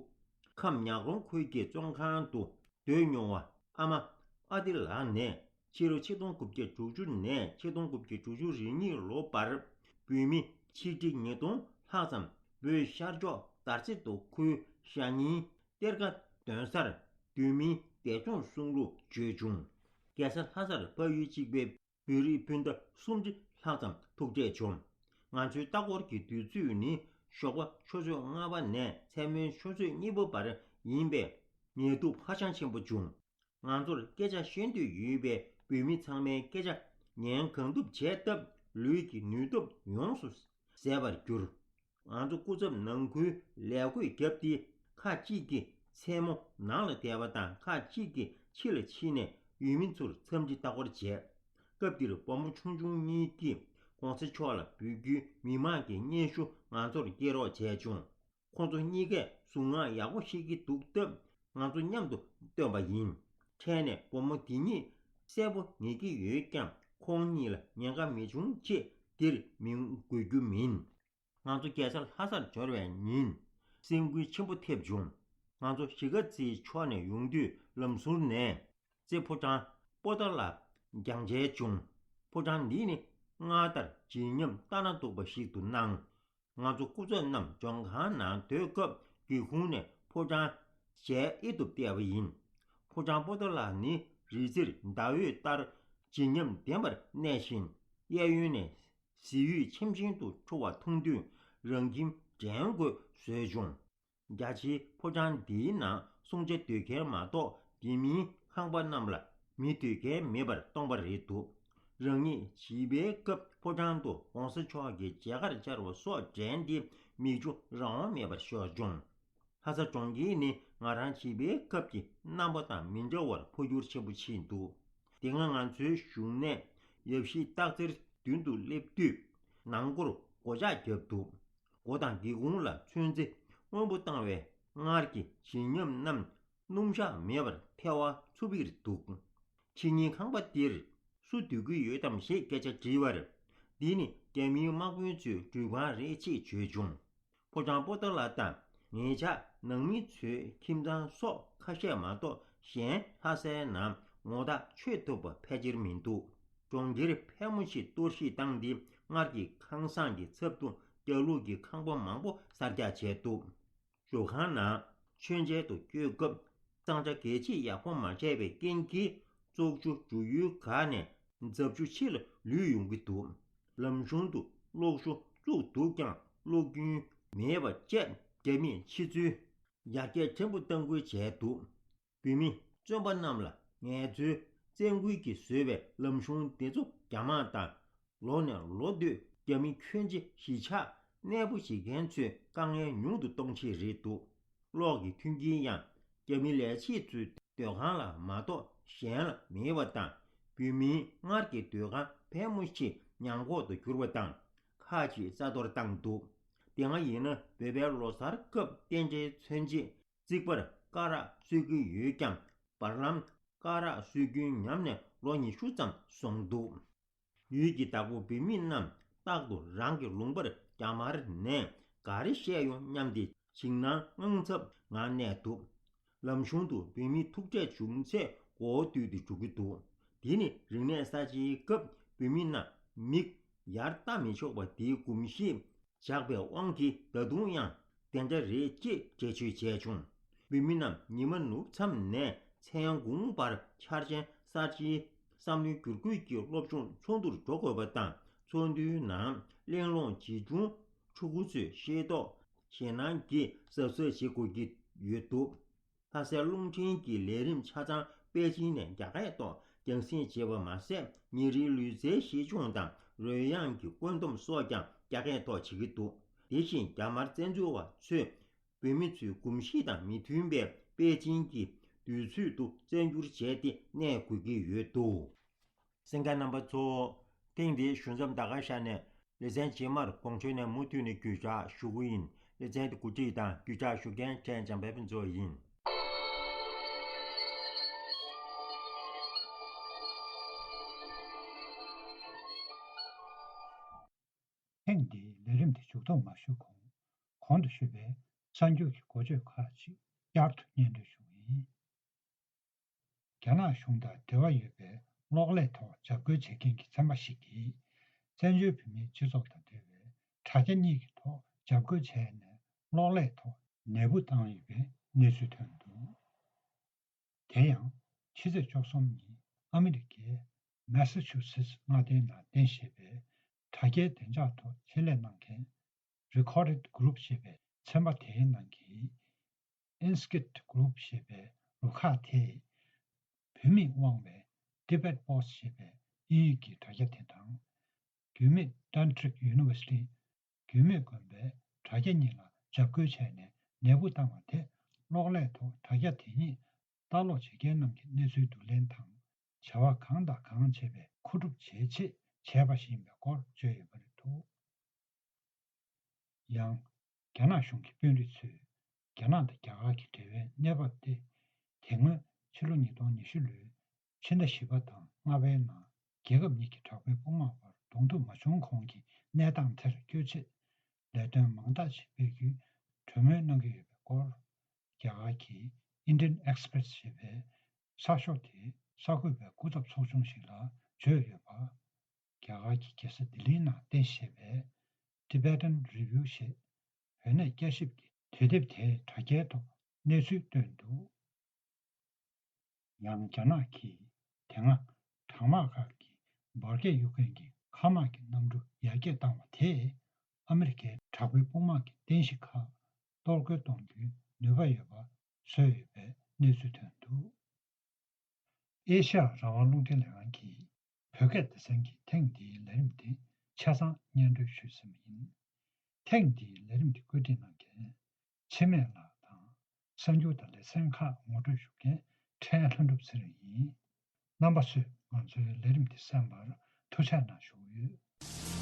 ཁམས་ཉག་རོང་ཁུལ་གྱི་བཙོན་ཁང་དུ་སྡོད་མྱོང་བ་ཨ་མ་ཨ་ཏི་ལགས་ནས། ཕྱི་ལོ་ཆིག་སྟོང་དགུ་བརྒྱ་དྲུག་ཅུ་ནས་ཆིག་སྟོང་དགུ་བརྒྱ་དྲུག་ཅུ་རེ་གཉིས་ལོ་བར་བོད་མི་ཆིག་ཁྲི་ཉིས་སྟོང་ལྷག་ཙམ་བོད་ཤར་ཕྱོགས་དར་རྩེ་མདོ་ཁུལ་ཤ་ཉིན་གཏེར་ཁ་འདོན་སར་དུས་མིན་འདས་གྲོངས་སོང་ལུགས་བརྗོད་བྱུང་། རྒྱལ་ས་ལྷ་སར་ཕ་ཡུལ་གཅིག་པའི་བོད་རིགས་སྤུན་ཟླ་སུམ་ཁྲི་ལྷག་ཙམ་ཐུག་འཕྲད་བྱུང་། ང་ཚོའི་ལྟ་སྐོར་གྱི་དུས་ཚོད་ནི་ཞོགས་པ་ཆུ་ཚོད་ལྔ་པ་ནས་མཚན་མོའི་ཆུ་ཚོད་གཉིས་པ་བར་ཡིན་པས་ངལ་དུབ་ཧ་ཅང་ཆེན་པོ་བྱུང་། ང་ཚོར་སྐད་ཆ་བཤད་འདོད་ཡོད་པའི་བོད་མི་ཚང་མའི་སྐད་ཆ་ཉན་གང་ཐུབ་བྱས་སྟབས་ལུས་ཀྱི་ནུས་སྟོབས་ཡོངས་སུ་ཟད་པར་གྱུར། ང་ཚོ་སྐུ་ཚབ་ནང་ཁུལ་ལས་བགོས་བརྒྱབ་སྟེ་ཁག་ཅིག་གིས་མཚན་མོ་ནང་ལ་བསྡད་པ་དང་ཁག་ཅིག་གིས་ཕྱི་ལ་ཕྱིན་ནས་ཡུལ་མི་ཚོར་འཚམས་འདྲི་ལྟ་སྐོར་བྱས། སྐབས་དེར་བུ་མོ་ཆུང་ཆུང་གཉིས་ཀྱིས་གོང་ས་མཆོག་ལ་འབོད་སྐུལ་མི་མང་གི་སྙན་ཞུ་ང་ཚོར་སྐྱེལ་རོགས་བྱས་བྱུང་། ཁོང་ཚོ་གཉིས་ཀས་གཟུངས་སྔགས་ཡག་པོ་ཤེས་ཀྱི་འདུག་སྟབས་ང་ཚོ་མཉམ་དུ་བཏོན་པ་ཡིན། འཕྲལ་ནས་བུ་མོ་འདི་གཉིས་གསལ་པོ་ངེས་ཀྱི་ཡོད་ཀྱང་ཁོང་གཉིས་ལ་ཉེན་ཁ་མི་འབྱུང་ཆེད་འདིར་མིང་འགོད་རྒྱུ་མིན། ང་ཚོ་རྒྱལ་ས་ལྷ་སར་འབྱོར་བའི་ཉིན་སེམས་འགུལ་ཆེན་པོ་ཐེབས་བྱུང་། ང་ཚོ་གཞིས་ཀ་རྩེའི་ཕྱོགས་ནས་ཡོང་དུས་ལམ་ཟུར་ནས་རྩེ་ཕོ་བྲང་པོ་ཏཱ་ལ་བརྒྱངས་བྱས་བྱུང་། ཕོ་བྲང་འདི་ནི་སྔར་ལྟར་བརྗིད་ཉམས་ལྟ་ན་སྡུག་པ་ཞིག་ཏུ་སྣང་། ང་ཚོ་སྐུ་ཚབ་རྣམས་ལྗོངས་ཁང་ནང་སྡོད་སྐབས་སྒེའུ་ཁུང་ནས་ཕོ་བྲང་ཞལ་དབྱེ་ཐུབ་བལྟས་པ་ཡིན། ཕོ་བྲང་པོ་ཏཱ་ལ་ནི་རི་རྩེར་ཟླ་འོད་ལྟར་བརྗིད་ཉམས་ལྡན་པར་གནས་ཤིང་གཡས་གཡོན་ནས་གཟི་འོད་ཆེམ་ཆེམ་དུ་འཕྲོ་བ་མཐོང་དུས་རང་ཁྱིམ་དྲན་དགོས་བཟོས་བྱུང་། རྒྱ་ཆེའི་ཕོ་བྲང་འདིའི་ནང་སྲུང་བྱ་སྡོད་མཁན་མ་གཏོགས་དེ་མིན་ཁང་པ་རྣམས་ལ་མི་སྡོད་མཁན་མེད་པར་སྟོང་པ་རེད་འདུག་རང་ཉིད་བྱིས་པའི་སྐབས་ཕོ་བྲང་དུ་གོང་ས་མཆོག་གི་མཇལ་ཁར་བཅར་བ་སོགས་དྲན་ཏེ་མིག་ཆུ་རང་དབང་མེད་པར་ཤོར་བྱུང་། ལྷ་ས་གྲོང་ཁྱེར་ནི་ང་རང་བྱིས་པའི་སྐབས་ཀྱི་རྣམ་པ་དང་མི་འདྲ་བར་འཕོ་འགྱུར་ཆེན་པོ་ཕྱིན་འདུག་དེ་སྔ་ང་ཚོའི་བཞུགས་གནས་ཡབ་གཞིས་སྟག་འཚེར་མདུན་དུ་སླེབས་དུས་ནང་སྒོར་སྒོ་ལྕགས་བརྒྱབ་འདུག་སྒོ་དང་སྒེའུ་ཁུང་ལ་ཚོན་རྩི་སྔོན་པོ་བཏང་བས་སྔར་གྱི་བརྗིད་ཉམས་རྣམས་སྣུམ་ཞག་མེད་པར་ཐལ་བ་འཚུབ་པར་འདུག་ཕྱི་ཉིན་ཁང་པ་འདིར་སུ་སྡོད་ཀྱི་ཡོད་དམ་ཞེས་སྐད་ཆ་དྲིས་པར། འདི་ནི་རྒྱ་མིའི་དམག་དཔོན་ཚོའི་སྒྲུབ་ཁང་རེད་ཅེས་བརྗོད་བྱུང་། ཕོ་བྲང་པོ་ཏཱ་ལ་དང་ངེད་ཅག་ནང་མི་ཚོའི་ཁྱིམ་ཚང་སོགས་ཁ་ཤས་མ་གཏོགས་གཞན་ལྷ་སའི་ནང་ངོ་ཐག་ཆོད་ཐུབ་པ་ཕལ་ཆེར་མི་འདུག་གྲོང་ཁྱེར་ཕལ་མོ་ཆེ་གཏོར་བཤིག་བཏང་སྟེ་སྔར་གྱི་ཁང་བཟང་གི་ཚབ་ཏུ་རྒྱ་ལུགས་ཀྱི་ཁང་པ་མང་པོ་གསར་རྒྱག་བྱས་འདུག་ཞོགས་ཁང་ནང་མཆོད་མཇལ་དུ་བསྐྱོད་སྐབས་གཙང་སྦྲ་གལ་ཆེ་ཡག་པོ་མ་བྱས་པའི་རྐྱེན་གྱིས་བཙོག་ཆུ་འཇུ་ཡུལ་ཁག་ནས་རྫབ་ཆུ་ཕྱི་ལ་ལུད་ཡོང་གི་འདུག་ལམ་གཞུང་དུ་གློག་ཤུགས་བཙུགས་འདུག་ཀྱང་གློག་རྒྱུན་མེད་པ་བཅས་རྒྱ་མིས་ཕྱི་ཚུལ་ཡར་རྒྱས་ཕྲན་བུ་གཏང་ཁུལ་བྱས་འདུག་བོད་མི་བཙོན་པ་རྣམས་ལ་ངལ་རྩོལ་བཙན་སྐུལ་གྱིས་བཟོས་པའི་ལམ་གཞུང་འདི་ཚོ་རྒྱ་དམག་དང་ལོ་ནས་ལོ་བསྟུད་རྒྱ་མི་ཁྱོན་ཆེ་གཞིས་ཆགས་གནས་སྤོ་བྱེད་མཁན་ཚོའི་དཀའ་ངལ་ཉུང་དུ་གཏོང་ཆེད་རེད་འདུག་གློག་གི་མཐུན་རྐྱེན་ཡང་རྒྱ་མི་ལས་བྱེད་ཚོའི་སྡོད་ཁང་ལ་མ་གཏོགས་གཞན་ལ་མེད་པ་དང་། བོད་མིའི་སྔར་གྱི་སྡོད་ཁང་ཕལ་མོ་ཆེ་ཉམས་ཁོག་ཏུ་གྱུར་པ་དང་། ཁག་ཅིག་རྩ་གཏོར་བཏང་འདུག་དེ་སྔ་ཡིན་ན་བོད་པའི་ལོ་གསར་སྐབས་རྟེན་འབྲེལ་མཚོན་ཆེད་རྩིག་པར་སྐ་རགས་གསོལ་གྱི་ཡོད་ཀྱང་། བར་ལམ་སྐ་རགས་གསོལ་རྒྱུན་ཉམས་ནས་ལོ་ཉི་ཤུ་ཙམ་སོང་འདུག་ཡུལ་གྱི་བདག་པོ་བོད་མི་རྣམས་རྟག་ཏུ་རང་གི་ལུང་པར་རྒྱ་དམར་ནས་ག་རེ་བཤད་ཡོང་སྙམ་སྟེ་འཇིགས་སྣང་དངངས་འཚབ་ངང་གནས་འདུག་ལམ་གཞུང་དུ་བོད་མི་ཐུག་འཕྲད་བྱུང་ཚེ་མགོ་བོ་དུད་དེ་འགྲོ་གི་འདུག་འདི་ནི་རིག་གནས་གསར་བརྗེའི་སྐབས་བོད་མི་རྣམས་མིག་ཡར་ལྟ་མི་ཆོག་པ་དེའི་གོམས་གཤིས་བཞག་པའི་དབང་གིས་ད་དུང་ཡང་དེ་འདྲ་རེད་ཅེས་འགྲེལ་བརྗོད་བྱས་བྱུང་། བོད་མི་རྣམས་ཉི་མ་ནུབ་མཚམས་ནས་མཚན་གུང་བར་འཆར་ཅན་གསར་བརྗེའི་བསམ་བློའི་བསྒྱུར་བཀོད་ཀྱི་སློབ་སྦྱོང་ཚོགས་འདུར་འགྲོ་དགོས་པ་དང་། ཚོགས་འདུའི་ནང་གླེང་སློང་ཇི་བྱུང་ཕྲུ་གུ་ཚོས་ཤེས་རྟོགས་ཞེད་སྣང་གིས་གཟབ་གཟབ་བྱེད་དགོས་ཀྱི་ཡོད་འདུག་ལྷ་སའི་རླུང་འཕྲིན་གྱི་ལས་རིམ་ཆ་ཚང་པེ་ཅིན་ནས་རྒྱ་སྐད་ཐོག་རྒྱང་སྲིང་བྱས་པ་མ་ཟད། ཉིན་རེའི་ལུས་རྩལ་ཤེས་སྦྱོང་དང་རོལ་དབྱངས་ཀྱི་བཀོད་འདོམས་སོགས་ཀྱང་རྒྱ་སྐད་ཐོག་བྱེད་ཀྱི་འདུག་དེ་བཞིན་རྒྱ་དམར་བཙན་འཛུལ་བ་ཚོས་བོད་མི་ཚོའི་གོམས་གཤིས་དང་མི་མཐུན་པའི་པེ་ཅིན་གྱི་དུས་ཚོད་དུ་བཙན་བསྒྱུར་བྱས་ཏེ་གནས་དགོས་ཀྱི་ཡོད་འདུག་གསན་མཁན་རྣམ་པ་ཚོ། ཐེངས་འདིའི་ཞུ་མཚམས་ད་ག་ཤར་ནས། ལེ་ཚན་རྗེས་མར་གོང་ཆོད་ནས་མུ་མཐུད་ནས་བརྒྱུད་བསྒྲགས་ཞུ་གི་ཡིན། ལེ་ཚན་དེ་གོ་སྒྲིག་དང་བརྒྱུད་བསྒྲགས་ཞུ་མཁན་ཕྲན་འཇམ་དཔལ་ཕུན་ཚོགས་ཡིན། ཐེངས་འདིའི་ལས་རིམ་དེ་མཇུག་སྡོམ་མ་ཞུས་གོང་། གོང་དུ་ཞུས་པའི་གསར་འགྱུར་གྱི་འགོ་བརྗོད་ཁག་ཅིག་བསྐྱར་དུ་སྙན་སྒྲོན་ཞུ་གི་ཡིན། རྒྱ་ནག་གཞུང་དང་འབྲེལ་བ་ཡོད་པའི་གློག་ཀླད་ཐོག་འཇབ་རྒོལ་བྱེད་མཁན་གྱི་ཚན་པ་ཞིག་གིས། བཙན་བྱོལ་བོད་མིའི་སྤྱི་ཚོགས་དང་འབྲེལ་བའི་དྲ་རྒྱ་གཉིས་ཀྱི་ཐོག་འཇབ་རྒོལ་བྱས་ནས། གློག་ཀླད་ཐོག་ནད་འབུ་བཏང་ཡོད་པའི་གནས་ཚུལ་ཐོན་འདུག་དེ་ཡང་། ཕྱི་ཚེས་བཅུ་གསུམ་ཉིན་ཨ་མི་རི་ཀའི་མེ་སི་ཆུ་སེ་ཊི་མངའ་སྡེའི་ནང་རྟེན་གཞི་བྱས་པའི་དྲ་རྒྱའི་བདེ་འཇགས་ཐོག་ཆེད་ལས་གནང་མཁན་Recorded Group ཞེས་པའི་ཚན་པ་དེའི་ནང་གི་Inskit Group ཞེས་པའི་རུ་ཁག་དེས། བོད་མིས་དབང་བའི་Tibet Post ཞེས་པའི་དབྱིན་ཡིག་གི་དྲ་རྒྱ་དེ་དང་། རྒྱུད་སྨད་Tantric University རྒྱུད་སྨད་དགོན་པའི་དྲ་རྒྱ་གཉིས་ལ་འཇབ་རྒོལ་བྱས་ནས་ནད་འབུ་བཏང་བ་དེ། གློག་ཀླད་ཐོག་དྲ་རྒྱ་དེ་ཉིད་ལྟ་ཀློག་བྱེད་མཁན་རྣམས་ཀྱི་གནས་ཚུལ་བསྡུ་ལེན་དང་། བྱ་བ་གང་དང་གང་བྱེད་པའི་མཁོ་སྒྲུབ་བྱེད་ཆེད་བྱས་པ་ཞིག་ཡིན་པའི་སྐོར་བརྗོད་ཡོད་པ་རེད་འདུག་ཡང་། རྒྱ་ནག་གཞུང་གི་དཔོན་རིགས་ཚོས་རྒྱ་ནག་དང་རྒྱ་གར་གྱི་འབྲེལ་བའི་གནས་བབ་སྟེ། དེ་སྔོན་ཕྱི་ལོ་ཉིས་སྟོང་ཉི་ཤུ་ལོའི་ཕྱི་ཟླ་བཞི་པ་དང་ལྔ་པའི་ནང་རྒྱལ་ཁབ་གཉིས་ཀྱི་དྲག་པོའི་དཔུང་དམག་བར་གདོང་ཐུག་མ་བྱུང་གོང་གི་གནས་སྟངས་དེར་བསྐྱོད་ཆེད། ལས་དོན་མང་དག་ཅིག་སྤེལ་རྒྱུའི་གྲོས་མོལ་གནང་གི་ཡོད་པའི་སྐོར། རྒྱ་གར་གྱི་Indian Express ཞེས་པའི་གསར་ཤོག་དེའི་གསར་འགོད་པའི་སྐུ་ཚབ་ཚོགས་ཆུང་ཞིག་ལ་བརྗོད་ཡོད་པ། རྒྱ་གར་གྱི་རྒྱལ་ས་ལྡི་ལིའི་ནང་རྟེན་གཞི་བྱས་པའི་Tibetan Review ཞེས་བོད་གནས་བསྐྱར་ཞིབ་ཀྱི་དུས་དེབ་དེའི་དྲ་རྒྱའི་ཐོག་གནས་ཚུལ་བཏོན་འདུག་ཡང་རྒྱ་ནག་གིས་དེ་སྔ་གྲང་དམག་ཁག་གི་འབར་གས་གཡུག་མཁན་གྱི་མཁའ་དམག་གི་གནམ་གྲུ་ཡར་རྒྱས་བཏང་བ་དེས་ཨ་མི་རི་ཀའི་དྲག་པོའི་དཔུང་དམག་གི་རྟེན་གཞི་ཁག་གཏོར་རྒོལ་གཏོང་རྒྱུའི་ནུས་པ་ཡོད་པ་བཟོས་ཡོད་པའི་གནས་ཚུལ་ཐོན་འདུག་ཨེ་ཤ་ཡ་རང་དབང་རླུང་འཕྲིན་ལས་ཁང་གིས་བོད་སྐད་སྡེ་ཚན་གྱི་ཐེངས་འདིའི་ལས་རིམ་དེ་ཆ་ཚང་སྙན་སྒྲོན་ཞུས་ཟིན་པ་ཡིན། ཐེངས་འདིའི་ལས་རིམ་དེ་བཀོད་སྒྲིག་གནང་མཁན་འཆི་མེད་ལགས་དང་། གསར་འགྱུར་དང་ལེ་ཚན་ཁག་ངོ་སྤྲོད་ཞུ་མཁན་ཕྲན་ལྷུན་གྲུབ་ཚེ་རིང་ཡིན། རྣམ་པ་ཚོས་ང་ཚོའི་ལས་རིམ་འདི་གསན་པར་ཐུགས་རྗེ་གནང་ཞུ་གི་ཡོད།